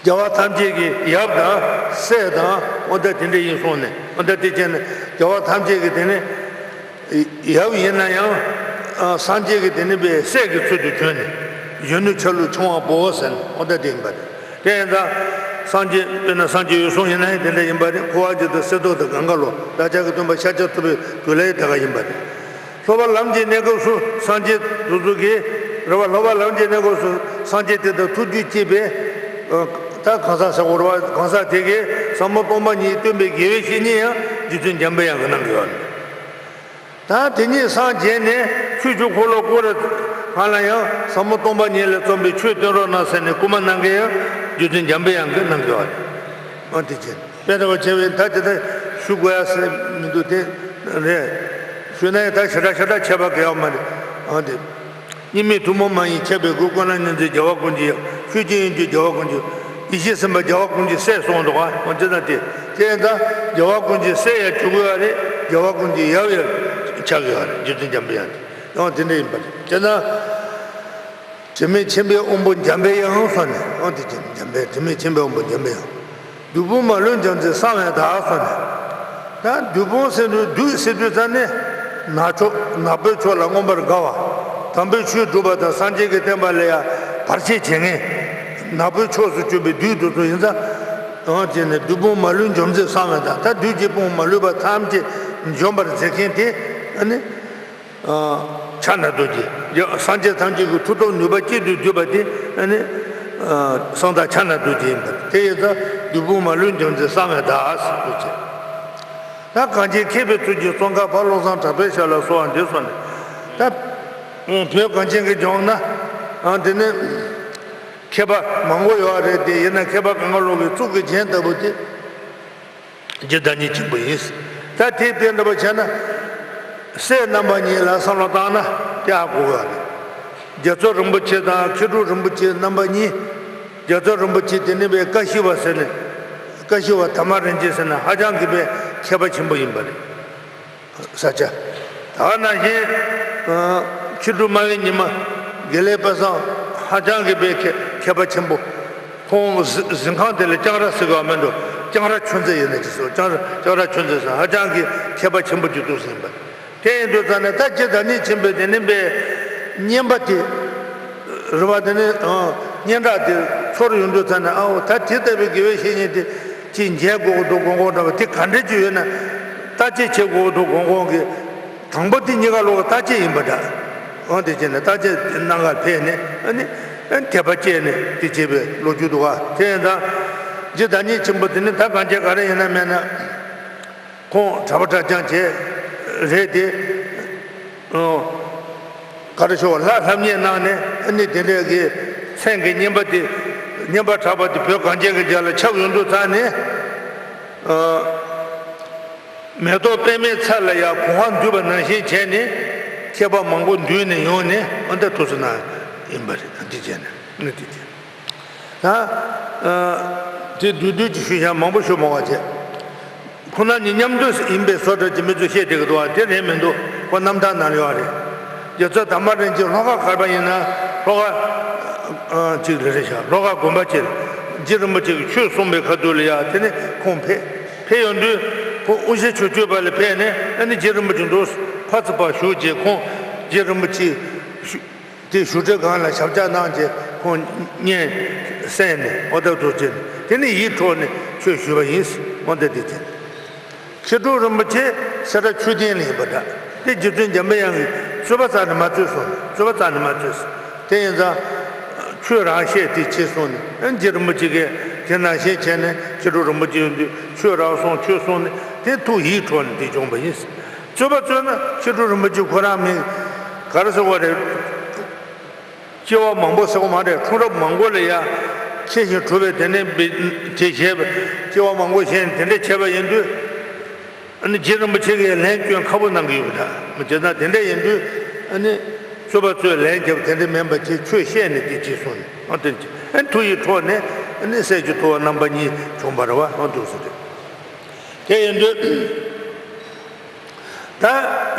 རྒྱལ་བ་ཐམས་ཅད་ཀྱི་ཡབ་དང་སྲས་དང་། འོ་ད་དེ་འདྲ་ཡིན་སོང་ནས། འོ་ད་དེ་བྱས་ནས་རྒྱལ་བ་ཐམས་ཅད་ཀྱི་དེ་ནི་ཡབ་ཡིན་ན་ཡང་། ཨ། སངས་རྒྱས་ཀྱི་དེ་ནི་པའི་སྲས་ཀྱི་ཚུལ་དུ་བྱོན་ནས། གཞོན་ནུ་ཆ་ལུགས་འཆང་བ་པོ་ཟེར་ནས། འོ་ད་དེ་ཡིན་པ་རེད། དེ་ཡིན་ཙང་སངས་རྒྱས། དཔེར་ན་སངས་རྒྱས་འོད་སྲུང་ཡིན་ན་ཡང་དེ་འདྲ་ཡིན་པ་རེད། འཁོར་བ་འཇིག་དང་གསེར་མདོག་དང་གངྒཱ་ལོ། བདག་ཅག་གི་སྟོན་པ་ཤཱཀྱ་ཐུབ་པའི་དུས་ལ་ཡང་དེ་ག་ཡིན་པ་རེད། སློབ་པ་ལམ་གྱི་གནས་སྐབས་སུ་སངས་རྒྱས་དེ་ཚོ་གིས། རེད་བ། སློབ་པ་ལམ་གྱི་གནས་སྐབས་སུ་སངས་རྒྱས་དེ་དང་ཐུགས་རྒྱུད་གཅིག་པའི། ཨ། ད་གང་ཟག་ཟེར་དགོས་རེད་བ། གང་ཟག་དེ་གིས་ཟབ་མོ་སྟོང་པ་ཉིད་སྟོན་པའི་དགེ་བའི་བཤེས་གཉེན་ཡང་རྗེ་བཙུན་འཇམ་པའི་དབྱངས་ཀྱིས་གནང་གི་ཡོད་རེད། ད་དེ་ཉིད་སངས་རྒྱས་ནས་ཆོས་ཀྱི་འཁོར་ལོ་བསྐོར་བའི་སྒང་ལ་ཡང་ཟབ་མོ་སྟོང་པ་ཉིད་ལས་རྩོམ་པའི་ཆོས་བསྟན་རོགས་གནང་ཟེར་ནས་སྐུལ་མ་གནང་མཁན་ཡང་རྗེ་བཙུན་འཇམ་པའི་དབྱངས་ཀྱིས་གནང་གི་ཡོད་རེད། ཨ། དེ་བྱས་ནས་དཔེ་འདྲ་བ་བྱས་པས་ད་དེ་ལྟར་ཞུ་དགོས་ཡ་ཟེར་མི་འདུག་དེ་རེད། ཞུས་ན་ཡང་ད་ཞེ་དྲག་ཞེ་དྲག་ཁྱད་པར་གང་ཡང་མ་རེད། ཨ། དེ། གཉིས་མེད་ཐུན་མོང་མ་ཡིན་ཁྱབ་པའི་སྒོས། ཀུན་ལ་མཉམ་འཛིན་རྒྱལ་བ་ཀུན་གྱི་དབྱངས། ཆོས་ཅན་ཡོན་གྱི་རྒྱལ་བ་ཀུན་གྱི། ཡེ་ཤེས་སེམས་དཔའ་རྒྱལ་བ་ཀུན་གྱི་སྲས་གསུངས་འདུག་ག། འོ་དེ་ན་དེ། དེ་ཡིན་ཙང་རྒྱལ་བ་ཀུན་གྱི་སྲས་ཡང་གྱུར་དགོས་ཡ་རེད། རྒྱལ་བ་ཀུན་གྱི་ཡབ་ཡང་ཆགས་དགོས་ཡ་རེད། རྗེ་བཙུན་འཇམ་པའི་དབྱངས་དེ་ཡང་དེ་འདྲ་ཡིན་པ་རེད། དེ་ན། དྲི་མེད་མཁྱེན་པའི་དབང་པོ་འཇམ་པའི་དབྱངས་སོགས་ནས། འོ་དེ་ཅན་འཇམ་པའི། དྲི་མེད་མཁྱེན་པའི་དབང་པོ་འཇམ་པའི་དབྱངས། བདུད་དཔུང་མ་ལུས་འཇོམས་མཛད་གསང་བའི་བདག་སོགས་ནས། ད་བདུད་དཔུང་ཟེར་དུས། བདུད་ཟེར་དུས་ཙང་ནས་ནག་ཕྱོགས། ནག་པོའི་ཕྱོགས་ལ་མངོན་པར་དགའ་བ། དམ་པའི་ཆོས་སྒྲུབ་པ་དང་སངས་རྒྱས་ཀྱི་བསྟན་པ་ལ་ཡང་བར་ཆད་བྱེད་མཁན། ནག་པོའི་ཕྱོགས་སུ་གྱུར་པའི་བདུད་དེ་ཚོ་ཡིན་ཙང་། འོ་དེ་ནས་བདུད་དཔུང་མ་ལུས་འཇོམས་མཛད་གསང་བའི་བདག། ད་བདུད་ཀྱི་དཔུང་མ་ལུས་པ་ཐམས་ཅད་འཇོམས་པར་མཛད་མཁན་དེ། ཨ་ནི། ཕྱག་ན་རྡོ་རྗེ། སངས་རྒྱས་ཐམས་ཅད་ཀྱི་མཐུ་སྟོབས་ནུས་པ་གཅིག་ཏུ་བསྡུས་པ་དེ། ཨ་ནི། གསང་བདག་ཕྱག་ན་རྡོ་རྗེ་ཡིན་པ་དེ་ཡིན་ཙང་། བདུད་དཔུང་མ་ལུས་འཇོམས་མཛད་གསང་བའི་བདག་ཟེར་དུས་ཚེ། ད་གངས་ཅན་མཁས་པའི་ཚུལ་གྱིས། ཙོང་ཁ་པ་བློ་བཟང་གྲགས་པའི་ཞབས་ལ་གསོལ་བ་འདེབས་སོགས་ནས། ད་བོད་གངས་ཅན་གྱི་ལྗོངས་ན། ཨ། དེ་ནི་མཁས་པ་མང་པོ་ཡོད་རེད་དེ། ཡིན་ན་མཁས་པ་གང་ག་ལོག་གི་གཙུག་གི་རྒྱན་ལྟ་བུ་དེ། རྗེ་བདག་ཉིད་ཆེན་པོ་ཡིན། ད་དེ་དེ་འདྲ་པོ་བྱས་ན། སྲས་རྣམ་པ་གཉིས་ལ་བསམ་བློ་བཏང་ན་དེ་ཧ་གོ་གི་རེད། རྒྱ་མཚོ་རིན་པོ་ཆེ་དང་མཁས་གྲུབ་རིན་པོ་ཆེ་རྣམ་པ་གཉིས། རྒྱ་མཚོ་རིན་པོ་ཆེ་དེ་ནི་པའི་ཀ་ཤི་པ་ཟེར་ནས། ཀ་ཤི་པ་དར་མ་རིན་ཆེན་ཟེར་ན་ཧ་ཅང་གི་པའི་མཁས་པ་ཆེན་པོ་ཡིན་པ་རེད། ས་སྐྱ། ད་ནང་བཞིན། ཨ། མཁས་གྲུབ་སྨྲ་བའི་ཉི་མ། དགེ་ལེགས་དཔལ་བཟང་ཧ་ཅང་གི་པའི་མཁས་མཁས་པ་ཆེན་པོ། ཁོང་གཟི་གཟིམ་ཁང་དེ་ལ་ལྕང་ར་ཟེར་གི་ཡོད་མེད་འགྲོ། ལྕང་ར་ཆུ་མཛོད་ཡིན་ན་ཅི་ཟེར། ལྕང་ར་ལྕང་ར་ཆུ་མཛོད་ཟེར། ཧ་ཅང་གི་མཁས་པ་ཆེན་པོ་གྱུར་འདུག་ཟེར་ཡིན་པ། དེ་ཡིན་དུས་ཙང་ནས་ད་རྗེ་བདག་ཉིད་ཆེན་པོས་དེ་ནི་པའི་བསྙེན་པ་དེ། རེད་བ། དེ་ནི། ཨ། སྙན་གྲགས་དེ་ཚོར་ཡོང་དུས་ཙང་ནས། ཨའོ། ད་དེ་ལྟ་བུའི་དགེ་བའི་བཤེས་གཉེན་དེ་ཅིག་མཇལ་དགོས་ཀྱི་འདུག་དགོངས་དགོངས་འདྲ་བ་དེ་ག་འདྲ་ཅིག་ཡོད་ན། བརྟག་དཔྱད་བྱེད་དགོས་ཀྱི་འདུག་དགོངས་དགོངས་ཀྱི། དང་པོ་དེ་གཉིས་ཀ་ལོག་བརྟག་དཔྱད་ཡིན་པ་འདྲ། འོ་དེ་བྱས་ནས་བརྟག་དཔྱད་གནང་གར་ཕེབས་ནས། ཨ་ནི། ཨ། དད་པ་སྐྱེས་ནས་དེ་བྱས་པའི་ལོ་རྒྱུས་འདུག་ག། དེ་ཡིན་ཙང་། རྗེ་བདག་ཉིད་ཆེན་པོ་དེ་ནི་ད་གང་བྱས་ག་རེ་ཡིན་ན་མེད་ན། ཁོང་གྲྭ་པ་གྲྭ་རྐྱང་བྱས་རེད་དེ། ཨོ། ག་རེ་ཞུ་བ། ལྷ་ལྷ་མཉེས་གནང་ནས། ཨ་ནི་དེ་འདྲའི་གི་མཚན་གྱི་བསྙེན་པ་དེ། བསྙེན་པ་གྲགས་པ་དེ་བོད་གངས་ཅན་གྱི་རྒྱ་ལ་ཁྱབ་ཡོང་དུས་ཙང་ནས། ཨ། མེ་ཏོག་པདྨའི་ཚལ་ལ་ཡང་གོང་བ་འདུས་པ་ནང་བཞིན་བྱས་ནས། མཁས་པ་མང་པོ་འདུས་ནས་ཡོང་ནས། ཨ། འདི་ཐུགས་སུ་གནང་ཡིན་པ་རེད། འདི་བྱས་ནས་ནི་དེ་བྱས། ད། ཨ། དེ་བསྡུས་བསྡུས་ཀྱིས་ཞུས་ཀྱང་མང་པོ་ཞུ་མ་དགོས་བྱས། ཁོང་རྣམ་གཉིས་མཉམ་དུ་ཡིན་པའི་བཟོ་འདྲ་གྱི་མི་ཚོས་བཤད་བསྡད་ཀྱི་འདུག་བ། དེ་རེད་མི་འདུག་ཁོ་རྣམ་ཐར་ནང་ཡོད་རེད། རྒྱ་མཚོ་དར་མ་རིན་ཆེན་ལྷོ་ཁ་མཁར་པ་ཡིན་ན། ལྷོ་ཁ། ཨ། ཅིག་ལ་རེད་ཤག་ལྷོ་ཁ་དགོན་པ་ཅིག་རྗེ་རིན་པོ་ཆེ་གིས་ཆོས་གསུངས་པའི་ཁ་ཐུག་ལ་ཡ། དེ་ནས་ཁོང་ཕེབས། ཕེབས་ཡོང་དུས་ཁོང་དབུ་ཞྭ་ཆུ་སྐྱོད་པ་ལ་ཕེབས་ནས། ཨ་ནི་རྗེ་རིན་པོ་ཆེ་འདུག་ཕར་ཚུར་ཕར་བཞུགས་བྱས། ཁོང་རྗེ་རིན་པོ་ཆེ་ཞུ། དེ་བཞུགས་ཁྲི་སྒང་ལ་ཞབས་བཅགས་གནང་བྱས། ཁོང་སྙན་གསན་ནས། འོ་ད་འདུག་བྱས་ནས། དེ་ནས་ཡིད་འཕྲོག་ནས་ཆོས་ཞུས་པ་ཡིན། འོ་ད་དེ་བྱས། མཁས་གྲུབ་རིན་པོ་ཆེ་སེ་ར་ཆོས་སྡིངས་ལ་ཡིན་པ་འདྲ། དེ་རྗེ་བཙུན་འཇམ་པའི་དབྱངས་ཀྱིས་རྩོད་པ་རྩ་ནས་མ་རྩོད་གསུངས་ནས། རྩོད་པ་རྩ་ནས་མ་རྩོད་ཟེར། དེ་ཡིན་ཙང་ཆོས་རང་བཤད་དེ་བྱེད་གསུངས་ནས། ཨ། རྗེ་རིན་པོ་ཆེ་གིས་དེ་ནང་བཞིན་བྱས་ནས། མཁས་གྲུབ་རིན་པོ་ཆེ་ཡོང་དུས་ཆོས་རང་གསུངས། ཆོས་གསུངས་ནས། དེ་ཐུགས་ཡིད་འཕྲོག་ནས་དེ་བྱུང་བ་ཡིན། རྩོད་པ་རྩོད་ན་ཕྱི་དྲོ་རིན་པོ་ཆེ་ཁོ་རང་མིན་ག་རེ་ཟེར་བ་རེད། སྐྱེ་བ་མང་པོ་ཟེར་བ་མ་རེད། འཁྲུངས་རབས་མང་པོ་ལ་ཡ་ཁྱེད་བཞིན་གྲུབ་པའི་དེ་ནས་དེ་བྱས་པ་སྐྱེ་བ་མང་པོ་བཞེས་དེ་འདྲ་བྱས་པ་ཡིན་དུས། ཨ་ནི་རྗེ་རིན་པོ་ཆེ་གིས་ལན་སྐྱོན་ཁ་པོ་གནང་གི་ཡོད་པ་འདྲ། མི་བྱེད་ན་དེ་འདྲ་ཡིན་དུས་ཨ་ནི་རྩོད་པ་རྩོད་ལན་རྒྱབ་དེ་འདྲ་མིན་པ་ཅིག་ཆོས་བཤད་ནས་དེ་ཅིག་གསུངས་ནས་ཨ་དེ་ཅིག་ཨ་ཐུགས་ཡིད་འཕྲོག་ནས་ཨ་ནི་སྲས་ཀྱི་ཐུ་བ་རྣམ་པ་གཉིས་བྱུང་བ་རེད་བ། ཨ་འདུག་ཟེར་དུས་དེ་ཡིན་དུས་ད་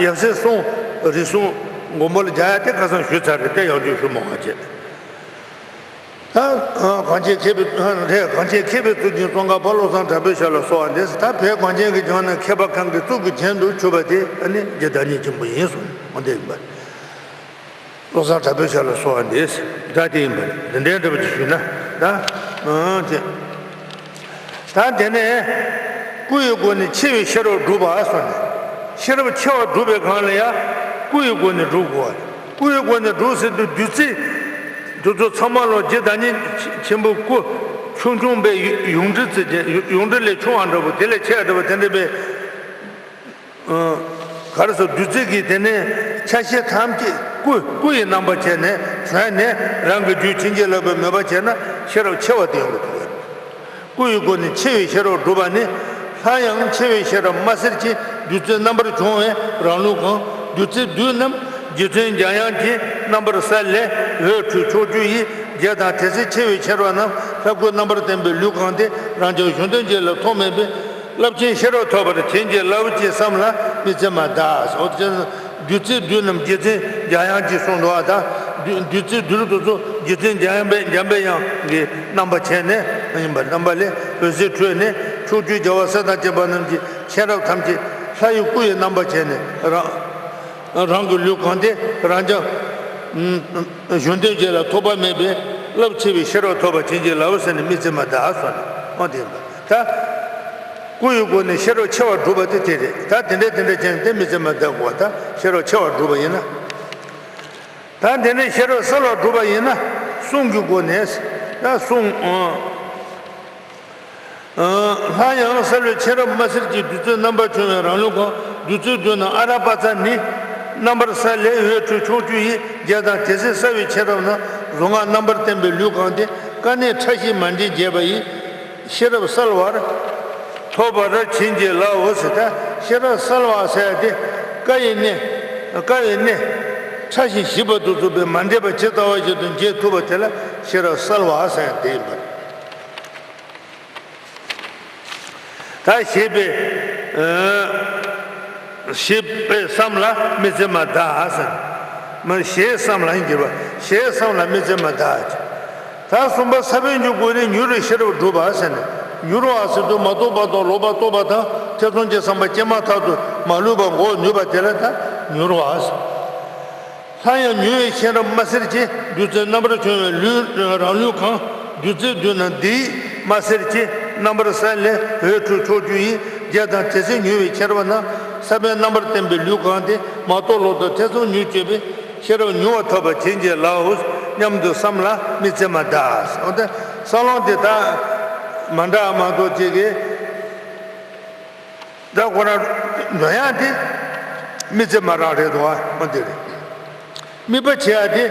ཡབ་སྲས་གསུང་རིགས་གསུང་མགོན་པོ་ལ་རྒྱག་ཡ་དེ་ཁ་སང་ཞུས་ཚར་རེད། དེ་ཡང་བསྐྱར་ཞུ་མ་དགོས་བྱས། ད་གངས་ཅན་མཁས་པའི་རེད། གངས་ཅན་མཁས་པའི་གཙུག་གི་ཙོང་ཁ་པ་བློ་བཟང་གྲགས་པའི་ཞབས་ལ་གསོལ་བ་འདེབས། ད་བོད་གངས་ཅན་གྱི་ལྗོངས་ན་མཁས་པ་གང་གི་གཙུག་གི་རྒྱན་དུ་གྱུར་པ་དེ་ཨ་ནི་རྗེ་བདག་ཉིད་ཆེན་པོ་ཡིན་གསུངས་འོ་དེ་ཡིན་པ། བློ་བཟང་གྲགས་པའི་ཞབས་ལ་གསོལ་བ་འདེབས། ད་དེ་ཡིན་པ་རེད། འདི་འདྲའི་འདྲ་པོ་ཅིག་ཞུས་ན་ད་ཨང་དེ། ད་དེ་ནས་སྐུ་ཡི་སྒོ་ནས་ཆེ་བའི་ཤེས་རབ་སྒྲུབ་པ་གསུངས་ནས། ཤེས་རབ་ཆེ་བ་སྒྲུབ་པའི་སྒང་ལ་ཡང་སྐུ་ཡི་སྒོ་ནས་སྒྲུབ་དགོས་པ་རེད། སྐུ་ཡི་སྒོ་ནས་སྒྲུབ་ཟེར་དུས་བདུད་རྩི་དེ་ཚོ་ཚང་མ་ལོ་རྗེ་བདག་ཉིད་ཆེན་པོའི་སྐུ་ཆུང་ཆུང་པའི་ཡུ་ཡུངས་འབྲུ་ཙི་ཅན་ཡུ་ཡུངས་འབྲུ་ལས་ཆུང་བ་འདྲ་པོ་དེ་ལས་ཆེ་བ་འདྲ་པོ་དེ་འདྲ་པའི་ག་རེ་ཟེར་བདུད་རྩི་གི་དེ་ནས་ཆ་ཤས་ཐམས་ཅད་སྐུ་སྐུ་ཡི་རྣམ་པ་བྱས་ནས་བྱོན་ནས་རང་གི་རྒྱུད་བྱིན་གྱིས་བརླབས་པའི་མོས་པ་བྱས་ན་ཤེས་རབ་ཆེ་བ་དེ་ཡོང་གི་འདུག་སྐུ་ཡི་སྒོ་ནས་ཆེ་བའི་ཤེས་རབ་སྒྲུབ་པ་ནི། སླར་ཡང་ཆེ་བའི་ཤེས་རབ་མ་གསེར་གྱི་བདུད་རྩིའི་རྣམ་པར་བྱུང་བའི་རང་ལུགས་གང་། བདུད་རྩི་བདུན་རྣམས་རྗེ་བཙུན་འཇམ་དབྱངས་ཀྱི་རྣམ་པར་གསལ་ལས་འོད་འཕྲོས་ཕྱོགས་བཅུ་ཡི་རྒྱལ་དང་དེ་སྲིད་ཆེ་བའི་ཤེས་རབ་རྣམས་ལྷ་སྐུའི་རྣམ་པར་བསྟན་པའི་ལུས་གང་སྟེ་རང་རྒྱལ་གཞུང་དོན་རྗེ་ལ་ཐོགས་མེད་པའི་རླབས་ཆེན་ཤེས་རབ་ཐོབ་པར་བྱིན་གྱིས་བརླབ་ཅེས་བསམ་ལ་མི་ཚེ་མ་འདའ། འོ་ཅེ་བདུད་རྩི་བདུན་རྣམས་རྗེ་བཙུན་འཇམ་དབྱངས་ཀྱིས་གསུངས་འདུག་ཨ། ད་བདུད་བདུད་རྩི་བདུན་དེ་ཚོ་རྗེ་བཙུན་འཇམ་དབྱངས་པའི་འཇམ་པའི་དབྱངས་ཀྱི་རྣམ་པ་བྱས་ནས་ཡིན་པ་རྣམ་པ་ལས་འོད་ཟེར་འཕྲོས་ནས་ཕྱོགས་བཅུའི་རྒྱལ་བ་སྲས་དང་བཅས་པ་རྣམས་ཀྱི་མཁྱེན་རབ་ཐམས་ཅད་ལྷ་ཡི་སྐུ་ཡི་རྣམ་པ་བྱས་ནས་རང་རང་གི་ལུས་གང་སྟེ་རང་རྒྱལ་གཞུང་དོན་རྗེ་ལ་ཐོགས་པ་མེད་པའི་རླབས་ཆེ་བའི་ཤེས་རབ་ཐོབ་པར་བྱིན་གྱིས་བརླབས་ཟེར་ནས་མི་ཚེ་མ་འདའ་གསུངས་ནས་འོ་དེ་ཡིན་པ་ད། སྐུ་ཡི་སྒོ་ནས་ཤེས་རབ་ཆེ་བ་སྒྲུབ་པ་དེ་དེ་རེད། ད་དེ་འདྲ་དེ་འདྲ་བྱས་ནས་དེ་མི་ཚེ་མ་འདའ་དགོས་པ་ད་ཤེས་རབ་ཆེ་བ་སྒྲུབ་པ་ཡིན་ན། ད་དེ་ནས་ཤེས་རབ་གསལ་བ་སྒྲུབ་པ་ཡིན་ན་གསུང་གི་སྒོ་ནས་ད་གསུང་། སླར་ཡང་གསལ་བའི་མཁྱེན་རབ་མ་གསེར་གྱི་བདུད་རྩིའི་རྣམ་པར་བྱུང་བའི་རང་ལུགས་གང་། བདུད་རྩི་བདུན་རྣམས་ཨ་ར་པ་ཙ་ནི། རྣམ་པར་གསལ་ལས་འོད་འཕྲོས་ཕྱོགས་བཅུ་ཡི། རྒྱལ་དང་དེ་སྲིད་གསལ་བའི་མཁྱེན་རབ་རྣམས། གཟུངས་སྔགས་རྣམ་པར་བསྟན་པའི་ལུས་གང་སྟེ། ཀ་ནས་ཕྲ་ཞིང་མ་འདྲེས་རྒྱས་པ་ཡི། ཤེས་རབ་གསལ་བར་ཐོབ་པར་བྱིན་གྱིས་བརླབ་འོ་ཟེར། ད་ཤེས་རབ་གསལ་བ་ཟེར་ཡ་དེ་ཀ་ཡི་གནས་ཀ་ཡི་གནས་ཕྲ་ཞིང་ཞིབ་པ་དུ་བཙུགས་པའི་མ་འདྲེས་པ་ཇི་ལྟ་བ་བཞིན་དུ་འབྱེད་ཐུབ་པ་དེ་ལ་ཤེས་རབ་གསལ་བ་ཟེར་ཡ་དེ་ཡིན་པ་རེད། ད་ཞེས་པའི་ཞེས་པའི་བསམ་ལ་མི་ཚེ་མ་འདའ་ཟེར། མ་ཞེས་བསམ་ལ་ཡིན་གྱི་བ་ཞེས་བསམ་ལ་མི་ཚེ་མ་འདའ། ད་གསུམ་པ་ས་བོན་གྱི་སྒོ་ནས་མྱུར་བའི་ཤེས་རབ་སྒྲུབ་པ་ཟེར་ནས། མྱུར་བ་ཟེར་དུས་མ་རྟོགས་པ་དང་ལོག་པར་རྟོག་པ་དང་ཐེ་ཚོམ་གྱི་བསམ་པ་སྐྱེས་མ་ཐག་ཏུ་མ་ལུས་པ་འགོག་ནུས་པ་དེ་ལ་ད་མྱུར་བ་ཟེར། སླར་ཡང་མྱུར་བའི་མཁྱེན་རབ་མ་གསེར་གྱི་བདུད་རྩིའི་རྣམ་པར་བྱུང་བའི་ལུས་རང་ལུས་གང་། བདུད་རྩི་བདུན་རྣམས་འདི་ཡིས་མ་གསེར་གྱི་རྣམ་པར་གསལ་ལས་འོད་འཕྲོས་ཕྱོགས་བཅུ་ཡི། རྒྱལ་དང་དེ་སྲིད་མྱུར་བའི་མཁྱེན་རབ་རྣམས། ས་བོན་རྣམ་པར་བསྟན་པའི་ལུས་གང་སྟེ། མ་རྟོགས་ལོག་ལྟ་ཐེ་ཚོམ་མྱུར་སྐྱེས་པའི། ཤེས་རབ་མྱུར་བ་ཐོབ་པར་བྱིན་གྱིས་བརླབ་འོ། སྙམ་དུ་བསམ་ལ་མི་ཚེ་མ་འདའ། འོ་ད་ས་ལོང་དེ་དག་མ་འདྲ་མ་གཏོགས་ཅིག་གིས། ད་ཁོ་རང་འདོན་ཡག་དེ་མི་ཚེ་མ་རག་རེད་དོ། འོ་དེ་རེད། དམིགས་པ་བྱེད་ཡག་དེ་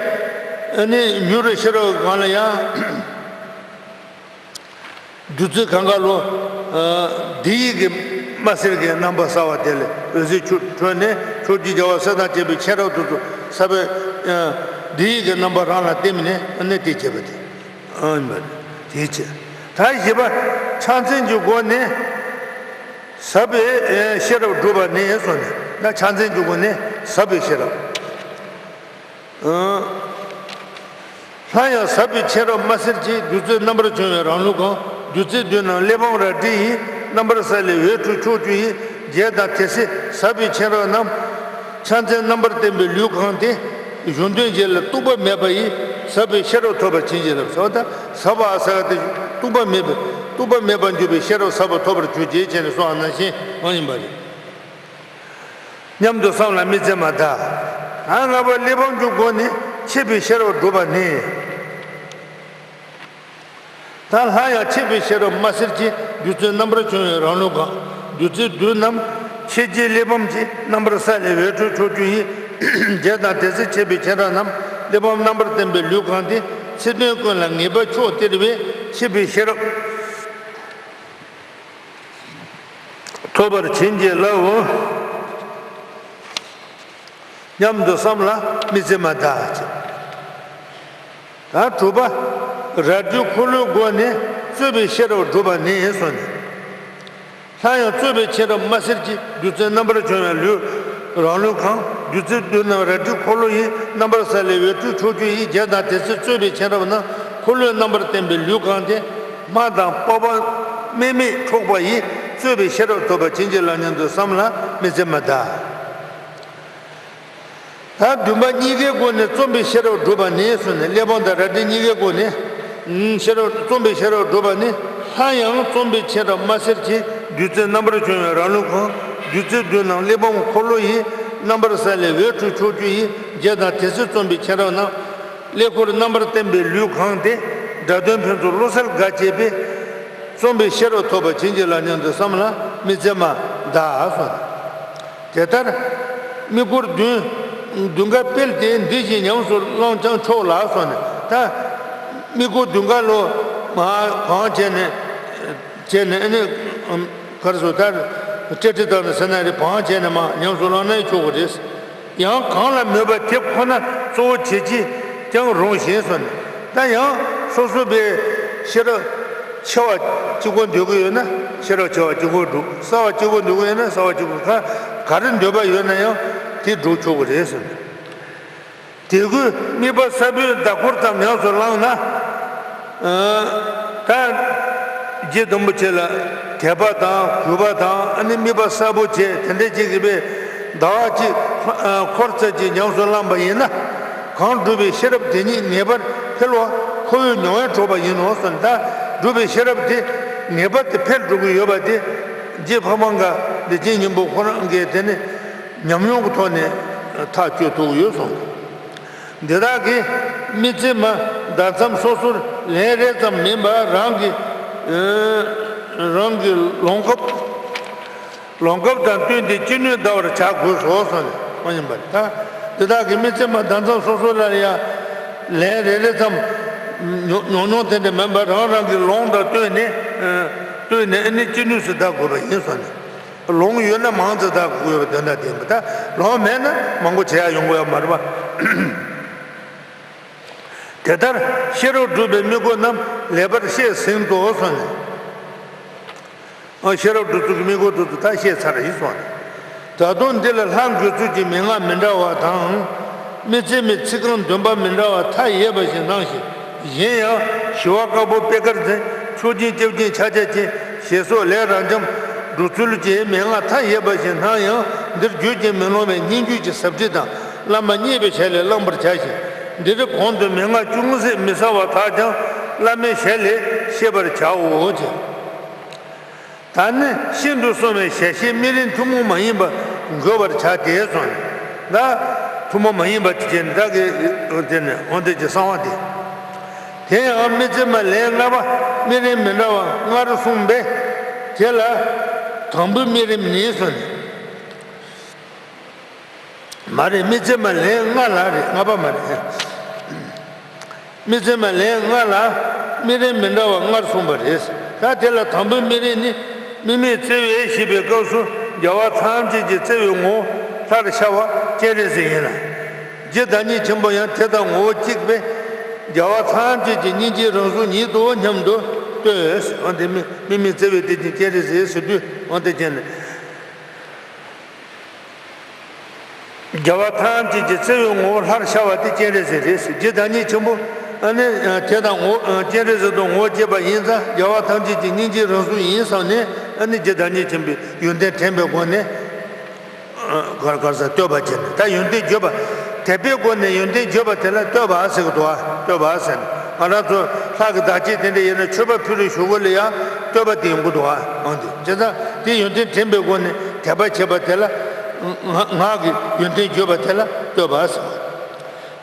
ཨ་ནི་མྱུར་བའི་ཤེས་རབ་སྒང་ལ་ཡང་། བདུད་རྩི་གང་ག་ལོ། འདི་ཡིས་ཀྱི་མ་གསེར་གྱི་རྣམ་པ་གསལ་བ་དེ་ལས་འོད་ཟེར་ཆུ་འཕྲོས་ནས་ཕྱོགས་བཅུའི་རྒྱལ་བ་སྲས་དང་བཅས་པའི་མཁྱེན་རབ་ཏུ་ཏུ་ས་བོན། འདི་ཡིས་ཀྱི་རྣམ་པ་རང་ལ་བསྟིམ་ནས་གནས་ཏེ་བྱེད་པ་དེ། ཨ་ནི་དེའི་ཕྱིར། ད་བཞི་པ་ཕྱག་མཚན་གྱི་སྒོ་ནས་ཟབ་པའི་ཤེས་རབ་སྒྲུབ་པ་ནི་སོ་ནས་ད་ཕྱག་མཚན་གྱི་སྒོ་ནས་ཟབ་པའི་ཤེས་རབ། སླར་ཡང་ཟབ་པའི་མཁྱེན་རབ་མ་གསེར་གྱི་བདུད་རྩིའི་རྣམ་པར་བྱུང་བའི་རང་ལུགས་གང་། བདུད་རྩི་བདུན་རྣམས་གླེགས་བམ་རལ་གྲི་ཡི། རྣམ་པར་གསལ་ལས་འོད་འཕྲོས་ཕྱོགས་བཅུ་ཡི། རྒྱལ་དང་དེ་སྲིད་ཟབ་པའི་མཁྱེན་རབ་རྣམས། ཕྱག་མཚན་རྣམ་པར་བསྟན་པའི་ལུས་གང་སྟེ། གཞུང་དོན་རྗེ་ལ་གཏུགས་པ་མེད་པ་ཡི། ཟབ་པའི་ཤེས་རབ་ཐོབ་པར་བྱིན་གྱིས་བརླབས། ཟབ་པ་ཟབ་པ་ཟེར་བ་དེ་གཏུགས་པ་མེད་པའི་གཏུགས་པ་མེད་པར་གྱུར་པའི་ཤེས་རབ་ཟབ་པ་ཐོབ་པར་གྱུར་ཅིག་བྱས་ནས་གསུངས་པ་ནང་བཞིན་ཡིན་པ་རེད། སྙམ་དུ་བསམ་ལ་མི་ཚེ་མ་འདའ། ད་ལྔ་པ་གླེགས་བམ་གྱི་སྒོ་ནས་ཆེ་བའི་ཤེས་རབ་སྒྲུབ་པ་ནི། ད་སླར་ཡང་ཆེ་བའི་ཤེས་རབ་མ་གསེར་གྱི་བདུད་རྩིའི་རྣམ་པར་བྱུང་བའི་རང་ལུགས་གང་། བདུད་རྩི་བདུན་རྣམས་ཕྱེད་ཀྱི་གླེགས་བམ་གྱི། རྣམ་པར་བསལ་ལས་འོད་འཕྲོས་ཕྱོགས་བཅུ་ཡི། རྒྱལ་དང་དེ་སྲིད་མཁྱེན་པའི་མཁྱེན་རབ་རྣམས། གླེགས་བམ་རྣམ་པར་བསྟན་པའི་ལུས་གང་དེ། ཚིག་དོན་ཀུན་ལ་ངེས་པར་ཕྱོགས་སྟེར་བའི། མཁྱེན་པའི་ཤེས་རབ་ཐོབ་པར་བྱིན་གྱིས་བརླབ་འོ། སྙམ་དུ་བསམ་ལ་མི་ཚེ་མ་འདའ་ཅིག་ད་དྲུག་པ། རལ་གྲིའི་འཁོར་ལོའི་སྒོ་ནས་རྩོད་པའི་ཤེས་རབ་བསྒྲུབ་པ་ནི་གསུངས་ནས། སླར་ཡང་རྩོད་པའི་མཁྱེན་རབ་མ་ཟེར་གྱི། བདུད་རྩིའི་རྣམ་པར་བྱུང་བའི་ལུས། རང་ལུས་གང་། བདུད་རྩི་བདུན་རྣམས་རལ་གྲིའི་འཁོར་ལོ་ཡི། རྣམ་པར་བསལ་ལས་འོད་འཕྲོས་ཕྱོགས་བཅུ་ཡི། རྒྱལ་དང་དེ་སྲིད་རྩོད་པའི་མཁྱེན་རབ་རྣམས། འཁོར་ལོའི་རྣམ་པར་བསྟན་པའི་ལུས་གང་དེ། སྨྲ་དང་སྤོབས་པ་དམན་མེད་འཕྲོག་པ་ཡི། རྩོད་པའི་ཤེས་རབ་ཐོབ་པར་བྱིན་གྱིས་བརླབ་སྙམ་དུ་བསམ་ལ་མི་ཚེ་མ་འདའ། ད་བདུན་པ། གཉིས་ཀའི་སྒོ་ནས་རྩོམ་པའི་ཤེས་རབ་བསྒྲུབ་པ་ནི་གསུངས་ནས། གླེགས་བམ་དང་རལ་གྲི་གཉིས་ཀའི་སྒོ་ནས་ཤེས་རབ། རྩོམ་པའི་ཤེས་རབ་བསྒྲུབ་པ་ནི། སླར་ཡང་རྩོམ་པའི་མཁྱེན་རབ་མ་ཟེར་གྱི། བདུད་རྩིའི་རྣམ་པར་བྱུང་བའི་རང་ལུས་གང་། བདུད་རྩི་བདུན་རྣམས་གླེགས་བམ་འཁོར་ལོ་ཡི། རྣམ་པར་བསལ་ལས་འོད་འཕྲོས་ཕྱོགས་བཅུ་ཡི། རྒྱལ་དང་དེ་སྲིད་རྩོམ་པའི་མཁྱེན་རབ་རྣམས། ཀླད་ཀོར་རྣམ་པར་བསྟན་པའི་ལུས་གང་དེ། སྒྲ་དོན་ཕུན་ཚོགས་བློ་གསལ་དགའ་བྱེད་པའི། རྩོམ་པའི་ཤེས་རབ་ཐོབ་པར་བྱིན་གྱིས་བརླབ་སྙམ་དུ་བསམ་ལ་མི་ཚེ་མ་འདའ་གསུངས། དེ་ལྟར་དམིགས་སྐོར་བདུན། བདུན་ཀ་སྤེལ་ཏེ་འདི་བཞིན་ཉམས་སུ་བླང་ཀྱང་ཆོག་ལ་གསུངས་ནས། ད་དམིགས་སྐོར་བདུན་ཀ་ལོ་མ་གང་བྱས་ནས། བྱས་ནས་ཨ་ནི་ག་རེ་ཟེར། ད་སྤྲེལ་ཁྲི་བཏང་ནས་ཟེར་ན་རེད། བང་བྱས་ནས་མར་ཉམས་སུ་བླངས་ན་ཆོག་གི་རེད། ཡང་གང་ལ་མོས་པ་དེ་ཁོ་ན་གཙོ་བོ་བྱེད་ཀྱིས་ཀྱང་རུང་ཞེས་གསུངས་ནས། ད་ཡང་སོ་སོ་པའི་ཤེས་རབ་ཆེ་བ་གཅིག་པོ་འདོད་ཀྱི་ཡོད་ན་ཤེས་རབ་ཆེ་བ་གཅིག་པོ་སྒྲུབ། གསལ་བ་གཅིག་པོ་འདོད་ཀྱི་ཡོད་ན་གསལ་བ་གཅིག་པོ། ག་ག་རེ་འདོད་པ་ཡོད་ན་ཡང་དེ་སྒྲུབ་ཆོག་གི་རེད་གསུངས་ནས། དེ་དགོས་དམིགས་པ་གསལ་པོའི་ཟླ་འཁོར་ཙམ་ཉམས་སུ་བླངས་ན། ཨ། ད་རྗེ་དམ་པོ་ཆེ་ལ་དད་པ་དང་གུས་པ་དང་། ཨ་ནི་དམིགས་པ་གསལ་པོ་བྱས། དེ་འདྲ་ཅིག་གིས་པའི་ཟླ་བ་གཅིག་ཨ་འཁོར་ཚར་གཅིག་ཉམས་སུ་བླངས་པ་ཡིན་ན། གང་བསྒྲུབས་པའི་ཤེས་རབ་དེ་ཉིད་ངེས་པར་འཕེལ་བ་ཁོ་བོས་མྱོང་བས་གྲུབ་པ་ཡིན་ནོ་གསུངས། ད་བསྒྲུབས་པའི་ཤེས་རབ་དེ་ངེས་པར་དུ་འཕེལ་འགྲོ་གི་ཡོད་པ་དེ་རྗེ་ཕ་བོང་ཁ་བདེ་ཆེན་སྙིང་པོ་ཁོ་རང་གིས་དེ་ནི་ཉམས་མྱོང་གི་ཐོག་ནས་ཐག་གཅོད་ཐུབ་ཡོད་གསུངས། འདི་དག་གིས་མི་ཚེ་མ་འདའ་མཚམས་སོ་སོར་ལན་རེ་ཙམ་མིན་པར་རང་གི་ཨ་རང་གི་ལོང་སྐབས། ལོང་སྐབས་དང་བསྟུན་ཏེ་ཅི་ནུས་བཟླ་བར་བྱ་དགོས་སོ་གསུངས་ནས་མ་ཡིན་པར། ད་འདི་དག་གིས་མི་ཚེ་མ་འདའ་མཚམས་སོ་སོ་ལ་ཡང་ལན་རེ་རེ་ཙམ་ཉོ་ཉུང་ཉུང་དེ་འདྲ་མིན་པར་རང་རང་གི་ལོང་དང་བསྟུན་ནས། ཨ་བསྟུན་ནས་ཨ་ནི་ཅི་ནུས་སུ་བཟླ་དགོས་པ་ཡིན་གསུངས་ནས། ལོང་ཡོད་ན་མང་ཙམ་བཟླ་དགོས་པའི་དོན་དག་དེ་ཡིན་པ། ད་ལོང་མེད་ན་མང་པོ་བྱེད་ཡ་ཡོང་གི་ཡོད་མ་རེད་པ། དེ་ལྟར་ཤེས་རབ་སྒྲུབ་པའི་དམིགས་སྐོར་རྣམས་ལེགས་པར་བཤད་ཟིན་ཏོ་གསུངས་ནས། ཨ་ཤེས་རབ་སྒྲུབ་ཚུལ་གྱི་དམིགས་སྐོར་དེ་ཚོ་ད་བཤད་ཚར་ཡིན་གསུངས་ནས། ད་དུང་འདི་ལ་ལྷ་འགོད་ཚུལ་གྱི་མན་ངག་མི་འདྲ་བ་དང་། མི་ཚེ་མའི་ཚིག་རྐང་འདོན་པ་མི་འདྲ་བ་མཐའ་ཡས་པ་ཞིག་སྣང་ཞིང་། གཞན་ཡང་ཞི་བ་དཀར་པོ་པེ་དཀར་འཛིན། མཆོག་སྦྱིན་སྐྱབས་སྦྱིན་ཕྱག་རྒྱ་ཅན། ཞེས་སོགས་ལས་རབ་འབྱམས་སྒྲུབ་ཚུལ་གྱི་མན་ངག་མཐའ་ཡས་པ་ཞིག་སྣང་ཡང་། འདིར་བརྗོད་ཀྱིས་མི་ལོང་བའི་སྙན་བརྒྱུད་ཀྱི་ཟབ་ཁྲིད་དང་། བླ་མ་མཉེས་པའི་ཞལ་ལས་བླང་བར་བྱ་ཞིང་། འདིར་གོང་དུ་མན་ངག་ཅུང་ཟད་མི་གསལ་བ་དག་ཀྱང་བླ་མའི་ཞལ་ལས་ཤེས་པར་བྱའོ་ཞེས། ད་ནི་ཤིན་ཏུ་གསང་བའི་ཞལ་ཤེས་སྨིན་རིམ་ཐུན་མོང་མ་ཡིན་པ་འགོད་པར་བྱ་སྟེ་གསུངས་ནས། ད་ཐུན་མོང་མ་ཡིན་པ་དེ་བྱས་ནས་བདག་གིས་དེ་ནས་འོན་ཏེ་ཀྱི་གསང་བ་དེ། དེ་ཡང་མི་ཚེ་མ་ལན་ལྔ་པ་སྨིན་རིམ་མི་འདྲ་བ་ལྔར་གསུངས་པས། དེ་ལ་དང་པོའི་སྨིན་རིམ་ནི་གསུངས་ནས། མ་རེད། མི་ཚེ་མ་ལན་ལྔ་ལ་རེད། ལྔ་པ་མ་རེད། མི་ཚེ་མ་ལན་ལྔ་ལ་སྨིན་རིམ་མི་འདྲ་བ་ལྔར་གསུངས་པ་རེད། ད་དེ་ལ་དང་པོའི་སྨིན་རིམ་ནི། དམིགས་མེད་བརྩེ་བས་བཤིག་པའི་སྐབས་སུ་རྒྱལ་བ་ཐམས་ཅད་ཀྱི་བརྩེ་བའི་ངོ་བོ་ལྷར་ཤར་བ་སྤྱན་རས་གཟིགས་ཡིན་ལ། རྗེ་བདག་ཉིད་ཆེན་པོ་ཡང་དེ་དང་ངོ་བོ་གཅིག་པས། རྒྱལ་བ་ཐམས་ཅད་ཀྱི་སྙིང་རྗེའི་རང་གཟུགས་ཉིད་དོ་སྙམ་དུ་ལྟོས། འོན་ཏེ་དམིགས་མེད་བརྩེ་བས་བསྟེན་ཅིང་སྤྱན་རས་གཟིགས་ཟེར་དུས། འོན་ཏེ་ཅན་ནི། རྒྱལ་བ་ཐམས་ཅད་ཀྱི་བརྩེ་བའི་ངོ་བོ་ལྷར་ཤར་བ་དེ་སྤྱན་རས་གཟིགས་རེད་ཟེར། རྗེ་བདག་ཉིད་ཆེན་པོ་ཨ་ནི་དེ་དང་ངོ་སྤྱན་རས་གཟིགས་དང་ངོ་བོ་བཅས་པ་ཡིན་ཙང་། རྒྱལ་བ་ཐམས་ཅད་ཀྱི་སྙིང་རྗེའི་རང་གཟུགས་ཡིན་བསམ་ནས། ཨ་ནི་རྗེ་བདག་ཉིད་ཆེན་པོའི་ཡོན་ཏན་དྲན་པའི་སྒོ་ནས་གར་གར་ས་བསྟོད་པ་བྱས་ནས། ད་ཡོན་ཏན་བརྗོད་པ། དད་པའི་སྒོ་ནས་ཡོན་ཏན་བརྗོད་པ་དེ་ལ་བསྟོད་པ་ཟེར་གི་འདུག་ཨ། བསྟོད་པ་ཟེར་ནས། ང་རང་ཚོ་ལྷ་གི་བདག་བསྐྱེད་དེ་འདྲ་ཡིན་ན་མཆོད་པ་ཕུལ་རེ་ཞུ་དགོས་ལ་ཡང་བསྟོད་པ་དེ་ཡོང་གི་འདུག་ཨ། འོན་ཏེ་བྱས་ཙང་དེ་ཡོན་ཏན་དྲན་པའི་སྒོ་ནས། དད་པ་བྱེད་པ་དེ་ལ། ང་ངག་གི་ཡོན་ཏན་བརྗོད་པ་དེ་ལ་བསྟོད་པ་ཟེར་བ།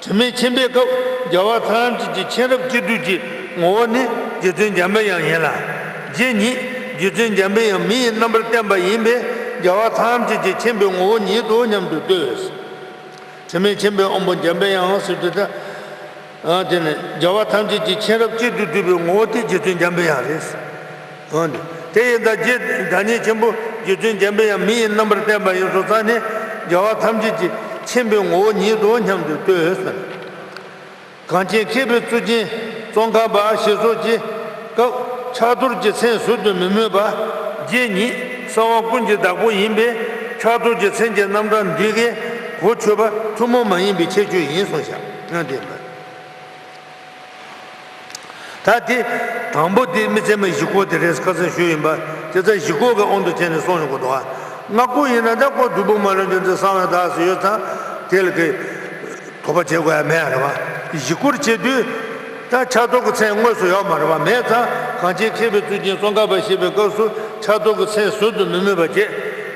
དྲི་མེད་མཁྱེན་པའི་སྐབས་རྒྱལ་བ་ཐམས་ཅད་ཀྱི་མཁྱེན་རབ་སྤྱི་བསྡུས་ཀྱི་ངོ་བོ་ནི་རྗེ་བཙུན་འཇམ་པའི་དབྱངས་ཡིན་ལ། རྗེ་ཉིད་ རྗེ་བཙུན་འཇམ་པའི་དབྱངས་མི་ཡི་རྣམ་པར་བསྟན་པ་ཡིན་པས། རྒྱལ་བ་ཐམས་ཅད་ཀྱི་མཁྱེན་པའི་ངོ་བོ་ཉིད་དོ་སྙམ་དུ་ལྟོས། དྲི་མེད་མཁྱེན་པའི་དབང་པོ་འཇམ་པའི་དབྱངས་ཟེར་དུས་ད། ཨ་དེ་ནི་རྒྱལ་བ་ཐམས་ཅད་ཀྱི་མཁྱེན་རབ་གཅིག་ཏུ་བསྡུས་པའི་ངོ་བོ་དེ་རྗེ་བཙུན་འཇམ་པའི་དབྱངས་རེད། ཨ་དེ་ཡིན་ད་རྗེ་བདག་ཉིད་ཆེན་པོ་རྗེ་བཙུན་འཇམ་པའི་དབྱངས་མི་ཡི་རྣམ་པར་བསྟན་པ་ཡིན་སོང་ཙང་ནི། རྒྱལ་བ་ཐམས་ཅད་ཀྱི་མཁྱེན་པའི་ངོ་བོ་ཉིད་དོ་སྙམ་དུ་ལྟོས་ཟེར། གངས་ཅན་མཁས་པའི་གཙུག་རྒྱན་ཙོང་ཁ་པ་ཞེས་སོགས་ཀྱི་སྐབས་ཕྱག་རྡོར་གྱི་མཚན་ཟུར་དུ་མི་སྨོས་པ། རྗེ་ཉིད་གསང་བ་ཀུན་གྱི་བདག་པོ་ཡིན་པས། ཕྱག་རྡོར་གྱི་མཚན་གྱི་རྣམ་གྲངས་འདི་གས་གོ་ཆོད་པ་ཐུན་མོང་མ་ཡིན་པའི་ཁྱད་ཆོས་ཡིན་གསུངས་ཤག་ཨ་དེ་ལ། ད་དེ་དང་པོ་དེ་མི་ཚད་མ་བཞི་སྐོར་དེ་རེད། ཁ་སང་ཞུས་ཡིན་པ། དེ་ཚ་བཞི་སྐོར་གྱི་དབང་དུ་བྱས་ནས་གསུངས་ཡོང་གི་འདུག་ཨ། ལྔ་སྐོར་ཡིན་ན་ད་ཁོ་བདུད་དཔུང་མ་ལུས་འདི་ཚོ་གསང་བའི་བདག་ཟེར་ཡོད་ཙང་དེ་ལ་གི་དོགས་པ་བྱེད་དགོས་ཡ་མེད་རེད་བ། བཞི་སྐོར་བྱེད་དུས་ད་ཕྱག་རྡོར་གྱི་མཚན་དངོས་སུ་ཡོད་མ་རེད་བ། མེད་ཙང་གངས་ཅན་མཁས་པའི་གཙུག་རྒྱན་ཙོང་ཁ་པ་ཞེས་པའི་སྐབས་སུ་ཕྱག་རྡོར་གྱི་མཚན་ཟུར་དུ་མི་སྨོས་པ་བྱས།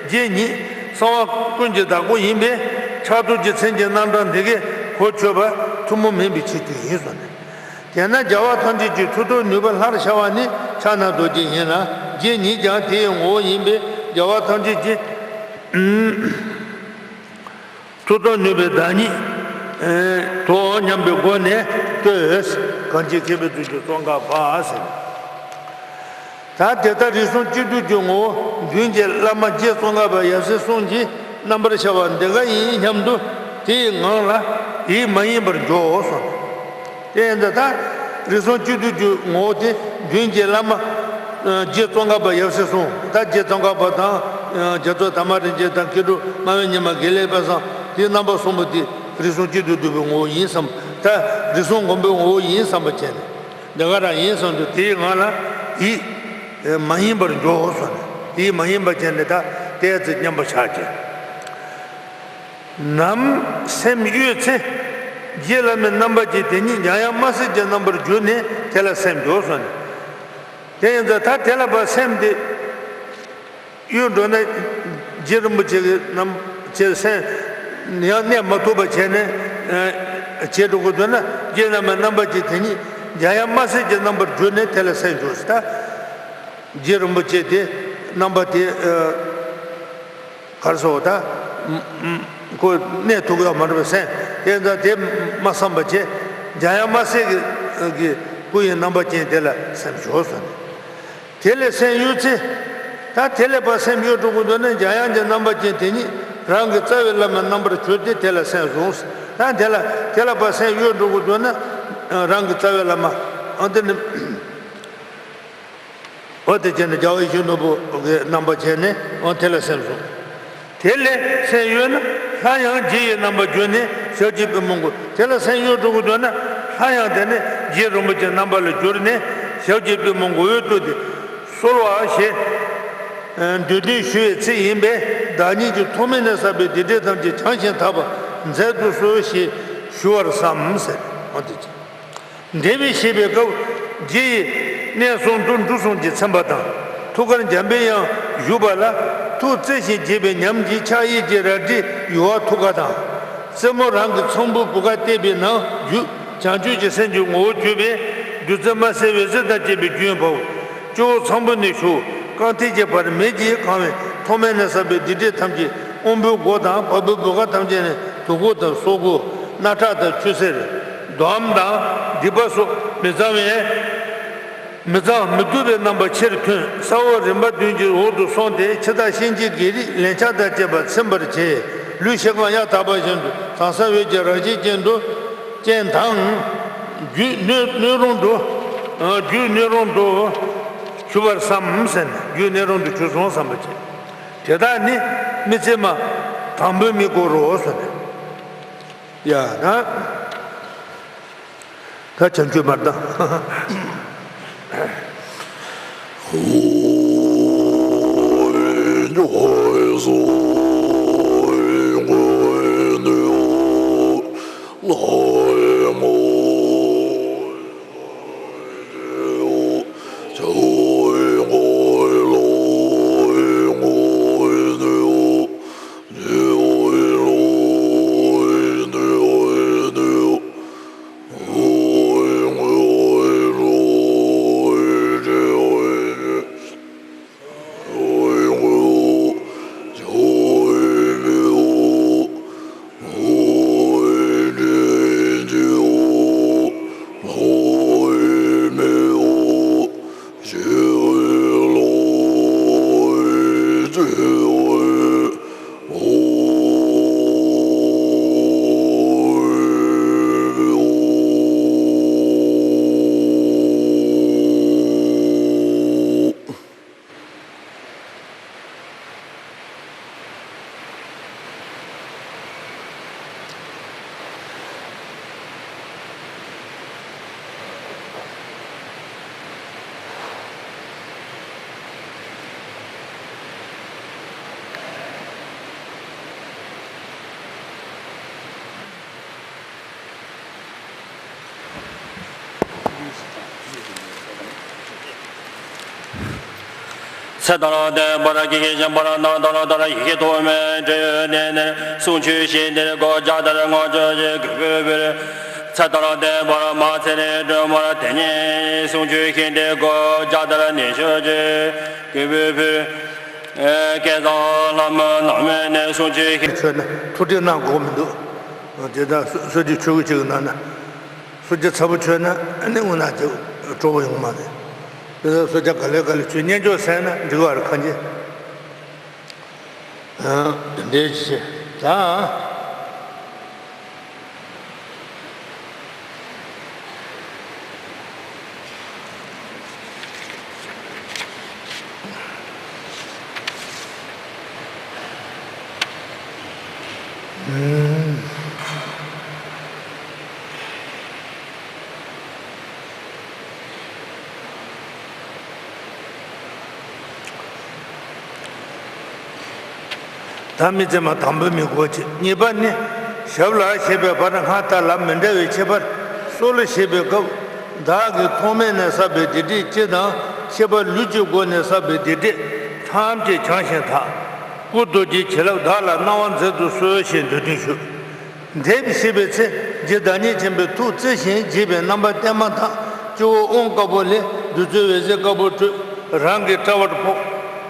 རྗེ་ཉིད་གསང་བ་ཀུན་གྱི་བདག་པོ་ཡིན་པས། ཕྱག་རྡོར་གྱི་མཚན་གྱི་རྣམ་གྲངས་འདི་གས་གོ་ཆོད་པ་ཐུན་མོང་མིན་པའི་ཁྱད་ཆོས་ཡིན་གསུངས་ནས། དེས་ན་རྒྱལ་བ་ཐམས་ཅད་ཀྱི་མཐུ་སྟོབས་ནུས་པ་ལྷར་ཤར་བ་ནི་ཕྱག་ན་རྡོ་རྗེ་ཡིན་ལ། རྗེ་ཉིད་ཀྱང་དེའི་ངོ་བོ་ཡིན་པས། རྒྱལ་བ་ཐམས་ཅད་ཀྱི་མཐུ་སྟོབས་ནུས་པའི་བདག་ཉིད་དོ་སྙམ་པའི་སྒོ་ནས་ལྟོས། གངས་ཅན་མཁས་པའི་གཙུག་རྒྱན་ཙོང་ཁ་པ་ཟེར། ད་དེ་ལྟར་རིགས་གསུམ་གཅིག་བསྡུས་ཀྱི་ངོ་བོ་མདུན་གྱི་བླ་མ་རྗེ་ཙོང་ཁ་པ་ཡབ་སྲས་གསུམ་གྱི་རྣམ་པར་ཤར་བ་འདི་ག་ཡིན་སྙམ་དུ་དེའི་ངང་ལ་ཡིད་མ་ཡེངས་པར་འཇོག་གསུངས། དེ་ཡིན་ད་ལྟ་རིགས་གསུམ་གཅིག་བསྡུས་ཀྱི་ངོ་བོ་དེ་མདུན་གྱི་བླ་མ་རྗེ་ཙོང་ཁ་པ་ཡབ་སྲས་གསུམ། ད་རྗེ་ཙོང་ཁ་པ་དང་རྒྱ་མཚོ་དར་མ་རིན་ཆེན་དང་མཁས་གྲུབ་སྨྲ་བའི་ཉི་མ་དགེ་ལེགས་དཔལ་བཟང་དེའི་རྣམ་པ་གསུམ་པོ་དེ་རིགས་གསུམ་གཅིག་ཏུ་བསྡུས་པའི་ངོ་བོ་ཡིན་བསམ། ད་རིགས་གསུམ་མགོན་པོའི་ངོ་བོ་ཡིན་བསམ་པ་བྱས་ནས། འདི་ག་རང་ཡིན་གསུངས་དུས་དེའི་ངང་ལ་ཡིད་མ་ཡེངས་པར་འཇོག་གསུངས་ནས། ཡིད་མ་ཡེངས་པ་བྱས་ནས་ད་ཏོག་ཙམ་མཉམ་པོ་ཆགས་ཀྱི། ནམ་སེམས་གཡོས་ཚེ། རྗེ་བླ་མའི་རྣམ་པ་ཅན་དེ་ཉིད་འཇམ་དབྱངས་དམར་སེར་གྱི་རྣམ་པར་གྱུར་ནས་དེ་ལ་སེམས་འཇོག་གསུངས་ནས། དེ་ཡིན་ཙང་ད་དེ་ལ་ཕར་སེམས་དེ་གཡོས་འགྲོ་ན། རྗེ་རིན་པོ་ཆེ་གི་རྣམ་ཆེ་སེམས་ཡང་གནས་མ་ཐུབ་པ་བྱས་ནས་བྱེད་འགྲོ་དགོས་འདུག་ན། རྗེ་བླ་མའི་རྣམ་པ་ཅན་དེ་ཉིད་འཇམ་དབྱངས་དམར་སེར་གྱི་རྣམ་པར་གྱུར་ནས་དེ་ལ་སེམས་འཇོག་ཟེར། ད་རྗེ་རིན་པོ་ཆེ་དེ་རྣམ་པ་དེ་གར་སོང་ད་ཁོ་གནས་ཐུབ་ཡོད་མ་རེད་པས་སེམས། དེ་ཙང་དེ་མ་བསམ་པ་བྱས། འཇམ་དབྱངས་དམར་སེར་གྱི་གི་སྐུ་ཡི་རྣམ་པ་ཅན་དེ་ལ་སེམས་འཇོག་ཟེར་ནས། དེ་ལས་སེམས་གཡོས་ཚེ། ད་དེ་ལས་ཕར་སེམས་གཡོས་འགྲོ་དགོས་འདུག་ན། འཇམ་དབྱངས་ཀྱི་རྣམ་པ་ཅན་དེ་ཉིད་རང་གི་རྩ་བའི་བླ་མའི་རྣམ་པར་གྱུར་ཏེ་དེ་ལ་སེམས་བཟུང་། ད་དེ་ལ་དེ་ལ་ཕར་སེམས་གཡོས་འགྲོ་དགོས་འདུག་ན། རང་གི་རྩ་བའི་བླ་མ་ཨ་དེ་ནི། འོ་དེ་བྱས་ནས་རྒྱལ་བ་ཡིད་བཞིན་ནོར་བུ་གི་རྣམ་པ་བྱས་ནས་འོ་དེ་ལ་སེམས་བཟུང་། དེ་ལས་སེམས་གཡོས་ན་སླར་ཡང་རྗེ་ཡི་རྣམ་པར་གྱུར་ནས་ཞབས་ཀྱི་པུས་མོ་བགོ། དེ་ལ་སེམས་གཡོས་འགྲོ་དགོས་འདུག་ན་སླར་ཡང་དེ་ནས་རྗེ་རིན་པོ་ཆེའི་རྣམ་པ་ལ་གྱུར་ནས་ཞབས་ཀྱི་པུས་མོ་མགོ་བོས་བཏུད་དེ། གསོལ་བ་ཞེས་འདོད་དོན་ཞུ་བའི་ཚིག་ཡིན་པས། བདག་ཉིད་ཀྱི་ཐོག་མེད་ནས་བསགས་པའི་སྡིག་སྒྲིབ་ཐམས་ཅད་བྱང་ཞིང་དག་པར་མཛད་དུ་གསོལ་ཞེས་ཞུ་བར་བསམ་ཟེར། འོ་དེ་བྱས། འགྲེལ་པ་བཤད་པའི་སྐབས་རྗེ་ཡི་གནས་གསུམ་དུ་འབྲུ་གསུམ་གྱིས་མཚན་པ་དང་། ཐུགས་ཀར་འཇམ་པའི་དབྱངས་བཞུགས་པ་ལ་ཐུགས་བརྩེ་ཞིང་དགྱེས་པའི་ཉམས་ཀྱིས་ཕྱག་གཡས་ཀྱི་རལ་གྲིས་ཡུ་བ་ཐུགས་ཀ་དང་། རྩེ་མོ་རང་གི་ཚངས་བུག་བུ་ག་བཏེགས་པའི་ནང་བརྒྱུད་བྱང་ཆུབ་ཀྱི་སེམས་ཀྱི་ངོ་བོར་གྱུར་པའི་བདུད་རྩི་དམར་སེར་འོད་ཟེར་དང་བཅས་པའི་རྒྱུན་བབས། སྤྱི་བོ་ཚངས་བུག་ནས་ཞུགས། རྐང་མཐིལ་གྱི་བར་མེ་གྱིས་གང་བའི་ཐོག་མེད་ནས་བསགས་པའི་སྡིག་སྒྲིབ་ཐམས་ཅད་དབང་པོའི་སྒོ་དང་བ་སྤུའི་བུ་ག་ཐམས་ཅད་ནས་དུག་ཁུག་དང་སོ་ཁུག་རྣག་ཁྲག་དང་ཆུ་སེར། འདོམ་དང་སྡིག་པ་སོགས་མི་གཙང་བའི་མི་གཙང་མི་བཏུབ་པའི་རྣམ་པ་ཆེར་ཐོན། ས་འོག་རིམ་པ་བདུན་གྱི་འོག་ཏུ་སོང་སྟེ་འཆི་བདག་གཤིན་རྗེའི་བགེགས་རིགས་ལན་ཆགས་དང་བཅས་པ་ཚིམ་པར་བྱས། ལུས་ཤེལ་དཀར་གཡའ་དག་པ་བཞིན་དུ་དྭངས་གསལ་འོད་ཀྱི་རང་བཞིན་ཅན་དུ་ཅན་དང་། རྒྱུད་སྣོད་སྣོད་རུང་དུ་རྒྱུད་སྣོད་རུང་དུ་གྱུར་པར་བསམ་ཟེར་ནས། རྒྱུད་སྣོད་རུང་དུ་གྱུར་སོང་བསམ་པ་བྱས། དེ་དག་ནི་མི་ཚེ་མ་དང་པོའི་མི་སྐོར་རོ་ཟེར་ནས། ཡ་ན། ད་བྱང་ཆུབ་མར་ལྟ། ཚེ་དང་ལྡན་པར་སྐད་ཅིག་གཞན་པར་སྣང་དང་ལྡན་ཡི་གེ་ཐོགས་མེད་འབྲས་བུ་ལྡན་ནས་གསུང་ཆོས་ཞིག་འདིར་གོ་ལྕགས་དར་ངོ་ཅོག་ཅིག་གུས་པས་ཕུལ། ཚེ་དང་ལྡན་པར་མ་ཚེ་རིང་སྒྲོན་མར་དེ་ཉིད་གསུང་ཆོས་ཞིག་འདིར་གོ་ལྕགས་དར་ཉི་ཤུ་ཅིག་གུས་པས་ཕུལ། སྐལ་བཟང་ལྷ་མོ་ནགས་མོ་ནས་གསུང་ཆོས་ཞིག་མཆོད་ན་ཐུགས་ཁྲལ་གནང་དགོས་མི་འདུག་དེ་དག་སོ་སོ་གི་ཆོས་གོས་ཅིག་གི་ནང་ན། གསོལ་ཇ་ཚ་པོ་མཆོད་ན་ཨ་ནི་དངོས་གནས་ཅིག་སྤྲོ་པོ་ཡོང་མ་རེད། དེ་ཚོ་གསོལ་ཇ་ག་ལེ་ག་ལེ་མཆོད། སྙན་ཅོག་གསན་ན་འགྲིག་པ་རེད་ཁ་འབྱེད། ཨ། དེ་འདྲའི་ཆེ་ད། ད་མི་ཚེ་མ་དང་པོའི་མི་གོ་ཆེ། གཉིས་པ་ནི། ཞབས་ལ་ཞེས་པའི་བར་སྔར་ལྟར་ལ་མི་འདྲ་བའི་ཁྱད་པར། གསོལ་ཞེས་པའི་སྐབས། བདག་གིས་ཐོག་མེད་ནས་བསགས་པའི་སྡིག་སྒྲིབ་སྤྱི་དང་ཁྱད་པར་ལུས་ཀྱི་སྒོ་ནས་བསགས་པའི་སྡིག་སྒྲིབ་ཐམས་ཅད་བྱང་ཞིང་དག་སྐུ་རྡོ་རྗེའི་བྱིན་རླབས་བདག་ལ་གནང་བར་མཛད་དུ་གསོལ་ཞེས་འདོད་དོན་ཞུ། འདི་ཞེས་པའི་ཚེ་རྗེ་བདག་ཉིད་མཁྱེན་པའི་ཐུགས་བརྩེ་ཞིང་དགྱེས་པའི་རྣམ་པར་བསྟན་མ་ཐག་སྤྱི་བོ་དབང་དཀར་པོ་ལས་བདུད་རྩི་འོད་ཟེར་དཀར་པོ་སྤྲོས། རང་གི་དཔྲལ་བར་ཕོག་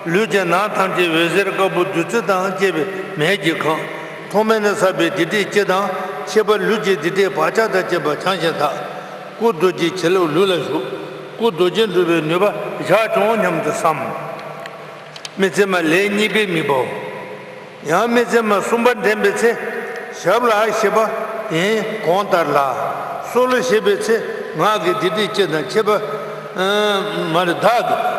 ལུས་ཀྱི་ནང་ཐམས་ཅད་འོད་ཟེར་དཀར་པོ་བདུད་རྩི་དང་བཅས་པའི་མེ་གིས་གང་། ཐོག་མེད་ནས་བསགས་པའི་སྡིག་སྒྲིབ་སྤྱི་དང་ཁྱད་པར་ལུས་ཀྱི་སྡིག་སྒྲིབ་བག་ཆགས་དང་བཅས་པ་བྱང་ཞིང་དག་སྐུ་རྡོ་རྗེའི་བྱིན་རླབས་ལུས་ལ་ཞུགས། སྐུ་རྡོ་རྗེ་འགྲུབ་པའི་ནུས་པ་བཞག་བྱུང་སྙམ་དུ་བསམ། མི་ཚེ་མ་ལན་གཉིས་པའི་དམིགས་པའོ། ཡང་མི་ཚེ་མ་གསུམ་པ་འདྲེན་པའི་ཚེ། ཞབས་ལ་ཞེས་པ་ཡིན་གོང་ལྟར་ལ། གསོལ་ཞེས་པའི་ཚེ་ངག་གི་སྡིག་སྒྲིབ་སྤྱི་དང་ཁྱད་པར། མ་རེད་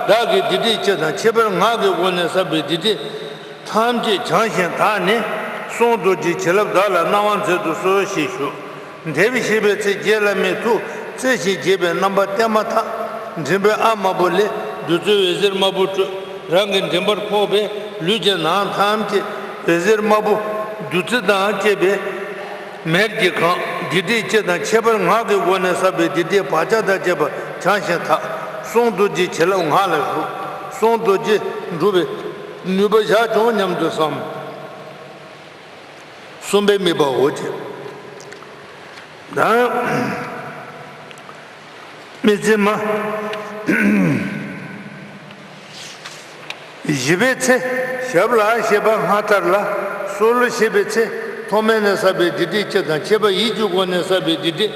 བདག་གི་བདག་གི་སྡིག་སྒྲིབ་སྤྱི་དང་ཁྱད་པར་ངག་གི་སྒོ་ནས་བསགས་པའི་སྡིག་སྒྲིབ་ཐམས་ཅད་བྱང་ཞིང་དག་ནས་གསུང་རྡོ་རྗེའི་བྱིན་རླབས་བདག་ལ་གནང་བར་མཛད་དུ་གསོལ་ཞེས་ཞུ། འདི་ཞེས་པའི་ཚེ་རྗེ་བླ་མའི་ཐུགས་བརྩེ་ཞིང་དགྱེས་པའི་རྣམ་པར་བསྟན་མ་ཐག་མགྲིན་པའི་ཨ་དམར་པོ་ལས་བདུད་རྩི་འོད་ཟེར་དམར་པོ་སྤྲོས། རང་གི་མགྲིན་པར་ཕོག་པས་ལུས་ཀྱི་ནང་ཐམས་ཅད་འོད་ཟེར་དམར་པོ་བདུད་རྩི་དང་བཅས་པའི་མེར་གྱིས་གང་། སྡིག་སྒྲིབ་སྤྱི་དང་ཁྱད་པར་ངག་གི་སྒོ་ནས་བསགས་པའི་སྡིག་སྒྲིབ་བག་ཆགས་དང་བཅས་པ་བྱང་ཞིང་དག་གསུང་རྡོ་རྗེའི་བྱིན་རླབས་ངག་ལ་ཞུགས། གསུང་རྡོ་རྗེ་འགྲུབ་པའི་ནུས་པ་བཞག་བྱུང་སྙམ་དུ་བསམ། གསུམ་པའི་དམིགས་པ་འོ་ཅེ། ད་མི་ཚེ་མ། བཞི་པའི་ཚེ། ཞབས་ལ་ཞེས་པ་སྔར་ལྟར་ལ། གསོལ་ཞེས་པའི་ཚེ། ཐོག་མེད་ནས་བསགས་པའི་སྡིག་སྒྲིབ་སྤྱི་དང་ཁྱད་པར་ཡིད་ཀྱི་སྒོ་ནས་བསགས་པའི་སྡིག་སྒྲིབ།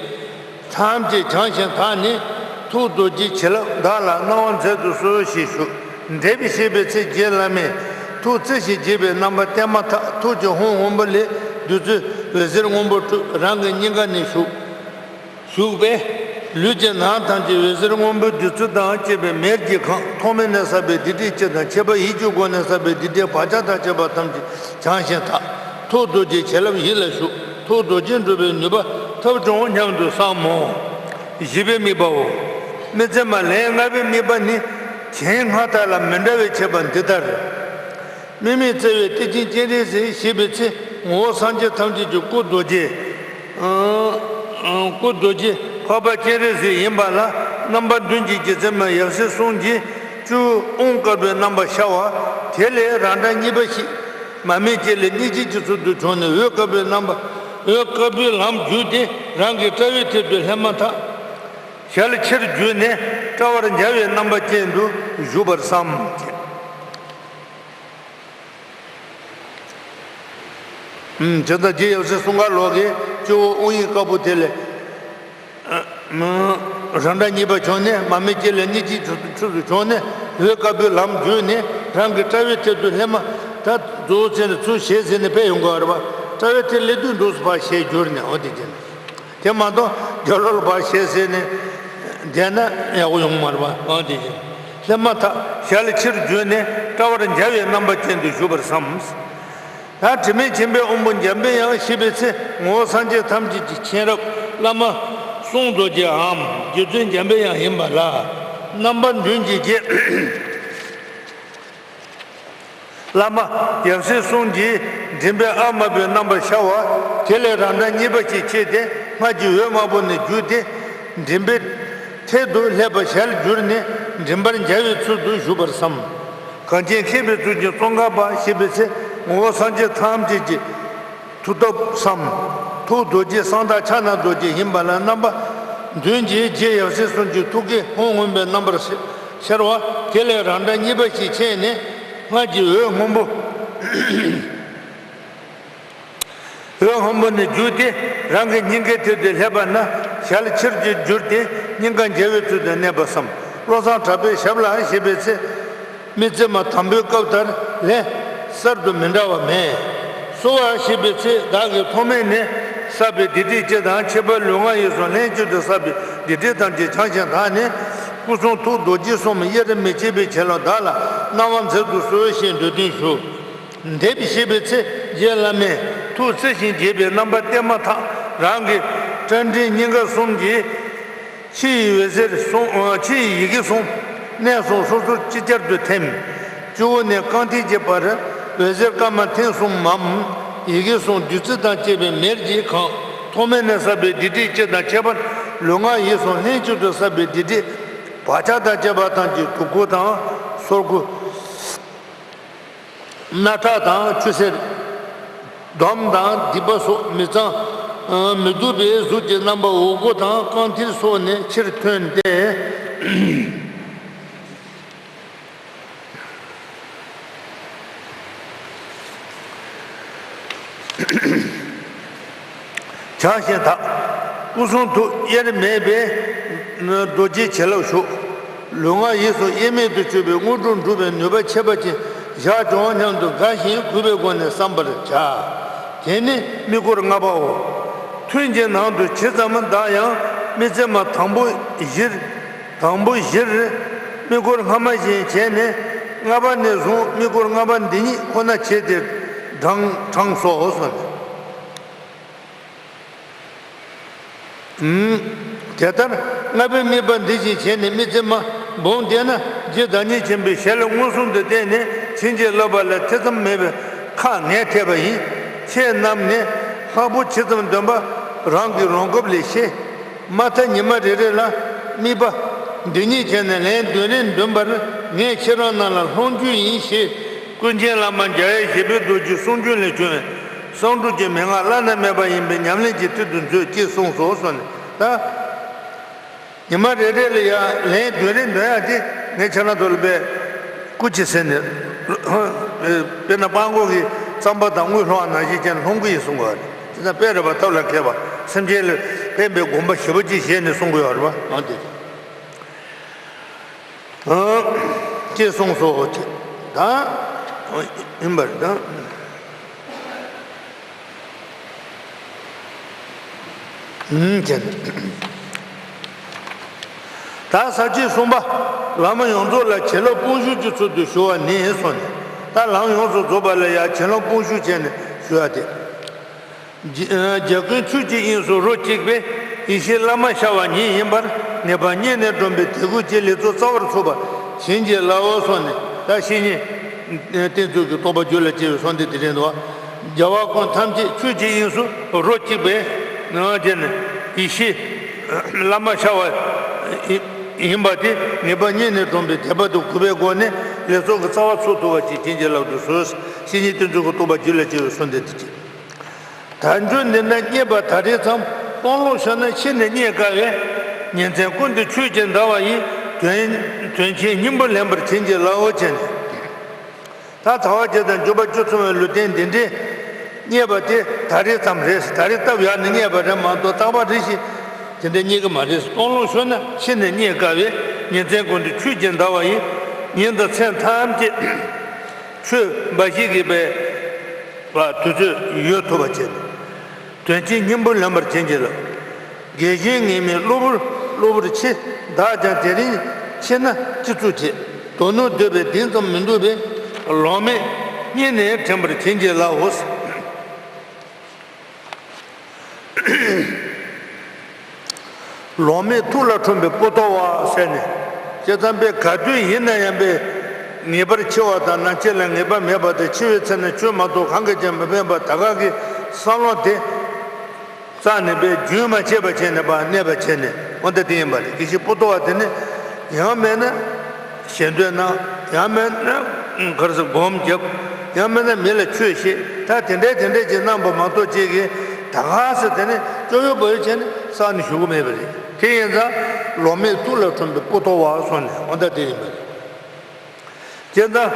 ཐམས་ཅད་བྱང་ཞིང་དག་ནས་ཐུགས་རྡོ་རྗེའི་བྱིན་རླབས་བདག་ལ་གནང་བར་མཛད་དུ་གསོལ་ཞེས་ཞུ། འདི་ཞེས་པའི་ཚེ་རྗེ་བླ་མས་ཐུགས་བརྩེ་ཞིང་དགྱེས་པའི་རྣམ་པར་བསྟན་མ་ཐག་ཐུགས་ཀྱི་ཧཱུྃ་སྔོན་པོ་ལས་བདུད་རྩི་འོད་ཟེར་སྔོན་པོ་སྤྲོས་རང་གི་སྙིང་ག་ནས་ཞུགས། ཞུགས་པས་ལུས་ཀྱི་ནང་ཐམས་ཅད་འོད་ཟེར་སྔོན་པོའི་བདུད་རྩི་དང་བཅས་པའི་མེར་གྱིས་གང་། ཐོག་མེད་ནས་བསགས་པའི་སྡིག་སྒྲིབ་སྤྱི་དང་ཁྱད་པར་ཡིད་ཀྱི་སྒོ་ནས་བསགས་པའི་སྡིག་སྒྲིབ་བག་ཆགས་དང་བཅས་པ་ཐམས་ཅད་བྱང་ཞིང་དག་ཐུགས་རྡོ་རྗེའི་བྱིན་རླབས་ཡིད་ལ་ཞུགས། ཐུགས་རྡོ་རྗེ་འགྲུབ་པའི་ནུས་པ་ཐོབ་བྱུང་སྙམ་དུ་བསམ་མོ། བཞི་པའི་དམིགས་པའོ། མི་ཚེ་མ་ལན་ལྔ་པའི་དམིགས་པ་ནི། གཞན་སྔར་ལྟར་ལ་མི་འདྲ་བའི་ཁྱད་པར་འདི་ལྟར། དམིགས་མེད་བརྩེ་བའི་གཏེར་ཆེན་སྤྱན་རས་གཟིགས་ཞེས་པའི་ཚེ་ངོ་བོ་སངས་རྒྱས་ཐམས་ཅད་ཀྱི་སྐུ་རྡོ་རྗེ། སྐུ་རྡོ་རྗེ་འཕགས་པ་སྤྱན་རས་གཟིགས་ཡིན་པ་ལ་རྣམ་པ་བདུན་གྱི་རྗེ་བཙུན་མ་ཡབ་སྲས་གསུམ་གྱིས་སྤྱི་བོའི་དབང་དཀར་པོའི་རྣམ་པར་ཤར་བ། དེ་ལས་རང་འདྲ་གཉིས་པ་ཞིག་མར་མེ་ལྕེ་ལས་སྙིང་རྗེ་གི་ཚུལ་དུ་བྱུང་ནས་འོད་དཀར་པོའི་རྣམ་པ། འོད་དཀར་པོའི་ལམ་བརྒྱུད་དེ་རང་གི་དཔྲལ་བའི་ཐད་དུ་སླེབས་མ་ཐག་ཞལ་ཕྱིར་བསྒྱུར་ནས་དཔྲལ་བར་འཇའ་བའི་རྣམ་པ་ཅན་དུ་བཞུགས་པར་བསམ། ཨུམ། དེ་ལྟར་རྗེ་ཡབ་སྲས་གསུང་མཁན་ལོག་གིས་སྤྱི་བོ་དབང་ཡིག་དཀར་པོ་དེ་ལས། རང་འདྲ་གཉིས་པ་བྱུང་ནས་མར་མེ་ལྕེ་ལས་སྙིང་རྗེའི་ཚུལ་དུ་བྱུང་ནས་འོད་དཀར་པོའི་ལམ་བརྒྱུད་ནས་རང་གི་དཔྲལ་བའི་ཐད་དུ་སླེབས་མ་ཐག་རྫོགས་ཚེ་ནས་ཚུར་ཞལ་གཟིགས་ནས་ཕེབས་ཡོང་གི་ཡོད་རེད་པ། དཔྲལ་བའི་ཐད་སླེབས་དུས་འདུག་སེ་ཕར་ཞལ་བསྒྱུར་ནས་འོ་དེ་བྱས་ནས། དེ་མ་གཏོགས་རྒྱབ་ལོགས་ལ་ཕར་ཞལ་གཟིགས་ནས་བསྡད་ན་ཡག་པོ་ཡོང་མ་རེད་པ། འོ་དེ་བཞིན་སླེབས་མ་ཐག་ཞལ་ཕྱིར་བསྒྱུར་ནས་དཔྲལ་བར་འཇའ་བའི་རྣམ་པ་ཅན་དུ་བཞུགས་པར་བསམ། ད་དྲི་མེད་མཁྱེན་པའི་དབང་པོ་འཇམ་པའི་དབྱངས་ཞེས་པའི་ཚེ་ངོ་བོ་སངས་རྒྱས་ཐམས་ཅད་ཀྱི་མཁྱེན་རབ་བླ་མ་གསུང་རྡོ་རྗེའམ་རྗེ་བཙུན་འཇམ་པའི་དབྱངས་ཡིན་པ་ལ་རྣམ་པ་བདུན་གྱི་རྗེ། བླ་མ་ཡབ་སྲས་གསུམ་གྱིས་མགྲིན་པའི་ཨ་དམར་པོའི་རྣམ་པར་ཤར་བ། དེ་ལས་རང་འདྲ་གཉིས་པ་ཞིག་མཆེད་དེ་སྔར་གྱི་འོད་དམར་པོ་ནས་བརྒྱུད་དེ་མགྲིན་པའི་ཐད་དུ་སླེབས་པ་ཞལ་བསྒྱུར་ནས་མགྲིན་པར་འཇའ་བའི་ཚུལ་དུ་བཞུགས་པར་བསམ། གངས་ཅན་མཁས་པའི་གཙུག་རྒྱན་ཙོང་ཁ་པ་ཞེས་པའི་ཚེ་ངོ་བོ་སངས་རྒྱས་ཐམས་ཅད་ཀྱི་མཐུ་སྟོབས་སམ། ཐུགས་རྡོ་རྗེ་གསང་བདག་ཕྱག་ན་རྡོ་རྗེ་ཡིན་པ་ལ་རྣམ་པ་བདུན་གྱིས་རྗེ་ཡབ་སྲས་གསུམ་གྱི་ཐུགས་ཀའི་ཧཱུྃ་མངོན་པའི་རྣམ་པར་ཤར་བ། དེ་ལས་རང་སྒྲ་གཉིས་པ་ཞིག་མཁྱེན་ནས་སྔར་གྱི་འོད་སྔོན་པོ། འོད་སྔོན་པོ་ནས་བརྒྱུད་དེ་རང་གི་སྙིང་གའི་ཐད་དུ་སླེབས་པ་ན་ཞལ་ཕྱིར་གྱུར་ཏེ་སྙིང་ག་མཇལ་བའི་ཚུལ་དུ་གནས་པ་སམ། བློ་བཟང་གྲགས་པའི་ཞབས་ལ་ཞེས་པའི་ཚེ། མི་ཚེ་མ་དང་པོའི་སྐབས་ལྟར་ལས་གསར་དུ་མི་འདྲ་བ་མེད། གསོལ་བ་ཞེས་པའི་ཚེ་བདག་གིས་ཐོག་མེད་ནས་བསགས་པའི་སྡིག་སྒྲིབ་སྤྱི་དང་ཁྱད་པར་ལུས་ངག་ཡིད་གསུམ་ལྷན་ཅིག་ཏུ་བསགས་པའི་སྡིག་སྒྲིབ་ཐམས་ཅད་བྱང་ཞིང་དག་ནས་སྐུ་གསུང་ཐུགས་རྡོ་རྗེ་གསུམ་དབྱེར་མི་ཕྱེད་པའི་ཁྱེད་ལ་བདག་ལ་གནང་བ་མཛད་དུ་གསོལ་ཞེས་འདོད་དོན་ཞུ། འདེབས་ཞེས་པའི་ཚེ་རྗེ་བླ་མས་ཐུགས་བརྩེ་ཞིང་དགྱེས་པའི་རྣམ་པ་བསྟན་མ་ཐག་རང་གི་སྐྲ་མགྲིན་སྙིང་ག་གསུམ་གྱི་ཕྱི་ཡི་འོད་ཟེར་གསུམ། ཕྱི་ཡི་ཡི་གེ་གསུམ་གནས་གསུམ་སོ་སོར་ཅིག་ཅར་དུ་ཐིམ། སྤྱི་བོ་ནས་རྐང་མཐིལ་གྱི་བར་འོད་ཟེར་སྐར་མ་ཐེངས་གསུམ་མམ། ཡི་གེ་གསུམ་བདུད་རྩི་དང་བཅས་པའི་མེར་གྱིས་གང་། ཐོག་མེད་ནས་བསགས་པའི་སྡིག་སྒྲིབ་སྤྱི་དང་ཁྱད་པར་ལུས་ངག་ཡིད་གསུམ་ལྷན་ཅིག་ཏུ་བསགས་པའི་སྡིག་སྒྲིབ་བག་ཆགས་དང་བཅས་པ་ཐམས་ཅད་དུག་ཁུ་དང་སོར་ཁུ། སྣ་ཁྲག་དང་ཆུ་སེར། དོམ་དང་སྡིག་པ་སོགས་མི་གཙང་། མི་སྡུག་པའི་གཟུགས་ཀྱི་རྣམ་པ་འོག་སྒོ་དང་རྐང་མཐིལ་སོགས་ནས་ཕྱིར་ཐོན་ཏེ། བྱང་ཞིང་དག། སྐུ་གསུང་ཐུགས་དབྱེར་མེད་པའི་རྡོ་རྗེའི་བྱིན་རླབས་ཞུགས། ལུས་ངག་ཡིད་གསུམ་དབྱེར་མེད་དུ་གྱུར་པའི་དངོས་གྲུབ་འགྲུབ་པའི་ནུས་པ་ཁྱད་པར་ཅན་བཞག་འགྲོ་བ་སྙམ་དུ་དགའ་ཞིང་གུས་པའི་སྒོ་ནས་བསམ་པར་བྱ། དེ་ནི་དམིགས་སྐོར་ལྔ་པའོ། ཐུན་གྱི་ནང་དུ་ཇི་ཙམ་བདག་ཡང་དམིགས་བརྩེ་མ་དང་པོ་བཞིར། དང་པོ་བཞིར། དམིགས་སྐོར་སྔ་མ་བཞིན་བྱས་ནས་ལྔ་པ་ནས་བཟུང་དམིགས་སྐོར་ལྔ་པ་འདི་ཉིད་ཁོ་ན་བྱས་ཏེ་བགྲང་བགྲངས་སོ་གསུངས། དེ་ལྟར་ལྔ་པའི་དམིགས་པ་འདི་བཞིན་བྱས་ནས་དམིགས་བརྩེ་མ་སྦོམ་བསྟེན་ན་རྗེ་བདག་ཉིད་ཆེན་པོའི་ཞལ་མངོན་སུམ་དུ་བསྟན་ནས་བྱིན་གྱིས་བརླབས་པ་ལ་ཐེ་ཚོམ་མེད་པའི་ཁག་ངས་ཐེབས་པ་ཡིན། ཁྱེད་རྣམས་ནས་ལྷག་པོ་ཇི་ཙམ་འདོན་པ་རང་གི་རང་སྐབས་ལས་ཤེས། མ་མཐའ་ཉི་མ་རེ་རེ་ལ་དམིགས་པ་འདི་ཉིད་བྱས་ནས་ལན་བདུན་རེ་འདོན་པར་ངས་ཁྱེད་རང་རྣམས་ལ་སློང་རྒྱུ་ཡིན་ཞེས་ཀུན་མཁྱེན་བླ་མ་འཇམ་དབྱངས་བཞད་པའི་རྡོ་རྗེའི་གསུང་རྒྱུན་ལས་བྱུང་བའི་གསང་སྒྲུབ་ཀྱི་མན་ངག་བླ་ན་མེད་པ་ཡིན་པའི་ཉམས་ལེན་གྱི་ཚུལ་དུ་མཛོད་ཅེས་གསུངས་སོ་གསུངས་ནས་ད། ཉི་མ་རེ་རེ་ལ་ཡང་ལན་བདུན་རེ་འདོན་ཡག་དེ་ངས་ཁྱེད་རང་ཚོ་ལ་དཔེ་སྐུ་མཁྱེན་ཟེར་ནས། དཔེར་ན་སྤྲང་པོ་གི་རྩམ་པ་དང་དངུལ་སློང་བ་ནང་བཞིན་བྱས་ནས་སློང་གི་ཡིན་གསུང་གི་ཡོད་རེད། དེ་ན་དཔེ་རེད་པ། ཐབས་ལ་མཁས་པ་སེམས་ཅན་ལ་ཕན་པའི་དགོངས་པ་ཞེ་པོ་ཅིག་བཞེས་ནས་གསུང་གི་ཡོད་རེད་པ། འོ་དེ། ཅེས་གསུངས་སོ། ད་ཡིན་པར་ད། ཨུམ་བྱས་ནས། ད་ས་བཅད་གསུམ་པ། བླ་མ་ཡོངས་རྫོགས་ལ་བྱིན་རླབས་དཔུང་ཤུགས་ཀྱི་ཚུལ་དུ་ཞུ་བ་ནི་གསུངས་ནས། ད་ལམ་ཡོངས་སུ་རྫོགས་པ་ལ་ཡང་བྱིན་རླབས་དཔུང་ཤུགས་བྱས་ནས་ཞུ་ཡ་སྟེ། རྒྱ་རྒྱ་ཀུན་ཆོས་ཀྱི་དབྱིངས་སུ་རོ་གཅིག་པའི་ཡེ་ཤེས་བླ་མ་ཤར་བ་ཉིད་ཡིན་པར་ངེས་པ་རྙེད་ནས་བསྒྲུབས་པའི་དད་གུས་ཀྱི་ལེགས་ཚོགས་སྩལ་བར་ཚུགས་པ་བྱིན་གྱིས་བརླབ་འོ་གསུངས་ནས། ད་བཤེས་གཉེན་བསྟེན་ཚུལ་གྱི་རྟོགས་པ་རྒྱུད་ལ་སྐྱེ་བའི་གསུང་དེ་དེ་རེད་འདུག་རྒྱལ་བ་ཀུན་ཐམས་ཅད་ཆོས་ཀྱི་དབྱིངས་སུ་རོ་གཅིག་པའི་ནང་བྱས་ནས་ཡེ་ཤེས་བླ་མ་ཤར་བ་ཡིན་པ་དེ་ངེས་པ་རྙེད་ནས་བསྒྲུབས་པའི་དད་པ་དང་གུས་པའི་སྒོ་ནས་ལེགས་ཚོགས་ཀྱི་རྩ་བ་ཚུགས་ཐུབ་པ་ཅིག་བྱིན་གྱིས་བརླབ་ཏུ་གསོལ། བཤེས་གཉེན་བསྟེན་ཚུལ་གྱི་རྟོགས་པ་རྒྱུད་ལ་སྐྱེ་བའི་གསུང་དེ་དེ་ཅི། དལ་འབྱོར་འདི་ན་རྙེད་པ་ད་རེས་ཙམ། སྟོང་ལོག་ཤོར་ན་ཕྱི་ནས་རྙེད་དཀའ་བས། ཉིན་མཚན་ཀུན་ཏུ་ཆོས་ཀྱི་ཟླ་བ་ཡིས། དོན་དོན་ཆེན་སྙིང་པོ་ལེན་པར་བྱིན་གྱིས་བརླབ་འོ་བྱས་ནས། ད་ཚ་བ་བརྒྱད་དང་འཇུག་པ་བཅུ་ཚང་བའི་ལུས་རྟེན་འདི་འདྲའི་རྙེད་པ་དེ་ད་རེས་ཙམ་རེད། ད་རེས་སྟབས་ཡག་ནས་རྙེད་པ་རེད་མ་གཏོགས་རྟག་པར་རེ་ཞིག་དེ་འདྲ་རྙེད་ཀྱི་མ་རེད། སྟོང་ལོག་ཤོར་ན་ཕྱི་ནས་རྙེད་དཀའ་བས། ཉིན་མཚན་ཀུན་ཏུ་ཆོས་ཀྱི་ཟླ་བ་ཡིས། ཉིན་དང་མཚན་ཐམས་ཅད་ཆོས་འབའ་ཞིག་གིས་པའི། བ་དུས་ཚོད་ཡོལ་ཐུབ་པ་བྱས་ནས། དོན་ཆེན་སྙིང་པོ་ལེན་པར་བྱིན་གྱིས་བརླབ། དགེ་གཞན་ངེས་མེད་གློ་བུར་གློ་བུར་ཆེ། བདག་ཀྱང་དེ་རིང་ཆེ་ན་ཅི་ཚུལ་བྱེད། དོན་ནོར་འདོད་པས་དེང་ཙམ་མི་འདུག་པས། ལོང་མེད་སྙིང་ནས་དྲན་པར་བྱིན་གྱིས་བརླབ་འོ། ལོང་མེད་ཐུགས་ལ་འཁྲུངས་པའི་པོ་ཏོ་བ་ཟེར་ནས། བྱས་ཙང་པས་ག་དུས་ཡིན་ན་ཡང་པས་ངེས་པར་འཆི་བ་དང་ནམ་འཆི་ལ་ངེས་པ་མེད་པ་དང་། འཆི་བའི་ཚེ་ན་ཆོས་མ་གཏོགས་གང་གིས་ཀྱང་མི་ཕན་པ་ད་ག་གི་བསམ་བློ་དེ་རྩ་ནས་པས་རྒྱུན་མ་ཆད་པ་བྱས་ནས་པ་གནས་པ་བྱས་ནས་འོ་ད་དེ་ཡིན་པ་རེད། དགེ་བཤེས་པོ་ཏོ་བ་དེ་ནི་ཡང་མེད་ན་ཞེ་འདོད་ན་ཡང་མེད་ན། ག་རེ་ཟེར་སྒོམ་རྒྱབ། ཡང་མིན་ན་མི་ལ་ཆོས་བཤད། ད་དེ་འདྲའི་དེ་འདྲའི་ཅིག་གནང་བ་མ་གཏོགས་ཅིག་གིས་ད་ག་ཟེ་དེ་ནི་སྐྱོ་ཡོད་པོ་ཡོད་བྱས་ནས་བསགས་ནས་བཞུགས་གི་མེད་པ་རེད། དེ་ཡིན་ཙང་ལོང་མེད་ཐུགས་ལ་འཁྲུངས་པའི་པོ་ཏོ་བ་སོང་ནས་འོ་ད་དེ་ཡིན་པ་རེད། དེ་ལྟར་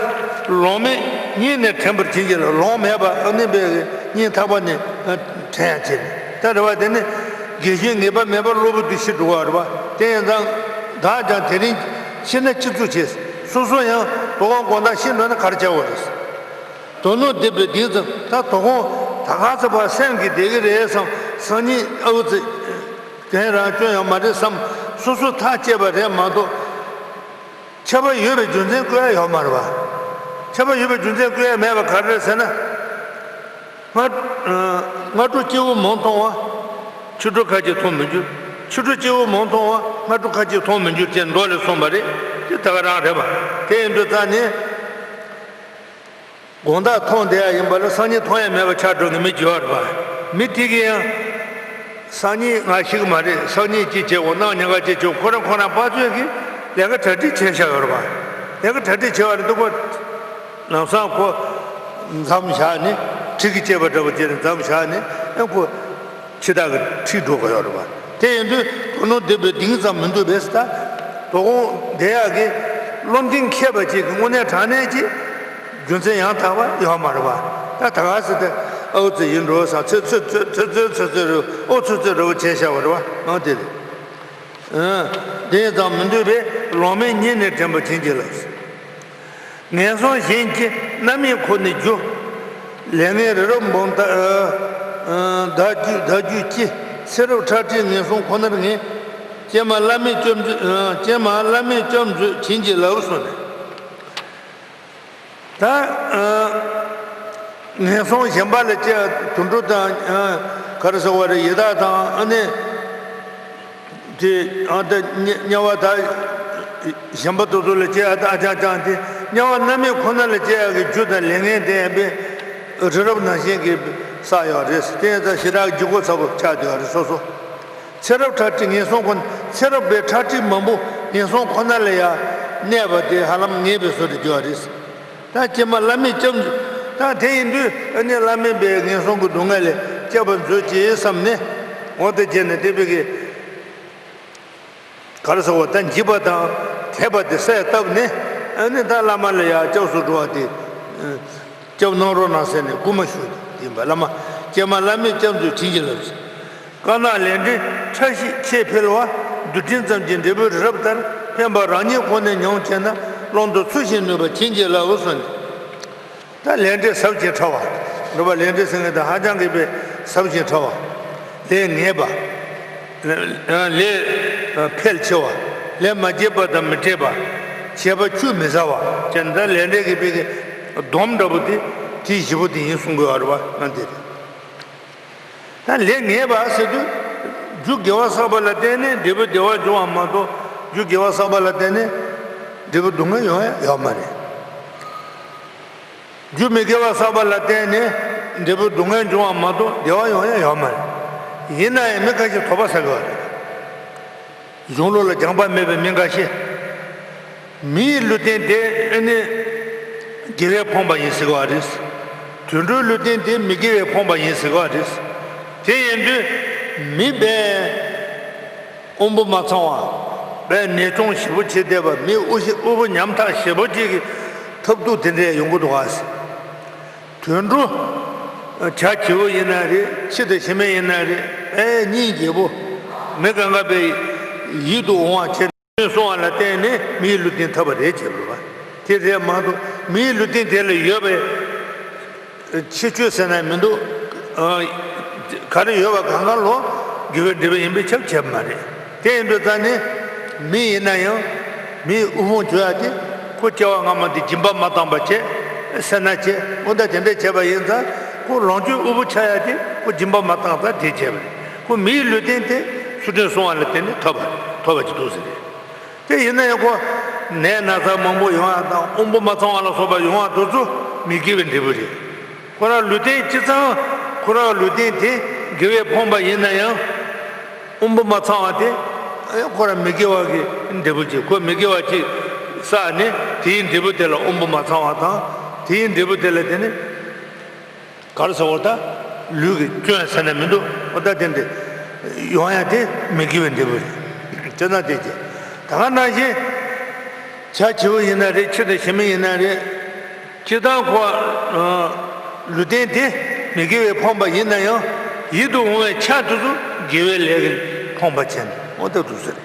ལོང་མེད་སྙིང་ནས་དྲན་པར་བྱིན་གྱིས་རློབས། ལོང་མེད་པ་ཨ་ནི་པའི་སྙིང་ཐག་པ་ནས་དྲན་ཡང་བྱེད། ད་རེ་བ་དེ་ནི་དགེ་བཤེས་ངེས་པ་མེད་པར་སློབ་བུ་དུ་ཤི་འགྲོ་བ་རེད་བ། དེ་ཡིན་ཙང་བདག་ཀྱང་དེ་རིང་ཤི་ན་ཅི་ཙུག་བྱེད། སོ་སོ་ཡང་དོ་དགོང་དགོང་དག་ཤི་འགྲོ་ན་ག་རེ་བྱ་བ་རེད། དོ་ནུབ་བདེ་བའི་སྡིག་ཙམ། ད་དོ་དགོང་ད་ག་ཚོད་བར་སེམས་ཀྱིས་བསྡད་ཀྱི་རེད་བསམ། སང་ཉིན་ཨའུ་ཙི་གན་རང་སྐྱོན་ཡང་མ་རེད་བསམ། སོ་སོ་ཐག་བཅད་པ་རེད་མ་གཏོགས། ཁྱབ་པ་ཡོད་པའི་རྒྱུ་མཚན་བཀོད་ཡ་ཡོད་མ་རེད་བ། ཁྱབ་པ་ཡོད་པའི་རྒྱུ་མཚན་བཀོད་ཡ་མེད་པ་ག་རེ་རེད་ཟེར་ན། སྔ་སྔ་དྲོ་སྐྱེ་བོ་མང་མཐོང་བ། ཕྱི་དྲོ་ཁ་ཅིག་མཐོང་མི་འགྱུར། ཕྱི་དྲོ་སྐྱེ་བོ་མང་མཐོང་བ། སྔ་དྲོ་ཁ་ཅིག་མཐོང་མི་འགྱུར་ཅེས་མདོ་ལས་གསུངས་པ་རེད། དེ་ད་ག་རང་རེད་བ། དེ་ཡིན་དུས་ཙང་ནས། དགོང་དག་མཐོང་བསྡད་ཡ་ཡིན་པ་ལ་སང་ཉིན་མཐོང་ཡ་མེད་པ་ཆགས་འགྲོ་གི་མི་རྒྱུ་བ་རེད་བ། མི་དེ་གིས་ཡང་། སང་ཉིན་ང་ཤི་གི་མ་རེད། སང་ཉིན་ཅི་བྱེད་འོ། གནངས་ཉིན་ཀ་ཅི་བྱེད་འོ། ཁོ་རང་ཁོ་རང་ཕར་ཚུར་གྱིས་ལས་ཀ་གྲ་སྒྲིག་བྱས་བཞག་ཡོད་རེད་བ། ལས་ཀ་གྲ་སྒྲིག་བྱས་པ་རེད་འདུག་གོ། ལམ་སང་ཁོ་མཚམས་བཞག་ནས་ཁྲིད་ཀྱི་བྱས་པ་འདྲ་བོ་བྱས་ནས་མཚམས་བཞག་ནས་ཨེ་ཁོ། འཆི་བདག་གིས་ཁྲིད་འགྲོ་གི་ཡོད་རེད་བ། དེ་ཡིན་དུས་དོ་ནུབ་བདེ་བའི་སྡིག་ཙམ་མི་འདུག་པས་ད། དོ་དགོང་བསྡད་ཡག་གི་བློ་གདེང་མཁས་པ་ཅིག་གི་དངོས་གནས་དྲང་གནས་ཀྱི་རྒྱུ་མཚན་ཡང་དག་པ་ཡོད་མ་རེད་བ། ད་ད་ག་ཟེ་དེ་ཨོ་ཙི་ཡིན་འགྲོ་ས་ཚོད་ཚོད་ཚོད་ཚོད་ཚོད་ཚོད་རུ་ཨོ་ཚོད་ཚོད་རུ་བྱས་བཞག་པ་རེད་བ། འོ་དེ་རེད། ཨ། དེ་ཙམ་མི་འདུག་པས་ལོང་མེད་སྙིང་ནས་དྲན་པར་བྱིན་གྱིས་རློབས། ངན་སོང་གཞན་གྱི་རྣམ་སྨིན་ཁོ་ནའི་རྒྱུ། ལས་ངན་རི་རབ་འབུམ་ལྟར། བདག་རྒྱུད་བདག་རྒྱུད་ཀྱི། ཚེ་རབས་ཁྲག་ཁྲིག་ངན་སོང་ཁོ་ནར་ངེས། ཀྱེ་མ་བླ་མེད་སྐྱབས་མཛོད། ཀྱེ་མ་བླ་མེད་སྐྱབས་མཛོད་བྱིན་གྱིས་བརླབས་སོ་ནས། ད། ངན་སོང་གཞན་པ་ལ་སྐྱེ་དུད་འགྲོ་དང་། ག་རེ་ཟེར་བ་རེད། ཡི་དྭགས་དང་ཨ་ནི། དེ་ཨ་ད་དམྱལ་བ་ད་གཞན་པ་དེ་ཚོ་ལ་སྐྱེ་ཡ་ད་ཨ་ཅང་ཅང་དེ་དམྱལ་བ་རྣམ་སྨིན་ཁོ་ན་ལ་སྐྱེ་ཡ་གི་རྒྱུ་དང་ལས་ངན་དེ་ཡང་པས་རི་རབ་ནང་བཞིན་གྱི་བསགས་ཡོད་རེད། དེ་ཡང་ད་ཞེ་དྲག་ལྗིད་ཁོག་ཚ་པོ་ཆགས་བསྡད་ཡོད་རེད་སོ་སོ། ཚེ་རབས་ཁྲག་ཁྲིག་ངན་སོང་ཁོ་ན། ཚེ་རབས་པའི་ཁྲག་ཁྲིག་མང་པོ་ངན་སོང་ཁོ་ན་ལ་ཡང་གནས་པ་དེ་ཧ་ལམ་ངེས་པའི་བཟོ་འདྲ་ཡོད་རེད། ད་ཀྱེ་མ་བླ་མེད་སྐྱབས་མཛོད། ད་དེ་ཡིན་དུས་ཨ་ནི་བླ་མེད་པའི་ངན་སོང་གི་སྡུག་བསྔལ་ལས་སྐྱབས་པ་མཛོད་ཅེས་བསམ་ནས། འོ་དེ་བྱས་ནས་དེ་བས་ཀྱི། ག་རེ་ཟེར་བ་ད་འཇིགས་པ་དང་དད་པ་དེ་སེལ་བཏབ་ནས་ཨ་ནི་ད་བླ་མ་ལ་ཡང་སྐྱབས་སུ་འགྲོ་བ་དེ། སྐྱབས་གནང་རོགས་གནང་ཟེར་ནས་སྐུལ་མ་ཞུ་དེ་ཡིན་པ་བླ་མ། ཀྱེ་མ་བླ་མེད་སྐྱབས་མཛོད་བྱིན་གྱིས་བརླབས་ཤིག། དཀར་ནག་ལས་འབྲས་ཕྲ་ཞིང་ཆེས་འཕེལ་བ། རྡུལ་ཕྲན་ཙམ་གྱི་འབྲས་བུ་རི་རབ་ལྟར། ཕན་པ་རང་ཉིད་ཁོ་ནས་མྱོང་བྱས་ན། ཀློང་དུ་ཚུལ་བཞིན་ནུས་པ་བྱིན་གྱིས་བརླབས་སོ་ནས། ད་ལས་འབྲས་ཟབ་ཅིང་ཕྲ་བ། འགྲོ་བ་ལས་འབྲས་ཟེར་མཁན་དེ་ཧ་ཅང་གི་པའི་ཟབ་ཅིང་ཕྲ་བ། ལས་ངན་པ། ལས་འཕེལ་ཆེ་བ། ལས་མ་བྱས་པ་དང་མི་འཕྲད་པ། བྱས་པ་ཆུད་མི་ཟ་བ། ཅན་ད་ལས་འབྲས་ཀྱི་པའི་གི་སྡོམ་འདྲ་པོ་དེ་དེའི་བཞི་པོ་དེ་ཡིན་གསུང་དགོས་པ་རེད་བ་ང་འདི་རེད། ད་ལས་ངན་པ་ཟེར་དུས། རྒྱུ་དགེ་བ་བསགས་པ་ལ་བརྟེན་ནས་འབྲས་བུ་བདེ་བ་འབྱུང་བ་མ་གཏོགས། རྒྱུ་དགེ་བ་བསགས་པ་ལ་བརྟེན་ནས་འབྲས་བུ་སྡུག་བསྔལ་ཡོང་ཡ་ཡོད་མ་རེད། རྒྱུ་མི་དགེ་བ་བསགས་པ་ལ་བརྟེན་ནས་འབྲས་བུ་སྡུག་བསྔལ་འབྱུང་བ་མ་གཏོགས་བདེ་བ་ཡོང་ཡ་ཡོད་མ་རེད། ཡིན་ན་ཡང་མི་ཁ་ཤས་དོགས་པ་ཟ་གི་ཡོད་རེད། གཞུང་ལུགས་ལ་སྦྱངས་པ་མེད་པའི་མི་འགའ་ཤས། མིའི་ལུས་རྟེན་དེ་ཨ་ནི་དགེ་བས་ཕོངས་པ་ཡིན་ཟེར་གི་བ་རེད། དུད་འགྲོའི་ལུས་རྟེན་དེ་མི་དགེ་བས་ཕོངས་པ་ཡིན་ཟེར་གི་བ་རེད། དེ་ཡིན་དུས་མི་དཔེ་དབུལ་པོ་མ་ཚང་བ། དཔེ་ནད་གཅོང་ཞེ་པོ་བྱེད་བསྡད་པ། མི་དབུལ་ཞིང་དབུལ་པོ་ཉམ་ཐག་ཞེ་པོ་ཅིག་གི་ཐབས་སྡུག་དེ་འདྲས་ཡོང་གི་འདུག་ག། དུད་འགྲོ། བྱ་བྱིའུ་ཡིན་ན་རེད། ཁྱི་དང་ཁྱི་མེད་ཡིན་ན་རེད། ཨེ་སྙིང་རྗེ་པོ། མི་གང་ག་པའི་ཡིད་དུ་འོང་བ་བྱས་ནས་སོང་བ་ལ་བརྟེན་ནས་མིའི་ལུས་རྟེན་ཐོབ་པ་རེད་ཅེས་པ། དེ་རེད་མ་གཏོགས་མིའི་ལུས་རྟེན་དེ་ལ་ཡོད་པའི་ཁྱད་ཆོས་ཟེར་ན་མི་འདུག། ག་རེ་ཡོད་པ་གང་ག་ལོ་དགེ་བའི་འབྲས་བུ་ཡིན་པས་ཁྱབ་བྱེད་པ་མ་རེད། དེ་ཡིན་དུས་ད་ནི་མི་ཡིན་ན་ཡང་མིའི་དབུལ་ཕོངས་བྱུང་ཡ་དེ་ཁོ་སྐྱེ་བ་སྔ་མ་དེ་སྦྱིན་པ་མ་བཏང་པ་བྱས་སེར་སྣ་བྱས་འོ་ད་དེ་འདྲས་བྱས་པ་ཡིན་ཙང་ཁོ་ལོངས་སྤྱོད་དབུལ་པོ་ཆགས་ཡ་དེ་ཁོ་སྦྱིན་པ་མ་བཏང་ཙང་དེ་བྱས་པ་རེད། ཁོ་མིའི་ལུས་རྟེན་དེ་ཚུལ་ཁྲིམས་སྲུང་བ་ལ་བརྟེན་ནས་ཐོབ་པ་ཐོབ་པ་ཅིག་འདུག་ཟེར་རེད། དེ་ཡིན་ན་ཡང་ཁོ་ནད་ན་ཚ་མང་པོ་ཡོང་བ་དང་དབུལ་པོ་མ་ཚང་བ་ལ་སོགས་པ་ཡོང་བ་དེ་ཚོ་མི་དགེ་བའི་འབྲས་བུ་རེད། ཁོ་རང་ལུས་རྟེན་སྤྱི་ཚང་ཁོ་རང་ལུས་རྟེན་དེ་དགེ་བས་ཕོངས་པ་ཡིན་ན་ཡང་དབུལ་པོ་མ་ཚང་བ་དེ་ཁོ་རང་མི་དགེ་བ་གི་འབྲས་བུ་ཅིག་ཁོ་མི་དགེ་བ་ཅིག་བསགས་ནས་དེའི་འབྲས་བུ་དེ་ལ་དབང་པོ་མ་ཚང་བ་དང་། དེའི་འབྲས་བུ་དེ་ལ་དེ་ནི་ག་རེ་ཟེར་བ། ད་ལུས་ཀྱི་སྐྱོན་ཟེར་ན་མི་འདུག་འོ་ད་དེ་འདྲ་ཡོང་ཡ་དེ་མི་དགེ་བའི་འབྲས་བུ་རེད། དེ་ན་དེ་ཅི་ད་ག་ནང་བཞིན་བྱ་བྱིའུ་ཡིན་ན་རེད། ཁྱི་དང་ཞི་མི་ཡིན་ན་རེད། སྤྱིར་བཏང་ཁོ་ཨ་ལུས་རྟེན་དེ་མི་དགེ་བས་ཕོངས་པ་ཡིན་ན་ཡང་། ཡིད་དུ་འོང་བའི་ཆ་དེ་ཚོ་དགེ་བའི་ལས་ཀྱིས་ཕོངས་པ་བྱས་ནས་འོ་ད་འདུག་ཟེར།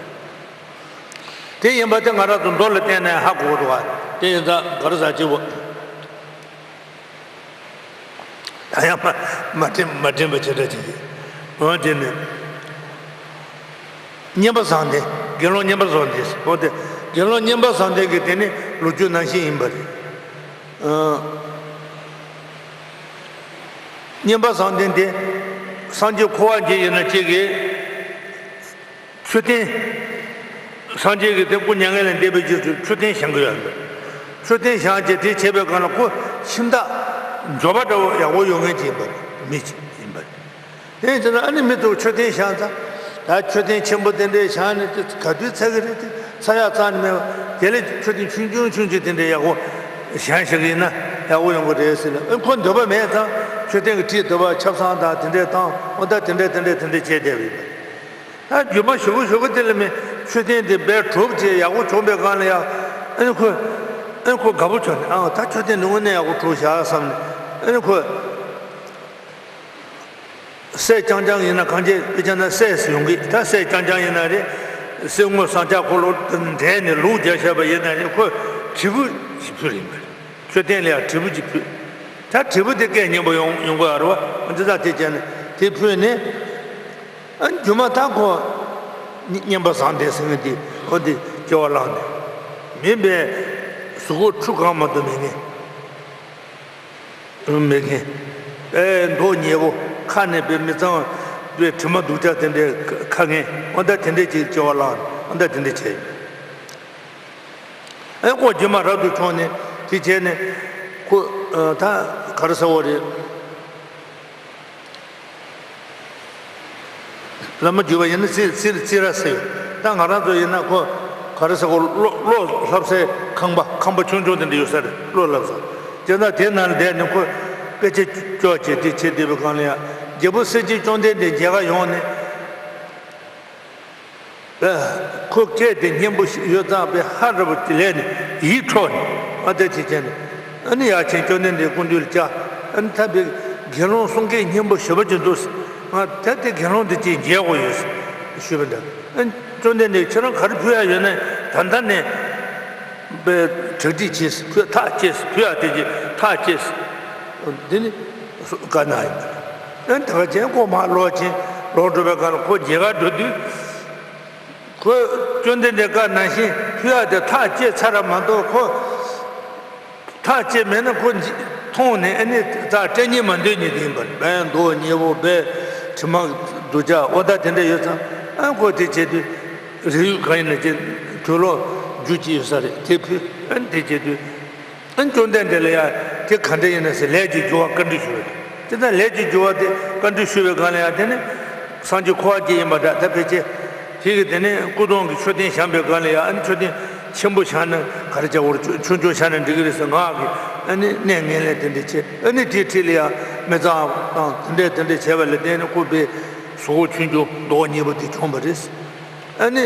དེ་ཡིན་པ་དེ་ང་རང་ཚོ་མདོ་ལ་བལྟས་ནས་ཧ་གོ་གི་འདུག་ག་དེ་ཡིན་ཙང་ག་རེ་ཟེར་གྱི་བོ། ད་ཡང་མ་མ་དྲན་མ་དྲན་པ་ཇི་འདྲ་ཅིག་ཡིན། འོ་དེ་ནི་སྙན་པ་བཟང་ལྡན། དགེ་སློང་སྙན་པ་བཟང་ལྡན། འོ་དེ་དགེ་སློང་སྙན་པ་བཟང་ལྡན་གྱི་དེ་ནི་ལོ་རྒྱུས་ནང་བཞིན་ཡིན་པ་རེད། ཨ། སྙན་པ་བཟང་ལྡན་དེ་སངས་རྒྱས་འཁོར་བ་འདི་ཡིན་ན་གཅིག་གིས་མཆོད་རྟེན། སངས་རྒྱས་ཀྱི་དེ་སྐུ་མྱ་ངན་ལས་འདས་པའི་རྗེས་སུ་མཆོད་རྟེན་བཞེངས་གི་ཡོད་པས། མཆོད་རྟེན་བཞེངས་རྗེས་དེ་བྱས་པའི་སྒང་ལ་ཁོ་ཁྱིམ་བདག་འབྱོར་པ་འདྲ་བོ་ཡག་པོ་ཡོད་མཁན་ཅིག་ཡིན་པ་རེད། མི་ཅིག་ཡིན་པ་རེད། དེ་ཡིན་ཙང་ཨ་ནི་མི་ཚོ་མཆོད་རྟེན་བཞེངས་ཙང་། ད་མཆོད་རྟེན་ཆེན་པོ་དེ་འདྲའི་བཞེངས་ནས་དེ་ག་དུས་ཚར་གི་རེད། དེ་ཚར་ཡག་རྩ་ནས་མེད་པ། དེ་ལས་མཆོད་རྟེན་ཆུང་ཆུང་ཆུང་ཆུང་དེ་འདྲའི་ཡག་པོ་བཞེངས་ཤིག་ཡིན་ན་ཡག་པོ་ཡོང་གི་རེད་ཟེར་ལ། ཨ་ཁོ་འདོད་པ་མེད་ཙང་མཆོད་རྟེན་གྱི་ཁྲི་དེ་བ་ཆབ་གསང་དང་དེ་འདྲའི་བཏང་། འོ་ད་དེ་འདྲའི་དེ་འདྲའི་དེ་འདྲའི་བྱས་བསྡད་པ་ཡིན་པ། ད་རྒྱུ་མ་ཞུ་གི་ཞུ་གི་དེ་ལ་མི་མཆོད་རྟེན་དེ་དཔེ་གྲུབ་ཅེས་ཡག་པོ་བྱུང་པའི་སྒང་ལ་ཡ། ཨ་ནི་ཁོ་ཨ་ནི་ཁོ་དགའ་པོ་བྱུང་ནས། ཨ་ད་མཆོད་རྟེན་འདི་དངོས་གནས་ཡག་པོ་གྲུབ་བཞག་བསམ་ནས། ཨ་ནི་ཁོ་སྲས་རྐྱང་རྐྱང་ཡིན་ན་གང་བྱེད། དཔེ་ཆ་ན་སྲས་སུ་ཡོང་གི། ད་སྲས་རྐྱང་རྐྱང་ཡིན་ན་རེད། གསེར་དངུལ་ཟངས་ལྕགས་འཁོར་ལོ་འདྲེས་ནས་ལུག་རྒྱག་བཞག་པ་ཡིན་ན་རེད། ཁོ་དྲིལ་བུ་ཞིག་ཕུལ་ཡིན་པ་རེད། མཆོད་རྟེན་ལ་ཡང་དྲིལ་བུ་ཅིག་ཕུལ། ད་དྲིལ་བུ་དེ་སྐད་སྙན་པོ་ཡོང་ཡོང་གི་ཡོད་རེད་བ། འདི་ད་དེ་བྱས་ནས་དེ་ཕུལ་ནས། ཨ་རྒྱུ་མ་ད་ཁོ་སྙན་པ་བཟང་ལྡན་ཟེར་མཁན་དེ་ཁོ་དེ་སྐྱེ་བ་བླངས་ནས། མིན་པའི་གཟུགས་པོ་ཁྲུ་གང་མ་གཏོགས་མེད་མཁན། མེད་མཁན། ཨེ་མདོག་ཉེས་པོ། ཁ་ནས་དཔེ་མི་གཙང་བའི་དྲི་མ་སྡུག་ཅག་དེ་འདྲའི་ཁ་ངན། འོ་ད་དེ་འདྲའི་ཅིག་སྐྱེ་བ་བླངས། འོ་ད་དེ་འདྲ་བྱས་ཡོད། ཨེ་ཁོ་རྒྱུ་མ་རབ་ཏུ་བྱུང་ནས་དེ་བྱས་ནས་ཁོ་ཨ་ད་ག་རེ་ཟེར་བ་རེད། བླ་མ་བརྒྱུད་པ་ཡིན་ན་རྩི་རྩི་རྩི་ར་ཟེར། ད་ང་རང་ཚོ་ཡིན་ན་ཁོ་ག་རེ་ཟེར་བ། བློ་བློ་བསླབ་སའི་ཁང་པ་ཁང་པ་ཆུང་ཆུང་དེ་འདྲ་ཡོད་ས་རེད། བློ་བསླབ་ས། དེ་ན་དེ་ནང་བསྡད་ནས་ཁོ་དཔེ་ཆ་ཅོག་བྱས་དེ་བྱེད་བསྡད་པའི་སྒང་ལ་ཡང་རྒྱལ་པོ་གསེར་གྱི་བཅོམ་ལྡན་འདས་མཇལ་ཁ་ཡོང་ནས། ཨ་ཁོ་སྐད་དེ་སྙན་པོ་ཞིག་ཡོད་ཙང་དཔེ་ཧ་ར་བོ་དེ་ལས་ནས་ཡིད་འཕྲོག་ནས། ཨ་དེ་ཅི་བྱས་ནས། ཨ་ནི་ཡར་ཕྱིན་བཅོམ་ལྡན་འདས་སྐུ་མདུན་ལ་བཅར། ཨ་ནི་ད་དཔེ་དགེ་སློང་གསུང་སྐད་སྙན་པོ་ཞེ་པོ་ཅིག་འདུག་ང་ད་དེ་དགེ་སློང་དེ་ཅིག་མཇལ་དགོས་ཡོད་ཞུས་པ་འདྲ། ཨ་ནི་བཅོམ་ལྡན་འདས་ཁྱེད་རང་ག་རེ་ཕུལ་ཡ་ཡོད་ན་ད་ལྟ་ནས་དཔེ་གྲ་སྒྲིག་བྱས། ཕུལ་ཐག་བཅད། ཕུལ་ཡ་དེ་ཅིག་ཐག་བཅད། འདི་ནི་བཀའ་གནང་ཡིན། ཨ་ནི་ད་ག་ཅན་ཁོ་མར་ལོག་ཕྱིན། ལོག་འགྲོ་བའི་སྒང་ལ་ཁོ་མཇལ་ཁ་འགྲོ་དུས། ཁོས་བཅོམ་ལྡན་འདས་བཀའ་ནང་བཞིན་ཕུལ་ཡ་དེ་ཐག་བཅད་ཚར་ར་མ་གཏོགས། ཁོ་ཐག་བཅད་མེད་ན་ཁོ་མཐོང་ནས་ཨ་ནི་ད་སྐྲག་སྙིང་མ་འདོད་མཁན་དེ་ཡིན་པ་རེད། དཔེ་མདོག་ཉེས་པོ། དཔེ་དྲི་མ་སྡུག་ཅག་འོ་ད་དེ་འདྲ་ཡོད་ཙང་། ཨ་ཁོ་དེ་བྱེད་དུས་རས་ཡུག་གང་ཡིན་ན་ཅིག་དུག་ལོག་རྒྱུ་ཅིག་ཡོད་ས་རེད། དེ་ཕུལ། ཨ་ནི་དེ་བྱེད་དུས། ཨ་ནི་བཅོམ་ལྡན་འདས་ལ་ཡང་དེ་ག་འདྲ་ཡིན་ན་ཟེར་ལས་ཀྱི་རྒྱུ་བ་བཀའ་འདྲི་ཞུས་པ་རེད། དེ་ལྟར་ལས་ཀྱི་རྒྱུ་བ་དེ་བཀའ་འདྲི་ཞུས་པའི་སྒང་ལ་ཡང་དེ་ནི་སངས་རྒྱས་འཁོར་བ་སྐྱེས་ཡིན་པ་འདྲ། ད་ཕལ་ཆེར་དེ་གི་དེ་ནས་སྐུ་གདུང་གི་མཆོད་རྟེན་བཞེངས་པའི་སྒང་ལ་ཡང་། ཨ་ནི་མཆོད་རྟེན་ཆེན་པོ་བཞེངས་ན་ག་རེ་བྱ་བར། ཆུང་ཆུང་བཞེངས་ན་འགྲིག་གི་རེད་ཟེར་ངག་གི་ཨ་ནི་གནས་ངན་ལས་དེ་འདྲ་བྱས། ཨ་ནི་དེའི་འཁྲིས་ལ་ཡང་མི་གཙང་བ་དང་དེ་འདྲ་དེ་འདྲ་བྱས་པ་ལ་བརྟེན་ནས་སྐུ་དཔེ་གཟུགས་པོ་ཆུང་ཆུང་མདོག་ཉེས་པོ་དེ་བྱུང་བ་རེད། ཨ་ནི།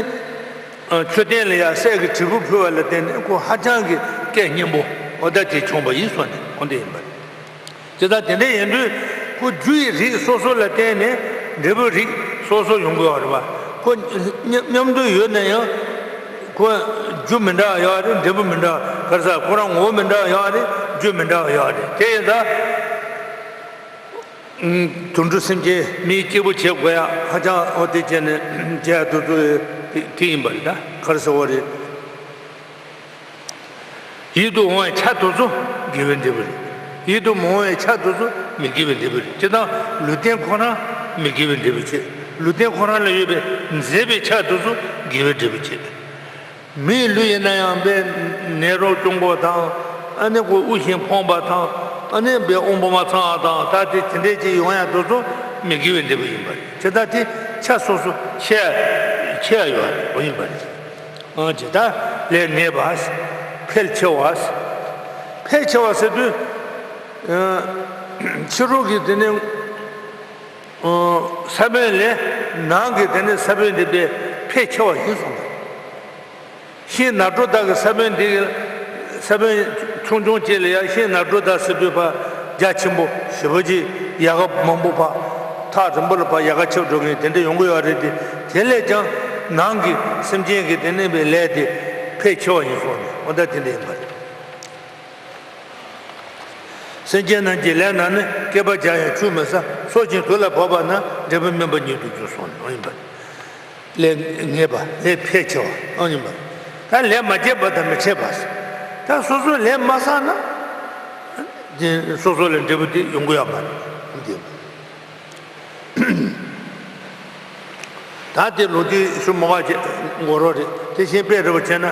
ཨ་མཆོད་རྟེན་ལ་ཡང་གསེར་གྱི་དྲིལ་བུ་ཕུལ་བ་ལ་བརྟེན་ནས་ཁོ་ཧ་ཅང་གི་སྐད་སྙན་པོ་འོ་ད་དེ་བྱུང་བ་ཡིན་གསུངས་ནས་འོ་འདི་ཡིན་པ་རེད། དེ་ལྟར་དེ་འདྲ་ཡིན་དུས་ཁོ་རྒྱུ་ཡི་རིགས་སོ་སོ་ལ་བརྟེན་ནས་འབྲས་བུ་རིགས་སོ་སོ་ཡོང་གི་ཡོད་རེད་པ། ཁོ་མཉམ་མཉམ་དུ་ཡོད་ན་ཡང་ཁོ་རྒྱུ་མི་འདྲ་བ་ཡོད་རེད། འབྲས་བུ་མི་འདྲ་བ། ག་རེ་ཟེར། ཁོ་རང་ངོ་བོ་མི་འདྲ་བ་ཡོད་རེད། རྒྱུ་མི་འདྲ་བ་ཡོད་རེད། དེ་ཡིན་ཙང་། དུད་འགྲོ་སེམས་ཅན་མིའི་སྐྱེས་བུ་བྱེད་དགོས་ཡ་ཧ་ཅང་འོ་དེ་བྱས་ནས་བྱས་ཡ་དེ་ཚོ་དེ་ཡིན་པ་རེད། ད་ག་རེ་ཟེར་བ་རེད། ཡིད་དུ་འོང་བའི་ཆ་དེ་ཚོ་དགེ་བའི་འབྲས་བུ་རེད། ཡིད་དུ་མི་འོང་བའི་ཆ་དེ་ཚོ་མི་དགེ་བའི་འབྲས་བུ་རེད། སྤྱིར་བཏང་ལུས་རྟེན་ཁོ་རང་མི་དགེ་བའི་འབྲས་བུ་བྱེད། ལུས་རྟེན་ཁོ་རང་ལ་ཡོད་པའི་མཛེས་པའི་ཆ་དེ་ཚོ་དགེ་བའི་འབྲས་བུ་བྱེད། མིའི་ལུས་ཡིན་ན་ཡང་དཔེ་ནད་རོ་བཅུག་པ་དང་། ཨ་ནི་ཁོ་དབུལ་ཞིང་ཕོངས་པ་དང་། ཨ་ནི་དཔེ་དབང་པོ་མ་ཚང་བ་དང་། ད་དེ་དེ་འདྲས་ཅིག་ཡོང་ཡ་དེ་ཚོ་མི་དགེ་བའི་འབྲས་བུ་ཡིན་པ་རེད། དེ་ལྟར་དེ་ཆ་སོ་སོ་ཕྱེ་ཕྱེ་ཡ་ཡོད་པ་ཡིན་པ་རེད། ཨང་ཇི་ལྟར་ལས་ངེས་པ། ཕལ་ཆེ་བ། ཕལ་ཆེ་བ་ཟེར་དུས། ཕྱི་རོལ་གྱི་དེ་ནི་ས་བོན་ལས། ནང་གི་དེ་ནི་ས་བོན་དེ་དཔེ་ཕལ་ཆེ་བ་ཡིན་གསུངས་པ། ཤིང་ནགས་ཁྲོད་དག་གི་ས་བོན་དེ་གི་ས་བོན་ཆུང་ཆུང་བཅས་ལ་ཡང་ཤིང་ནགས་ཁྲོད་དག་ཟེར་དུས་ཕར་རྒྱ་ཆེན་པོ་ཞེ་པོ་ཅིག་ཡལ་ག་མང་པོ་ཕར་ཐག་རིང་པོ་ལ་ཕར་ཡལ་ག་ཁྱབ་འགྲོ་མཁན་དེ་འདྲ་ཡོང་གི་ཡོད་རེད་དེ། དེ་ལས་ཀྱང་ནང་གི་སེམས་ཅན་གྱི་དེ་ནི་པའི་ལས་དེ་ཕལ་ཆེ་བ་ཡིན་གསུངས་ནས། འོ་ད་དེ་འདྲ་ཡིན་པ་རེད། སེམས་ཅན་རྣམས་ཀྱི་ལས་རྣམས་ནི། བསྐལ་པ་བརྒྱར་ཡང་ཆུད་མི་ཟ། སྲོག་ཆགས་དུག་ལ་ཕོག་པ་ན། འབྲས་བུ་སྨིན་པ་ཉིད་དུ་འགྱུར་གསུངས་ནོ་ཡིན་པ། ལས་ངེས་པ། ལས་ཕལ་ཆེ་བ་ཨང་ཡིན་པ། ད་ལས་མ་བྱས་པ་དང་མི་འཕྲད་པ། ད་སོ་སོས་ལས་མ་བསགས་ན། དེ་སོ་སོ་ལ་འབྲས་བུ་དེ་ཡོང་གི་ཡོད་མ་རེད། ད་དེ་ལོ་རྒྱུས་ཞུ་མོ་བ་ཅེས་མགོ་རོ་རེད། དེ་བཞིན་དཔེ་རེ་བ་བྱས་ན།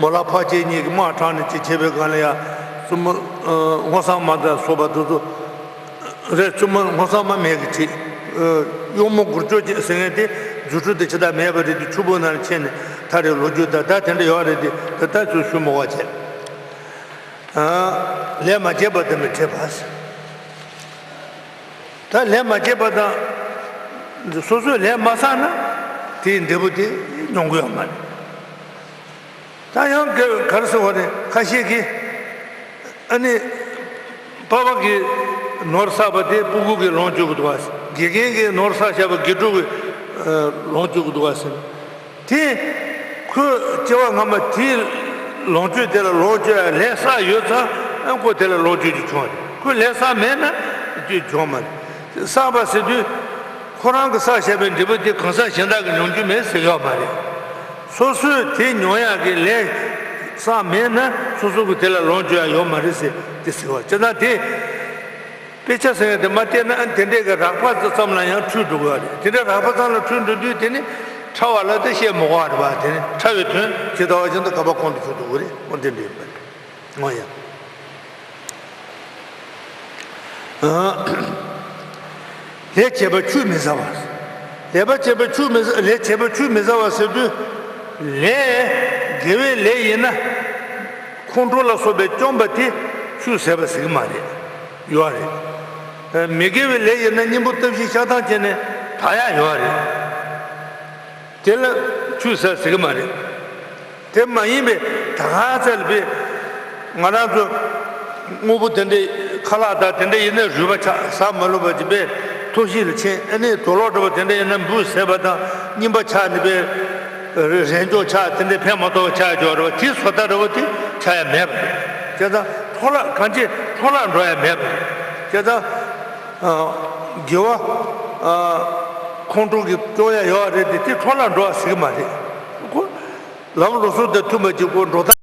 མོ་ལ་ཕག་སྐྱེས་གཉིས་ཀྱི་དམག་དྲངས་ནས་ཅིག་བྱེད་པའི་སྒང་ལ་ཡང་། བཙུན་མོ་སྔོ་བསངས་མ་དང་སོགས་པ་དེ་ཚོ་རེད། བཙུན་མོ་སྔོ་བསངས་མ་མེད་ཀྱི་ཁྲིད། གཡོག་མོ་མགུར་སྐྱོག་ཅིག་ཟེར་མཁན་དེ་རྫུ་འཕྲུལ་དེ་ཇི་ལྟར་མེད་པ་རེད་དེ། ཆུ་བུར་ནང་ལ་ཁྱེར་ནས་ད་རེས་ལོ་རྒྱུས་ད་ད་དེ་འདྲ་ཡོད་རེད་དེ། ད་ད་ཚོས་ཞུ་མོ་བ་བྱས། ལས་མ་བྱས་པ་དང་མི་འཕྲད་པ། ད་ལས་མ་བྱས་པ་དང་། སོ་སོས་ལས་མ་བསགས་ན་དེའི་འབྲས་བུ་དེ་མྱོང་གི་ཡོད་མ་རེད། ད་ཡང་ག་ག་རེ་ཟེར་བ་རེད། ཁ་ཤས་ཀྱིས་ཨ་ནི་པ་ཕ་གིས་ནོར་བསགས་པ་དེ་སྤུ་གུ་གིས་ལོངས་སྤྱོད་དགོས་འདུག་བ། དགེ་རྒན་གྱིས་ནོར་བསགས་བཞག་པ་དགེ་ཕྲུག་གིས་ལོངས་སྤྱོད་དགོས་འདུག་བ་ཟེར། དེ་ཁོས་སྐྱེ་བ་སྔ་མ་དེའི་ལོངས་སྤྱོད་དེ་ལ་ལོངས་སྤྱོད་ཡ་ལས་བསགས་ཡོད་ཙང་ཨ་ཁོ་དེ་ལ་ལོངས་སྤྱོད་ཀྱི་བྱུང་བ་རེད། ཁོས་ལས་བསགས་མེད་ན་སྤྱོད་བྱུང་མ་རེད། བསགས་པ་ཟེར་དུས་ཁོ་རང་གིས་བསགས་བཞག་པའི་འབྲས་བུ་དེ་གང་ཟག་གཞན་དག་གིས་མྱོང་རྒྱུ་མེད་ཟེར་ཡོད་མ་རེད། སོ་སོས་དེ་མྱོང་ཡག་གི་ལས་བསགས་མེད་ན་སོ་སོ་གིས་དེ་ལ་ལོངས་སྤྱོད་ཡ་ཡོད་མ་རེད་ཟེར་དེ་ཟེར་བ་ཅི་ན་དེ། དཔེ་ཆ་ཟེར་ཡ་དེ་མ་བལྟས་ན་ཨ་དེ་འདྲས་ཀྱི་རགས་པ་ཙམ་ལ་ཡང་འཁྲུལ་འགྲོ་གི་ཡོད་རེད། དེ་འདྲས་རགས་པ་ཙམ་ལ་འཁྲུལ་འགྲོ་དུས་དེ་ནི་ཕྲ་བ་ལ་དེ་བཤད་མི་དགོས་པ་རེད་པ། དེ་ནི་ཕྲ་བའི་དོན་ཇི་ལྟ་བ་བཞིན་དུ་ག་པ་གོང་དུ་ཞུ་འགྲོ་གི་རེད། འོ་དེ་འདྲས་ཡིན་པ་རེད། འོ་ཡ། ལས་བྱས་པ་ཆུད་མི་ཟ་བ། ལས་པ་བྱས་པ་ཆུད་མི་ཟ། ལས་བྱས་པ་ཆུད་མི་ཟ་བ་ཟེར་དུས། ལས་དགེ་བའི་ལས་ཡིན་ན་ཁོང་ཁྲོ་ལ་སོགས་པས་བཅོམ་པ་དེ་ཆུད་ཟ་བ་ཟེར་གི་མ་རེད། ཡོད་རེད། མི་དགེ་བའི་ལས་ཡིན་ན་གཉེན་པོ་སྟོབས་བཞི་ཤ་སྟག་བྱས་ནས་དག་ཡག་ཡོད་རེད། དེ་ལ་ཆུད་ཟ་ཟེར་གི་མ་རེད། དེ་མ་ཡིན་པའི་ད་ག་ཚད་ལ་བས་ང་རང་ཚོ་དངོས་པོ་དེ་འདྲའི་ཁ་ལག་དང་དེ་འདྲ་ཡིན་ན་རུལ་བ་ཆགས་ཟ་མ་ལོ་བ་ཅིག་པས་ཐོག་ཤིག་ལ་ཕྱིན། ཨ་ནི་དུག་ལོག་འདྲ་བ་དེ་འདྲ་ཡིན་ན་འབུ་ཟས་པ་དང་རྙིང་པ་ཆགས་ནི་པས་རས་འཇོག་ཆགས། དེ་འདྲའི་ཕན་མ་ཐོགས་པ་ཆགས་ཡོད་རེད་བ། དེ་བཟོ་ལྟ་འདྲ་བ་དེ་ཆགས་ཡ་མེད་པ་རེད། བྱས་ཙང་འཕྲོ་བརླག་གང་ཅི་འཕྲོ་བརླག་འགྲོ་ཡ་མེད་པ་རེད། བྱས་ཙང་དགེ་བ་ཁོང་ཁྲོ་གི་སྐྱོ་ཡ་ཡོད་རེད་དེ། དེ་འཕྲོ་བརླག་འགྲོ་བ་ཟེར་གི་མ་རེད། ཁོ་ལམ་ལུགས་སྲོལ་དང་མཐུན་པ་ཅིག་ཁོ་འགྲོ་སྟངས་